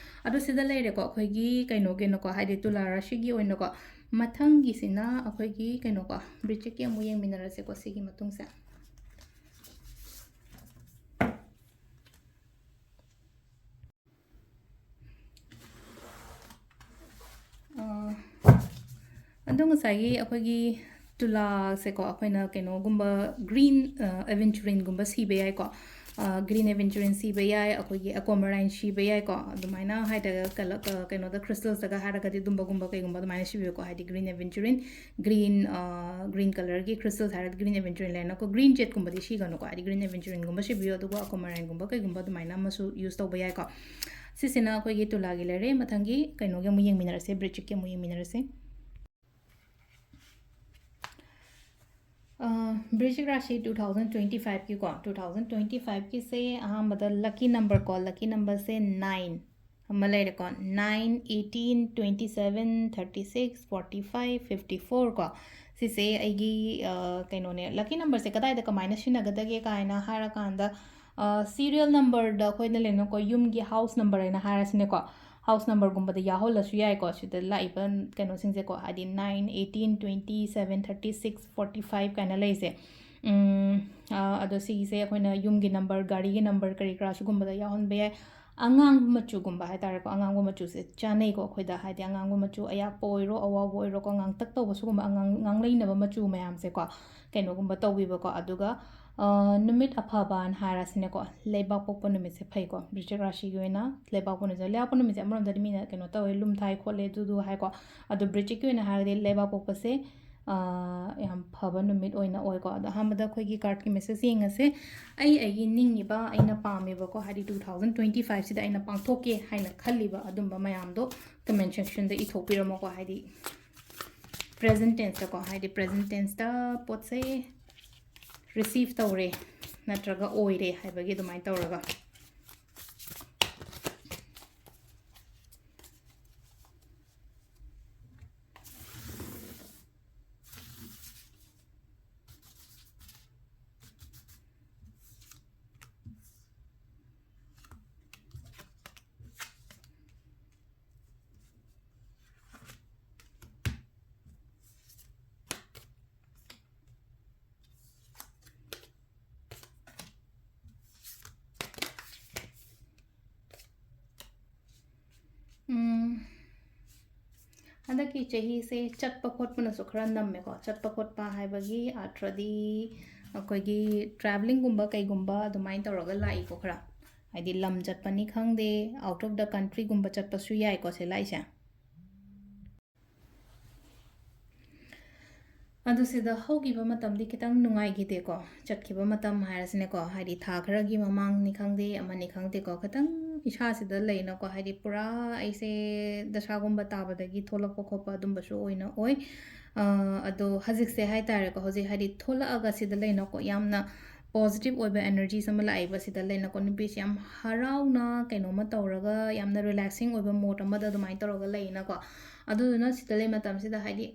ꯑꯗꯣ ꯁꯤꯗ ꯂꯩꯔꯦꯀꯣ, ꯑꯩꯈꯣꯏꯒꯤ ꯀꯩꯅꯣꯒꯤꯅꯀꯣ, ꯍꯥꯏꯗꯤ ꯇꯨꯂꯥ ꯔꯥꯁꯤꯒꯤ ꯑꯣꯏꯅꯀꯣ꯫ ꯃꯊꯪꯒꯤꯁꯤꯅ ꯑꯩꯈꯣꯏꯒꯤ ꯀꯩꯅꯣꯀꯣ, ꯕ꯭ꯔꯤꯆꯤꯛꯀꯤ ꯑꯃꯨꯛ ꯌꯦꯡꯃꯤꯟꯅꯔꯁꯦꯀꯣ, ꯁꯤꯒꯤ ꯃꯇꯨꯡꯁꯦ꯫ ꯑ, ꯑꯗꯣ ꯉꯁꯥꯏꯒꯤ ꯑꯩꯈꯣꯏꯒꯤ ꯇꯨꯂꯥꯁꯦꯀꯣ, ꯑꯩꯈꯣꯏꯅ ꯀꯩꯅꯣꯒꯨꯝꯕ, green, ꯑ, aventurine ꯒꯨꯝꯕ ꯁꯤꯕ ꯌꯥꯏꯀꯣ꯫ ꯑ, green aventurine ꯁꯤꯕ ꯌꯥꯏ, ꯑꯩꯈꯣꯏꯒꯤ aquamarine ꯁꯤꯕ ꯌꯥꯏꯀꯣ꯫ ꯑꯗꯨꯃꯥꯏꯅ ꯍꯥꯏꯇꯥꯔꯒ ꯀꯂ-, ꯑ, ꯀꯩꯅꯣꯗ, crystals ꯇꯒ ꯍꯥꯏꯔꯒꯗꯤ ꯑꯗꯨꯝꯕꯒꯨꯝꯕ ꯀꯩꯒꯨꯝꯕ ꯑꯗꯨꯃꯥꯏꯅ ꯁꯤꯕꯤꯌꯨꯀꯣ, ꯍꯥꯏꯗꯤ green aventurine, green, ꯑ, green colour ꯒꯤ crystals ꯍꯥꯏꯔꯒꯗꯤ green aventurine ꯂꯩꯔꯦꯅꯀꯣ꯫ Green jade ꯀꯨꯝꯕꯗꯤ ꯁꯤꯒꯅꯨꯀꯣ, ꯍꯥꯏꯗꯤ green aventurine ꯒꯨꯝꯕ ꯁꯤꯕꯤꯌꯨ, ꯑꯗꯨꯒ aquamarine ꯒꯨꯝꯕ ꯀꯩꯒꯨꯝꯕ ꯑꯗꯨꯃꯥꯏꯅ ꯑꯃꯁꯨ use ꯇꯧꯕ ꯌꯥꯏꯀꯣ꯫ ꯁꯤꯁꯤꯅ ꯑꯩꯈꯣꯏꯒꯤ ꯇꯨꯂꯥꯒꯤ ꯂꯩꯔꯦ꯫ ꯃꯊꯪꯒꯤ ꯀꯩꯅꯣꯒꯤ ꯑꯃꯨꯛ ꯌꯦꯡꯃꯤꯟꯅꯔꯁꯦ, ꯕ꯭ꯔꯤꯆꯤꯛꯀꯤ ꯑꯃꯨꯛ ꯌꯦꯡꯃꯤꯟꯅꯔꯁꯦ꯫ ꯑ, ꯕ꯭ꯔꯤꯆꯤꯛ ꯔꯥꯁꯤ two thousand twenty five ꯀꯤꯀꯣ, two thousand twenty five ꯀꯤꯁꯦ ꯑꯍꯥꯟꯕꯗ lucky number ꯀꯣ, lucky number ꯁꯦ nine ꯑꯃ ꯂꯩꯔꯦꯀꯣ, nine, eighteen, twenty seven, thirty six, forty five, fifty four ꯀꯣ꯫ ꯁꯤꯁꯦ ꯑꯩꯒꯤ, ꯑ, ꯀꯩꯅꯣꯅꯦ, lucky number ꯁꯦ ꯀꯗꯥꯏꯗ ꯀꯃꯥꯏꯅ ꯁꯤꯖꯤꯟꯅꯒꯗꯒꯦ ꯀꯥꯏꯅ ꯍꯥꯏꯔꯀꯥꯟꯗ, ꯑ, serial number ꯗ ꯑꯩꯈꯣꯏꯅ ꯂꯩꯅꯀꯣ, ꯌꯨꯝꯒꯤ house number ꯍꯥꯏꯅ ꯍꯥꯏꯔꯁꯤꯅꯦꯀꯣ, house number ꯒꯨꯝꯕꯗ ꯌꯥꯎꯍꯜꯂꯁꯨ ꯌꯥꯏꯀꯣ꯫ ꯁꯤꯗ ꯂꯥꯛꯏꯕ ꯀꯩꯅꯣꯁꯤꯡꯁꯦꯀꯣ, ꯍꯥꯏꯗꯤ nine, eighteen, twenty seven, thirty six, forty five ꯀꯥꯏꯅ ꯂꯩꯁꯦ꯫ ꯎꯝ, ꯑ, ꯑꯗꯣ ꯁꯤꯒꯤꯁꯦ ꯑꯩꯈꯣꯏꯅ ꯌꯨꯝꯒꯤ number, ꯒꯥꯔꯤꯒꯤ number ꯀꯔꯤ ꯀꯔꯥ ꯁꯤꯒꯨꯝꯕꯗ ꯌꯥꯎꯍꯟꯕ ꯌꯥꯏ꯫ ꯑꯉꯥꯡꯕ ꯃꯆꯨꯒꯨꯝꯕ ꯍꯥꯏꯇꯥꯔꯦꯀꯣ, ꯑꯉꯥꯡꯕ ꯃꯆꯨꯁꯦ ꯆꯥꯅꯩꯀꯣ ꯑꯩꯈꯣꯏꯗ, ꯍꯥꯏꯗꯤ ꯑꯉꯥꯡꯕ ꯃꯆꯨ, ꯑꯌꯥꯛꯄ ꯑꯣꯏꯔꯣ, ꯑꯋꯥꯎꯕ ꯑꯣꯏꯔꯣꯀꯣ, ꯉꯥꯡꯇꯛ ꯇꯧꯕ ꯁꯤꯒꯨꯝꯕ ꯑꯉꯥꯡ-, ꯉꯥꯡꯂꯩꯅꯕ ꯃꯆꯨ ꯃꯌꯥꯝꯁꯦꯀꯣ, ꯀꯩꯅꯣꯒꯨꯝꯕ ꯇꯧꯕꯤꯕꯀꯣ꯫ ꯑꯗꯨꯒ, ꯑ, ꯅꯨꯃꯤꯠ ꯑꯐꯕꯅ ꯍꯥꯏꯔꯁꯤꯅꯦꯀꯣ, ꯂꯩꯕꯥꯛꯄꯣꯛꯄ ꯅꯨꯃꯤꯠꯁꯦ ꯐꯩꯀꯣ, ꯕ꯭ꯔꯤꯆꯤꯛ ꯔꯥꯁꯤꯒꯤ ꯑꯣꯏꯅ ꯂꯩꯕꯥꯛꯄꯣꯛꯄ ꯅꯨꯃꯤꯠꯁꯦ꯫ ꯂꯩꯕꯥꯛꯄꯣꯛꯄ ꯅꯨꯃꯤꯠꯁꯦ ꯑꯃꯔꯣꯝꯗꯗꯤ ꯃꯤꯅ ꯀꯩꯅꯣ ꯇꯧꯋꯦ, ꯂꯨꯝ ꯊꯥꯏ ꯈꯣꯠꯂꯦ ꯑꯗꯨꯗꯨ ꯍꯥꯏꯀꯣ꯫ ꯑꯗꯣ ꯕ꯭ꯔꯤꯆꯤꯛꯀꯤ ꯑꯣꯏꯅ ꯍꯥꯏꯔꯒꯗꯤ ꯂꯩꯕꯥꯛꯄꯣꯛꯄꯁꯦ, ꯑ, ꯌꯥꯝ ꯐꯕ ꯅꯨꯃꯤꯠ ꯑꯣꯏꯅ ꯑꯣꯏꯀꯣ꯫ ꯑꯗꯣ ꯑꯍꯥꯟꯕꯗ ꯑꯩꯈꯣꯏꯒꯤ card ꯀꯤ message ꯌꯦꯡꯉꯁꯦ꯫ ꯑꯩ ꯑꯩꯒꯤ ꯅꯤꯡꯉꯤꯕ, ꯑꯩꯅ ꯄꯥꯝꯃꯤꯕꯀꯣ, ꯍꯥꯏꯗꯤ two thousand twenty five ꯁꯤꯗ ꯑꯩꯅ ꯄꯥꯡꯊꯣꯛꯀꯦ ꯍꯥꯏꯅ ꯈꯜꯂꯤꯕ ꯑꯗꯨꯝꯕ ꯃꯌꯥꯝꯗꯣ comment section ꯗ ꯏꯊꯣꯛꯄꯤꯔꯝꯃꯣꯀꯣ, ꯍꯥꯏꯗꯤ present tense ꯇꯀꯣ, ꯍꯥꯏꯗꯤ present tense ꯇ ꯄꯣꯠꯁꯦ receive ꯇꯧꯔꯦ ꯅꯠꯇ꯭ꯔꯒ ꯑꯣꯏꯔꯦ ꯍꯥꯏꯕꯒꯤ ꯑꯗꯨꯃꯥꯏꯅ ꯇꯧꯔꯒ꯫ ꯍꯟꯗꯛꯀꯤ ꯆꯍꯤꯁꯦ ꯆꯠꯄ ꯈꯣꯠꯄꯅꯁꯨ ꯈꯔ ꯅꯝꯃꯦꯀꯣ꯫ ꯆꯠꯄ ꯈꯣꯠꯄ ꯍꯥꯏꯕꯒꯤ ꯑꯥꯔꯊꯗꯤ ꯑꯩꯈꯣꯏꯒꯤ ꯇ꯭ꯔꯥꯕꯂꯤꯡꯒꯨꯝꯕ ꯀꯩꯒꯨꯝꯕ ꯑꯗꯨꯃꯥꯏꯅ ꯇꯧꯔꯒ ꯂꯥꯛꯏꯀꯣ꯫ ꯈꯔ ꯍꯥꯏꯗꯤ ꯂꯝ ꯆꯠꯄꯅꯤ ꯈꯪꯗꯦ, ꯑꯥꯎꯠ ꯑꯣꯐ ꯗ ꯀꯟꯇ꯭ꯔꯤꯒꯨꯝꯕ ꯆꯠꯄꯁꯨ ꯌꯥꯏꯀꯣ ꯁꯤ ꯂꯥꯛꯏꯁꯦ꯫ ꯑꯗꯨ ꯁꯤꯗ ꯍꯧꯈꯤꯕ ꯃꯇꯝꯗꯤ ꯈꯤꯇꯪ ꯅꯨꯡꯉꯥꯏꯈꯤꯗꯦꯀꯣ꯫ ꯆꯠꯈꯤꯕ ꯃꯇꯝ ꯍꯥꯏꯔꯁꯤꯅꯦꯀꯣ, ꯍꯥꯏꯗꯤ ꯊꯥ ꯈꯔꯒꯤ ꯃꯃꯥꯡꯅꯤ ꯈꯪꯗꯦ, ꯑꯃꯅꯤ ꯈꯪꯗꯦꯀꯣ, ꯈꯤꯇꯪ ꯏꯁꯥꯁꯤꯗ ꯂꯩꯅꯀꯣ, ꯍꯥꯏꯗꯤ ꯄꯨꯔꯥ ꯑꯩꯁꯦ ꯗꯁꯥꯒꯨꯝꯕ ꯇꯥꯕꯗꯒꯤ ꯊꯣꯛꯂꯛꯄ ꯈꯣꯠꯄ ꯑꯗꯨꯝꯕꯁꯨ ꯑꯣꯏꯅ ꯑꯣꯏ꯫ ꯑ, ꯑꯗꯣ ꯍꯧꯖꯤꯛꯁꯦ ꯍꯥꯏ ꯇꯥꯔꯦꯀꯣ, ꯍꯧꯖꯤꯛ ꯍꯥꯏꯗꯤ ꯊꯣꯛꯂꯛꯑꯒ ꯁꯤꯗ ꯂꯩꯅꯀꯣ, ꯌꯥꯝꯅ ꯄꯣꯖꯤꯇꯤꯚ ꯑꯣꯏꯕ ꯑꯦꯅꯔꯖꯤꯁ ꯑꯃ ꯂꯥꯛꯏꯕ ꯁꯤꯗ ꯂꯩꯅꯀꯣ꯫ ꯅꯨꯄꯤꯁꯦ ꯌꯥꯝ ꯍꯔꯥꯎꯅ ꯀꯩꯅꯣꯝꯃ ꯇꯧꯔꯒ, ꯌꯥꯝꯅ ꯔꯤꯂꯦꯛꯁꯤꯡ ꯑꯣꯏꯕ ꯃꯣꯠ ꯑꯃꯗ ꯑꯗꯨꯃꯥꯏꯅ ꯇꯧꯔꯒ ꯂꯩꯅꯀꯣ꯫ ꯑꯗꯨꯗꯨꯅ ꯁꯤꯗ ꯂꯩ ꯃꯇꯝꯁꯤꯗ ꯍꯥꯏꯗꯤ,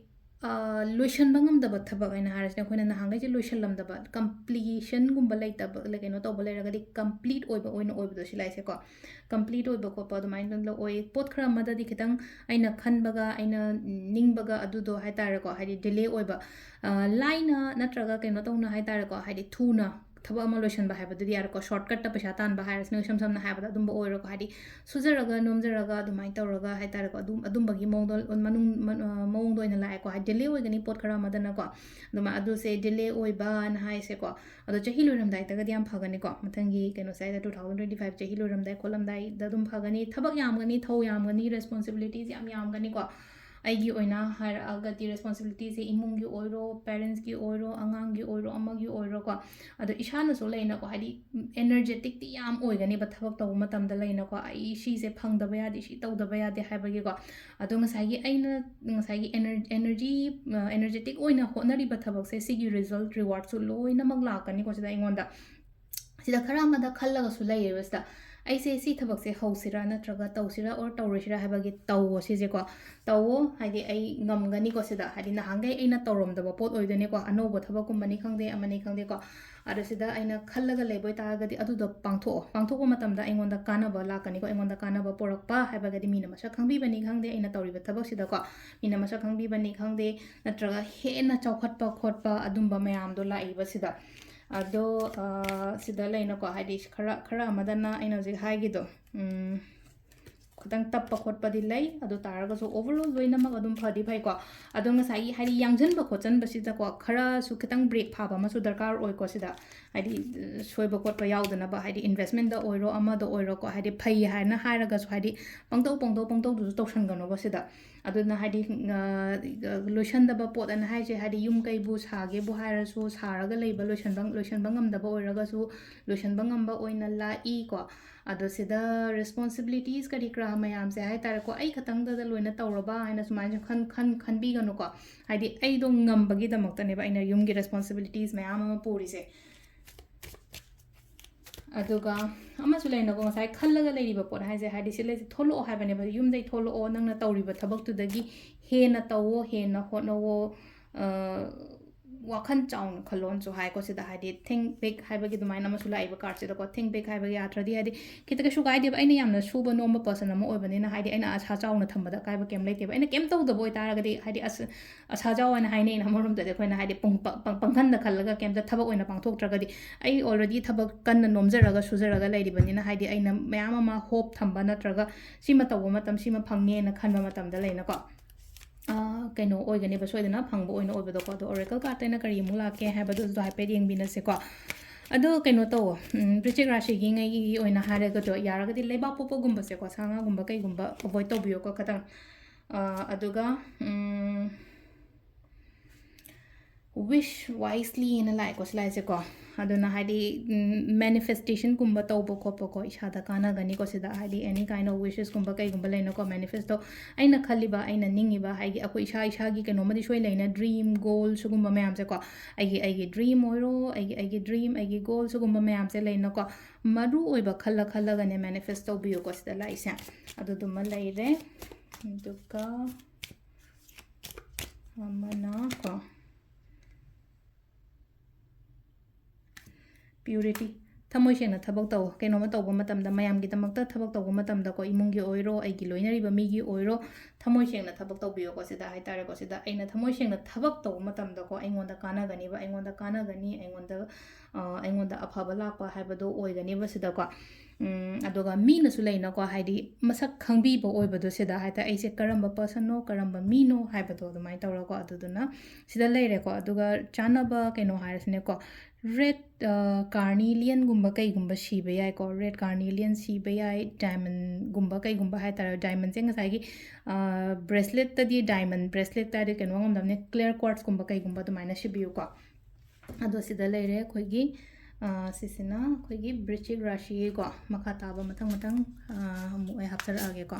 ꯑ, ꯂꯣꯏꯁꯟꯕ ꯉꯝꯗꯕ ꯊꯕꯛ ꯍꯥꯏꯅ ꯍꯥꯏꯔꯁꯤꯅꯦ, ꯑꯩꯈꯣꯏꯅ ꯅꯍꯥꯟꯈꯩꯁꯦ ꯂꯣꯏꯁꯜꯂꯝꯗꯕ, ꯀꯝꯄ꯭ꯂꯤꯁꯟꯒꯨꯝꯕ ꯂꯩꯇꯕ, ꯀꯩꯅꯣ ꯇꯧꯕ ꯂꯩꯔꯒꯗꯤ ꯀꯝꯄ꯭ꯂꯤꯠ ꯑꯣꯏꯕ ꯑꯣꯏꯅ ꯑꯣꯏꯕꯗꯣ ꯁꯤ ꯂꯥꯛꯏꯁꯦꯀꯣ꯫ ꯀꯝꯄ꯭ꯂꯤꯠ ꯑꯣꯏꯕ ꯈꯣꯠꯄ ꯑꯗꯨꯃꯥꯏꯅ ꯑꯣꯏ꯫ ꯄꯣꯠ ꯈꯔ ꯑꯃꯗꯗꯤ ꯈꯤꯇꯪ ꯑꯩꯅ ꯈꯟꯕꯒ, ꯑꯩꯅ ꯅꯤꯡꯕꯒ ꯑꯗꯨꯗꯣ ꯍꯥꯏ ꯇꯥꯔꯦꯀꯣ, ꯍꯥꯏꯗꯤ ꯗꯤꯂꯦ ꯑꯣꯏꯕ, ꯑ, ꯂꯥꯏꯅ ꯅꯠꯇ꯭ꯔꯒ ꯀꯩꯅꯣ ꯇꯧꯅ ꯍꯥꯏ ꯇꯥꯔꯦꯀꯣ, ꯍꯥꯏꯗꯤ ꯊꯨꯅ ꯊꯕꯛ ꯑꯃ ꯂꯣꯏꯁꯟꯕ ꯍꯥꯏꯕꯗꯨꯗꯤ ꯌꯥꯔꯦꯀꯣ꯫ ꯁꯣꯔꯠꯀꯠꯇ ꯄꯩꯁꯥ ꯇꯥꯟꯕ ꯍꯥꯏꯔꯁꯤꯅ, ꯏꯁꯝ ꯁꯝꯅ ꯍꯥꯏꯔꯕꯗ ꯑꯗꯨꯝꯕ ꯑꯣꯏꯔꯣꯀꯣ, ꯍꯥꯏꯗꯤ ꯁꯨꯖꯔꯒ ꯅꯣꯝꯖꯔꯒ ꯑꯗꯨꯃꯥꯏꯅ ꯇꯧꯔꯒ ꯍꯥꯏ ꯇꯥꯔꯦꯀꯣ, ꯑꯗꯨꯝ, ꯑꯗꯨꯝꯕꯒꯤ ꯃꯑꯣꯡꯗꯣ, ꯃꯅꯨꯡ, ꯃ-, ꯑ, ꯃꯑꯣꯡꯗ ꯑꯣꯏꯅ ꯂꯥꯛꯑꯦꯀꯣ꯫ ꯍꯥꯏꯗꯤ ꯗꯤꯂꯦ ꯑꯣꯏꯒꯅꯤ ꯄꯣꯠ ꯈꯔ ꯑꯃꯗꯅꯀꯣ꯫ ꯑꯗꯨꯃꯥꯏꯅ ꯑꯗꯨꯁꯦ ꯗꯤꯂꯦ ꯑꯣꯏꯕꯅ ꯍꯥꯏꯁꯦꯀꯣ꯫ ꯑꯗꯣ ꯆꯍꯤ ꯂꯣꯏꯔꯝꯗꯥꯏꯗꯒꯗꯤ ꯌꯥꯝ ꯐꯒꯅꯤꯀꯣ꯫ ꯃꯊꯪꯒꯤ ꯀꯩꯅꯣꯁꯦ ꯍꯥꯏꯗ two thousand twenty five ꯆꯍꯤ ꯂꯣꯏꯔꯝꯗꯥꯏ ꯈꯣꯠꯂꯝꯗꯥꯏꯗ ꯑꯗꯨꯝ ꯐꯒꯅꯤ꯫ ꯊꯕꯛ ꯌꯥꯝꯒꯅꯤ, ꯊꯧ ꯌꯥꯝꯒꯅꯤ, ꯔꯦꯁꯄꯣꯟꯁꯤꯕꯤꯂꯤꯇꯤꯁ ꯌꯥꯝ ꯌꯥꯝꯒꯅꯤꯀꯣ꯫ ꯑꯩꯒꯤ ꯑꯣꯏꯅ ꯍꯥꯏꯔꯛꯑꯒꯗꯤ ꯔꯦꯁꯄꯣꯟꯁꯤꯕꯤꯂꯤꯇꯤꯁꯦ ꯏꯃꯨꯡꯒꯤ ꯑꯣꯏꯔꯣ, ꯄꯦꯔꯦꯟꯁꯀꯤ ꯑꯣꯏꯔꯣ, ꯑꯉꯥꯡꯒꯤ ꯑꯣꯏꯔꯣ, ꯑꯃꯒꯤ ꯑꯣꯏꯔꯣꯀꯣ꯫ ꯑꯗꯣ ꯏꯁꯥꯅꯁꯨ ꯂꯩꯅꯀꯣ, ꯍꯥꯏꯗꯤ ꯑꯦꯅꯔꯖꯦꯇꯤꯛꯇꯤ ꯌꯥꯝ ꯑꯣꯏꯒꯅꯦꯕ ꯊꯕꯛ ꯇꯧꯕ ꯃꯇꯝꯗ ꯂꯩꯅꯀꯣ꯫ ꯑꯩ ꯁꯤꯁꯦ ꯐꯪꯗꯕ ꯌꯥꯗꯦ, ꯁꯤ ꯇꯧꯗꯕ ꯌꯥꯗꯦ ꯍꯥꯏꯕꯒꯤꯀꯣ꯫ ꯑꯗꯣ ꯉꯁꯥꯏꯒꯤ ꯑꯩꯅ, ꯉꯁꯥꯏꯒꯤ ꯑꯦꯅꯔ-, ꯑꯦꯅꯔꯖꯤ, ꯑ, ꯑꯦꯅꯔꯖꯦꯇꯤꯛ ꯑꯣꯏꯅ ꯍꯣꯠꯅꯔꯤꯕ ꯊꯕꯛꯁꯦ, ꯁꯤꯒꯤ ꯔꯤꯖꯜꯠ, ꯔꯤꯋꯥꯔꯗꯁꯨ ꯂꯣꯏꯅꯃꯛ ꯂꯥꯛꯀꯅꯤꯀꯣ ꯁꯤꯗ ꯑꯩꯉꯣꯟꯗ꯫ ꯁꯤꯗ ꯈꯔ ꯑꯃꯗ ꯈꯜꯂꯒꯁꯨ ꯂꯩꯌꯦꯕ ꯁꯤꯗ, ꯑꯩꯁꯦ ꯁꯤ ꯊꯕꯛꯁꯦ ꯍꯧꯁꯤꯔꯥ ꯅꯠꯇ꯭ꯔꯒ ꯇꯧꯁꯤꯔꯥ or ꯇꯧꯔꯣꯏꯁꯤꯔꯥ ꯍꯥꯏꯕꯒꯤ ꯇꯧꯋꯣ ꯁꯤꯁꯦꯀꯣ꯫ ꯇꯧꯋꯣ ꯍꯥꯏꯗꯤ ꯑꯩ ꯉꯝꯒꯅꯤꯀꯣ ꯁꯤꯗ, ꯍꯥꯏꯗꯤ ꯅꯍꯥꯟꯈꯩ ꯑꯩꯅ ꯇꯧꯔꯝꯗꯕ ꯄꯣꯠ ꯑꯣꯏꯗꯣꯏꯅꯤꯀꯣ, ꯑꯅꯧꯕ ꯊꯕꯛꯀꯨꯝꯕꯅꯤ ꯈꯪꯗꯦ, ꯑꯃꯅꯤ ꯈꯪꯗꯦꯀꯣ꯫ ꯑꯗꯣ ꯁꯤꯗ ꯑꯩꯅ ꯈꯜꯂꯒ ꯂꯩꯕ ꯑꯣꯏꯇꯥꯔꯒꯗꯤ ꯑꯗꯨꯗꯣ ꯄꯥꯡꯊꯣꯛꯑꯣ꯫ ꯄꯥꯡꯊꯣꯛꯄ ꯃꯇꯝꯗ ꯑꯩꯉꯣꯟꯗ ꯀꯥꯟꯅꯕ ꯂꯥꯛꯀꯅꯤꯀꯣ, ꯑꯩꯉꯣꯟꯗ ꯀꯥꯟꯅꯕ ꯄꯨꯔꯛꯄ ꯍꯥꯏꯕꯒꯗꯤ ꯃꯤꯅ ꯃꯁꯛ ꯈꯪꯕꯤꯕꯅꯤ ꯈꯪꯗꯦ, ꯑꯩꯅ ꯇꯧꯔꯤꯕ ꯊꯕꯛꯁꯤꯗꯀꯣ ꯃꯤꯅ ꯃꯁꯛ ꯈꯪꯕꯤꯕꯅꯤ ꯈꯪꯗꯦ, ꯅꯠꯇ꯭ꯔꯒ ꯍꯦꯟꯅ ꯆꯥꯎꯈꯠꯄ ꯈꯣꯠꯄ ꯑꯗꯨꯝꯕ ꯃꯌꯥꯝꯗꯣ ꯂꯥꯛꯏꯕ ꯁꯤꯗ꯫ ꯑꯗꯣ, ꯑ, ꯁꯤꯗ ꯂꯩꯅꯀꯣ, ꯍꯥꯏꯗꯤ ꯈꯔ, ꯈꯔ ꯑꯃꯗꯅ ꯑꯩꯅ ꯍꯧꯖꯤꯛ ꯍꯥꯏꯒꯤꯗꯣ, ꯎꯝ, ꯈꯤꯇꯪ ꯇꯞꯄ ꯈꯣꯠꯄꯗꯤ ꯂꯩ꯫ ꯑꯗꯨ ꯇꯥꯔꯒꯁꯨ overall ꯂꯣꯏꯅꯃꯛ ꯑꯗꯨꯝ ꯐꯗꯤ ꯐꯩꯀꯣ꯫ ꯑꯗꯣ ꯉꯁꯥꯏꯒꯤ ꯍꯥꯏꯗꯤ ꯌꯥꯡꯁꯤꯟꯕ ꯈꯣꯠꯆꯟꯕꯁꯤꯗꯀꯣ ꯈꯔꯁꯨ ꯈꯤꯇꯪ break ꯐꯥꯕ ꯑꯃꯁꯨ ꯗꯔꯀꯥꯔ ꯑꯣꯏꯀꯣ꯫ ꯁꯤꯗ ꯍꯥꯏꯗꯤ ꯁꯣꯏꯕ ꯈꯣꯠꯄ ꯌꯥꯎꯗꯅꯕ, ꯍꯥꯏꯗꯤ investmentꯗ ꯑꯣꯏꯔꯣ ꯑꯃꯗ ꯑꯣꯏꯔꯣꯀꯣ, ꯍꯥꯏꯗꯤ ꯐꯩ ꯍꯥꯏꯅ ꯍꯥꯏꯔꯒꯁꯨ ꯍꯥꯏꯗꯤ ꯄꯪꯇꯧ ꯄꯪꯇꯧ ꯄꯪꯇꯧꯗꯨꯁꯨ ꯇꯧꯁꯟꯒꯅꯣꯕ ꯁꯤꯗ꯫ ꯑꯗꯨꯅ ꯍꯥꯏꯗꯤ ꯂꯣꯏꯁꯟꯗꯕ ꯄꯣꯠ ꯑꯅ ꯍꯥꯏꯁꯦ ꯍꯥꯏꯗꯤ ꯌꯨꯝ ꯀꯩꯕꯨ ꯁꯥꯒꯦꯕꯨ ꯍꯥꯏꯔꯁꯨ, ꯁꯥꯔꯒ ꯂꯩꯕ ꯂꯣꯏꯁꯟꯕ ꯂꯣꯏꯁꯟꯕ ꯉꯝꯗꯕ ꯑꯣꯏꯔꯒꯁꯨ ꯂꯣꯏꯁꯟꯕ ꯉꯝꯕ ꯑꯣꯏꯅ ꯂꯥꯛꯏꯀꯣ꯫ ꯑꯗꯣ ꯁꯤꯗ responsibilities ꯀꯔꯤ ꯀꯔꯥ ꯃꯌꯥꯝꯁꯦ ꯍꯥꯏ ꯇꯥꯔꯦꯀꯣ, ꯑꯩ ꯈꯛꯇꯪꯗꯗ ꯂꯣꯏꯅ ꯇꯧꯔꯕ ꯍꯥꯏꯅ ꯁꯨꯃꯥꯏꯅꯁꯨ ꯈꯟ ꯈꯟ ꯈꯟꯕꯤꯒꯅꯨꯀꯣ꯫ ꯍꯥꯏꯗꯤ ꯑꯩꯗꯣ ꯉꯝꯕꯒꯤꯗꯃꯛꯇꯅꯦꯕ ꯑꯩꯅ ꯌꯨꯝꯒꯤ responsibilities ꯃꯌꯥꯝ ꯑꯃ ꯄꯨꯔꯤꯁꯦ꯫ ꯑꯗꯨꯒ ꯑꯃꯁꯨ ꯂꯩꯅꯀꯣ, ꯉꯁꯥꯏ ꯈꯜꯂꯒ ꯂꯩꯔꯤꯕ ꯄꯣꯠ ꯍꯥꯏꯁꯦ, ꯍꯥꯏꯗꯤ ꯁꯤ ꯂꯩꯁꯦ ꯊꯣꯛꯂꯛꯑꯣ ꯍꯥꯏꯕꯅꯦꯕ, ꯌꯨꯝꯗꯩ ꯊꯣꯛꯂꯛꯑꯣ, ꯅꯪꯅ ꯇꯧꯔꯤꯕ ꯊꯕꯛꯇꯨꯗꯒꯤ ꯍꯦꯟꯅ ꯇꯧꯋꯣ, ꯍꯦꯟꯅ ꯍꯣꯠꯅꯧꯋꯣ, ꯋꯥꯈꯜ ꯆꯥꯎꯅ ꯈꯜꯂꯣꯅꯁꯨ ꯍꯥꯏꯀꯣ ꯁꯤꯗ꯫ ꯍꯥꯏꯗꯤ think big ꯍꯥꯏꯕꯒꯤ ꯑꯗꯨꯃꯥꯏꯅ ꯑꯃꯁꯨ ꯂꯥꯛꯏꯕ cardꯁꯤꯗꯀꯣ꯫ Think big ꯍꯥꯏꯕꯒꯤ ꯑꯥꯔꯊꯗꯤ ꯍꯥꯏꯗꯤ ꯈꯤꯇ ꯀꯩꯁꯨ ꯀꯥꯏꯗꯦꯕ, ꯑꯩꯅ ꯌꯥꯝꯅ ꯁꯨꯕ ꯅꯣꯝꯕ person ꯑꯃ ꯑꯣꯏꯕꯅꯤꯅ ꯍꯥꯏꯗꯤ ꯑꯩꯅ ꯑꯁꯥ ꯆꯥꯎꯅ ꯊꯝꯕꯗ ꯑꯀꯥꯏꯕ ꯀꯩꯝ ꯂꯩꯇꯦꯕ꯫ ꯑꯩꯅ ꯀꯩꯝ ꯇꯧꯗꯕ ꯑꯣꯏꯇꯥꯔꯒꯗꯤ ꯍꯥꯏꯗꯤ ꯑꯁ ꯑꯁꯥ ꯖꯥꯎ ꯍꯥꯏꯅ ꯍꯥꯏꯅꯩꯅ ꯑꯃꯔꯣꯝꯗꯗꯤ, ꯑꯩꯈꯣꯏꯅ ꯍꯥꯏꯗꯤ ꯄꯨꯡ-, ꯄ-, ꯄ-, ꯄꯪꯈꯟꯗ ꯈꯜꯂꯒ ꯀꯩꯝꯇ ꯊꯕꯛ ꯑꯣꯏꯅ ꯄꯥꯡꯊꯣꯛꯇ꯭ꯔꯒꯗꯤ꯫ ꯑꯩ already ꯊꯕꯛ ꯀꯟꯅ ꯅꯣꯝꯖꯔꯒ ꯁꯨꯖꯔꯒ ꯂꯩꯔꯤꯕꯅꯤꯅ ꯍꯥꯏꯗꯤ ꯑꯩꯅ ꯃꯌꯥꯝ ꯑꯃ hope ꯊꯝꯕ ꯅꯠꯇ꯭ꯔꯒ ꯁꯤꯃ ꯇꯧꯕ ꯃꯇꯝ ꯁꯤꯃ ꯐꯪꯅꯦꯅ ꯈꯟꯕ ꯃꯇꯝꯗ ꯂꯩꯅꯀꯣ꯫ ꯑꯥ, ꯀꯩꯅꯣ ꯑꯣꯏꯒꯅꯦꯕ, ꯁꯣꯏꯗꯅ ꯐꯪꯕ ꯑꯣꯏꯅ ꯑꯣꯏꯕꯗꯣꯀꯣ꯫ ꯑꯗꯣ oracle cardꯇ ꯑꯩꯅ ꯀꯔꯤ ꯑꯃꯨꯛ ꯂꯥꯛꯀꯦ ꯍꯥꯏꯕꯗꯨꯁꯨ ꯍꯥꯏꯐꯦꯠ ꯌꯦꯡꯕꯤꯅꯁꯦꯀꯣ꯫ ꯑꯗꯣ ꯀꯩꯅꯣ ꯇꯧꯋꯣ, ꯎꯝ, ꯄ꯭ꯔꯤꯆꯤꯛ ꯔꯥꯁꯤꯒꯤꯉꯩꯒꯤ ꯑꯣꯏꯅ ꯍꯥꯏꯔꯒꯗꯣ, ꯌꯥꯔꯒꯗꯤ ꯂꯩꯕꯥꯛ ꯄꯣꯛꯄꯒꯨꯝꯕꯁꯦꯀꯣ, ꯁꯥ ꯉꯥꯒꯨꯝꯕ ꯀꯩꯒꯨꯝꯕ avoid ꯇꯧꯕꯤꯌꯣꯀꯣ ꯈꯇꯪ꯫ ꯑꯥ, ꯑꯗꯨꯒ, ꯎꯝ, wish wisely ꯍꯥꯏꯅ ꯂꯥꯛꯑꯦꯀꯣ ꯁꯤ ꯂꯥꯏꯁꯦꯀꯣ꯫ ꯑꯗꯨꯅ ꯍꯥꯏꯗꯤ, ꯎꯝ, manifestationꯒꯨꯝꯕ ꯇꯧꯕ ꯈꯣꯠꯄꯀꯣ, ꯏꯁꯥꯗ ꯀꯥꯟꯅꯒꯅꯤꯀꯣ ꯁꯤꯗ꯫ ꯍꯥꯏꯗꯤ any kind of wishesꯀꯨꯝꯕ ꯀꯩꯒꯨꯝꯕ ꯂꯩꯅꯀꯣ, manifesto ꯑꯩꯅ ꯈꯜꯂꯤꯕ, ꯑꯩꯅ ꯅꯤꯡꯉꯤꯕ, ꯍꯥꯏꯗꯤ ꯑꯩꯈꯣꯏ ꯏꯁꯥ ꯏꯁꯥꯒꯤ ꯀꯩꯅꯣꯝꯃꯗꯤ ꯁꯣꯏ ꯂꯩꯅ, dream, goal ꯁꯤꯒꯨꯝꯕ ꯃꯌꯥꯝꯁꯦꯀꯣ꯫ ꯑꯩꯒꯤ, ꯑꯩꯒꯤ dream ꯑꯣꯏꯔꯣ, ꯑꯩꯒꯤ, ꯑꯩꯒꯤ dream, ꯑꯩꯒꯤ goal ꯁꯤꯒꯨꯝꯕ ꯃꯌꯥꯝꯁꯦ ꯂꯩꯅꯀꯣ꯫ ꯃꯔꯨ ꯑꯣꯏꯕ ꯈꯜꯂ ꯈꯜꯂꯒꯅꯦ manifest ꯇꯧꯕꯤꯌꯨꯀꯣ ꯁꯤꯗ ꯂꯥꯛꯏꯁꯦ꯫ ꯑꯗꯨꯗꯨꯃ ꯂꯩꯔꯦ꯫ ꯑꯗꯨꯒ ꯑꯃꯅ ꯀꯣ, purity, ꯊꯃꯣꯏ ꯁꯦꯡꯅ ꯊꯕꯛ ꯇꯧ꯫ ꯀꯩꯅꯣꯝꯃ ꯇꯧꯕ ꯃꯇꯝꯗ, ꯃꯌꯥꯝꯒꯤꯗꯃꯛꯇ ꯊꯕꯛ ꯇꯧꯕ ꯃꯇꯝꯗꯀꯣ, ꯏꯃꯨꯡꯒꯤ ꯑꯣꯏꯔꯣ, ꯑꯩꯒꯤ ꯂꯣꯏꯅꯔꯤꯕ ꯃꯤꯒꯤ ꯑꯣꯏꯔꯣ, ꯊꯃꯣꯏ ꯁꯦꯡꯅ ꯊꯕꯛ ꯇꯧꯕꯤꯌꯣꯀꯣ ꯁꯤꯗ ꯍꯥꯏꯇꯥꯔꯦꯀꯣ꯫ ꯁꯤꯗ ꯑꯩꯅ ꯊꯃꯣꯏ ꯁꯦꯡꯅ ꯊꯕꯛ ꯇꯧꯕ ꯃꯇꯝꯗꯀꯣ, ꯑꯩꯉꯣꯟꯗ ꯀꯥꯟꯅꯒꯅꯤꯕ, ꯑꯩꯉꯣꯟꯗ ꯀꯥꯟꯅꯒꯅꯤ, ꯑꯩꯉꯣꯟꯗ, ꯑ, ꯑꯩꯉꯣꯟꯗ ꯑꯐꯕ ꯂꯥꯛꯄ ꯍꯥꯏꯕꯗꯣ ꯑꯣꯏꯒꯅꯤꯕ ꯁꯤꯗꯀꯣ꯫ ꯎꯝ, ꯑꯗꯨꯒ ꯃꯤꯅꯁꯨ ꯂꯩꯅꯀꯣ, ꯍꯥꯏꯗꯤ ꯃꯁꯛ ꯈꯪꯕꯤꯕ ꯑꯣꯏꯕꯗꯣ ꯁꯤꯗ, ꯍꯥꯏꯗꯤ ꯑꯩꯁꯦ ꯀꯔꯝꯕ personꯅꯣ, ꯀꯔꯝꯕ ꯃꯤꯅꯣ ꯍꯥꯏꯕꯗꯣ ꯑꯗꯨꯃꯥꯏꯅ ꯇꯧꯔꯒꯀꯣ꯫ ꯑꯗꯨꯗꯨꯅ ꯁꯤꯗ ꯂꯩꯔꯦꯀꯣ꯫ ꯑꯗꯨꯒ ꯆꯥꯅꯕ ꯀꯩꯅꯣ ꯍꯥꯏꯔꯁꯤꯅꯦꯀꯣ, red, ꯑ, carnelianꯒꯨꯝꯕ ꯀꯩꯒꯨꯝꯕ ꯁꯤꯕ ꯌꯥꯏꯀꯣ꯫ Red carnelian ꯁꯤꯕ ꯌꯥꯏ, diamondꯒꯨꯝꯕ ꯀꯩꯒꯨꯝꯕ ꯍꯥꯏ ꯇꯥꯔꯦ꯫ Diamondꯁꯦ ꯉꯁꯥꯏꯒꯤ, ꯑ, braceletꯇꯗꯤ, diamond bracelet ꯍꯥꯏꯗꯤ ꯀꯩꯅꯣ ꯉꯝꯗꯕꯅꯦ, clear quartzꯀꯨꯝꯕ ꯀꯩꯒꯨꯝꯕ ꯑꯗꯨꯃꯥꯏꯅ ꯁꯤꯕꯤꯌꯨꯀꯣ꯫ ꯑꯗꯣ ꯁꯤꯗ ꯂꯩꯔꯦ ꯑꯩꯈꯣꯏꯒꯤ, ꯑ, ꯁꯤꯁꯤꯅ ꯑꯩꯈꯣꯏꯒꯤ ꯕ꯭ꯔꯤꯆꯤꯛ ꯔꯥꯁꯤꯒꯤꯀꯣ꯫ ꯃꯈꯥ ꯇꯥꯕ ꯃꯊꯪ ꯃꯊꯪ, ꯑ, ꯑꯃꯨꯛ ꯑꯩ ꯍꯥꯞꯆꯔꯛꯑꯒꯦꯀꯣ꯫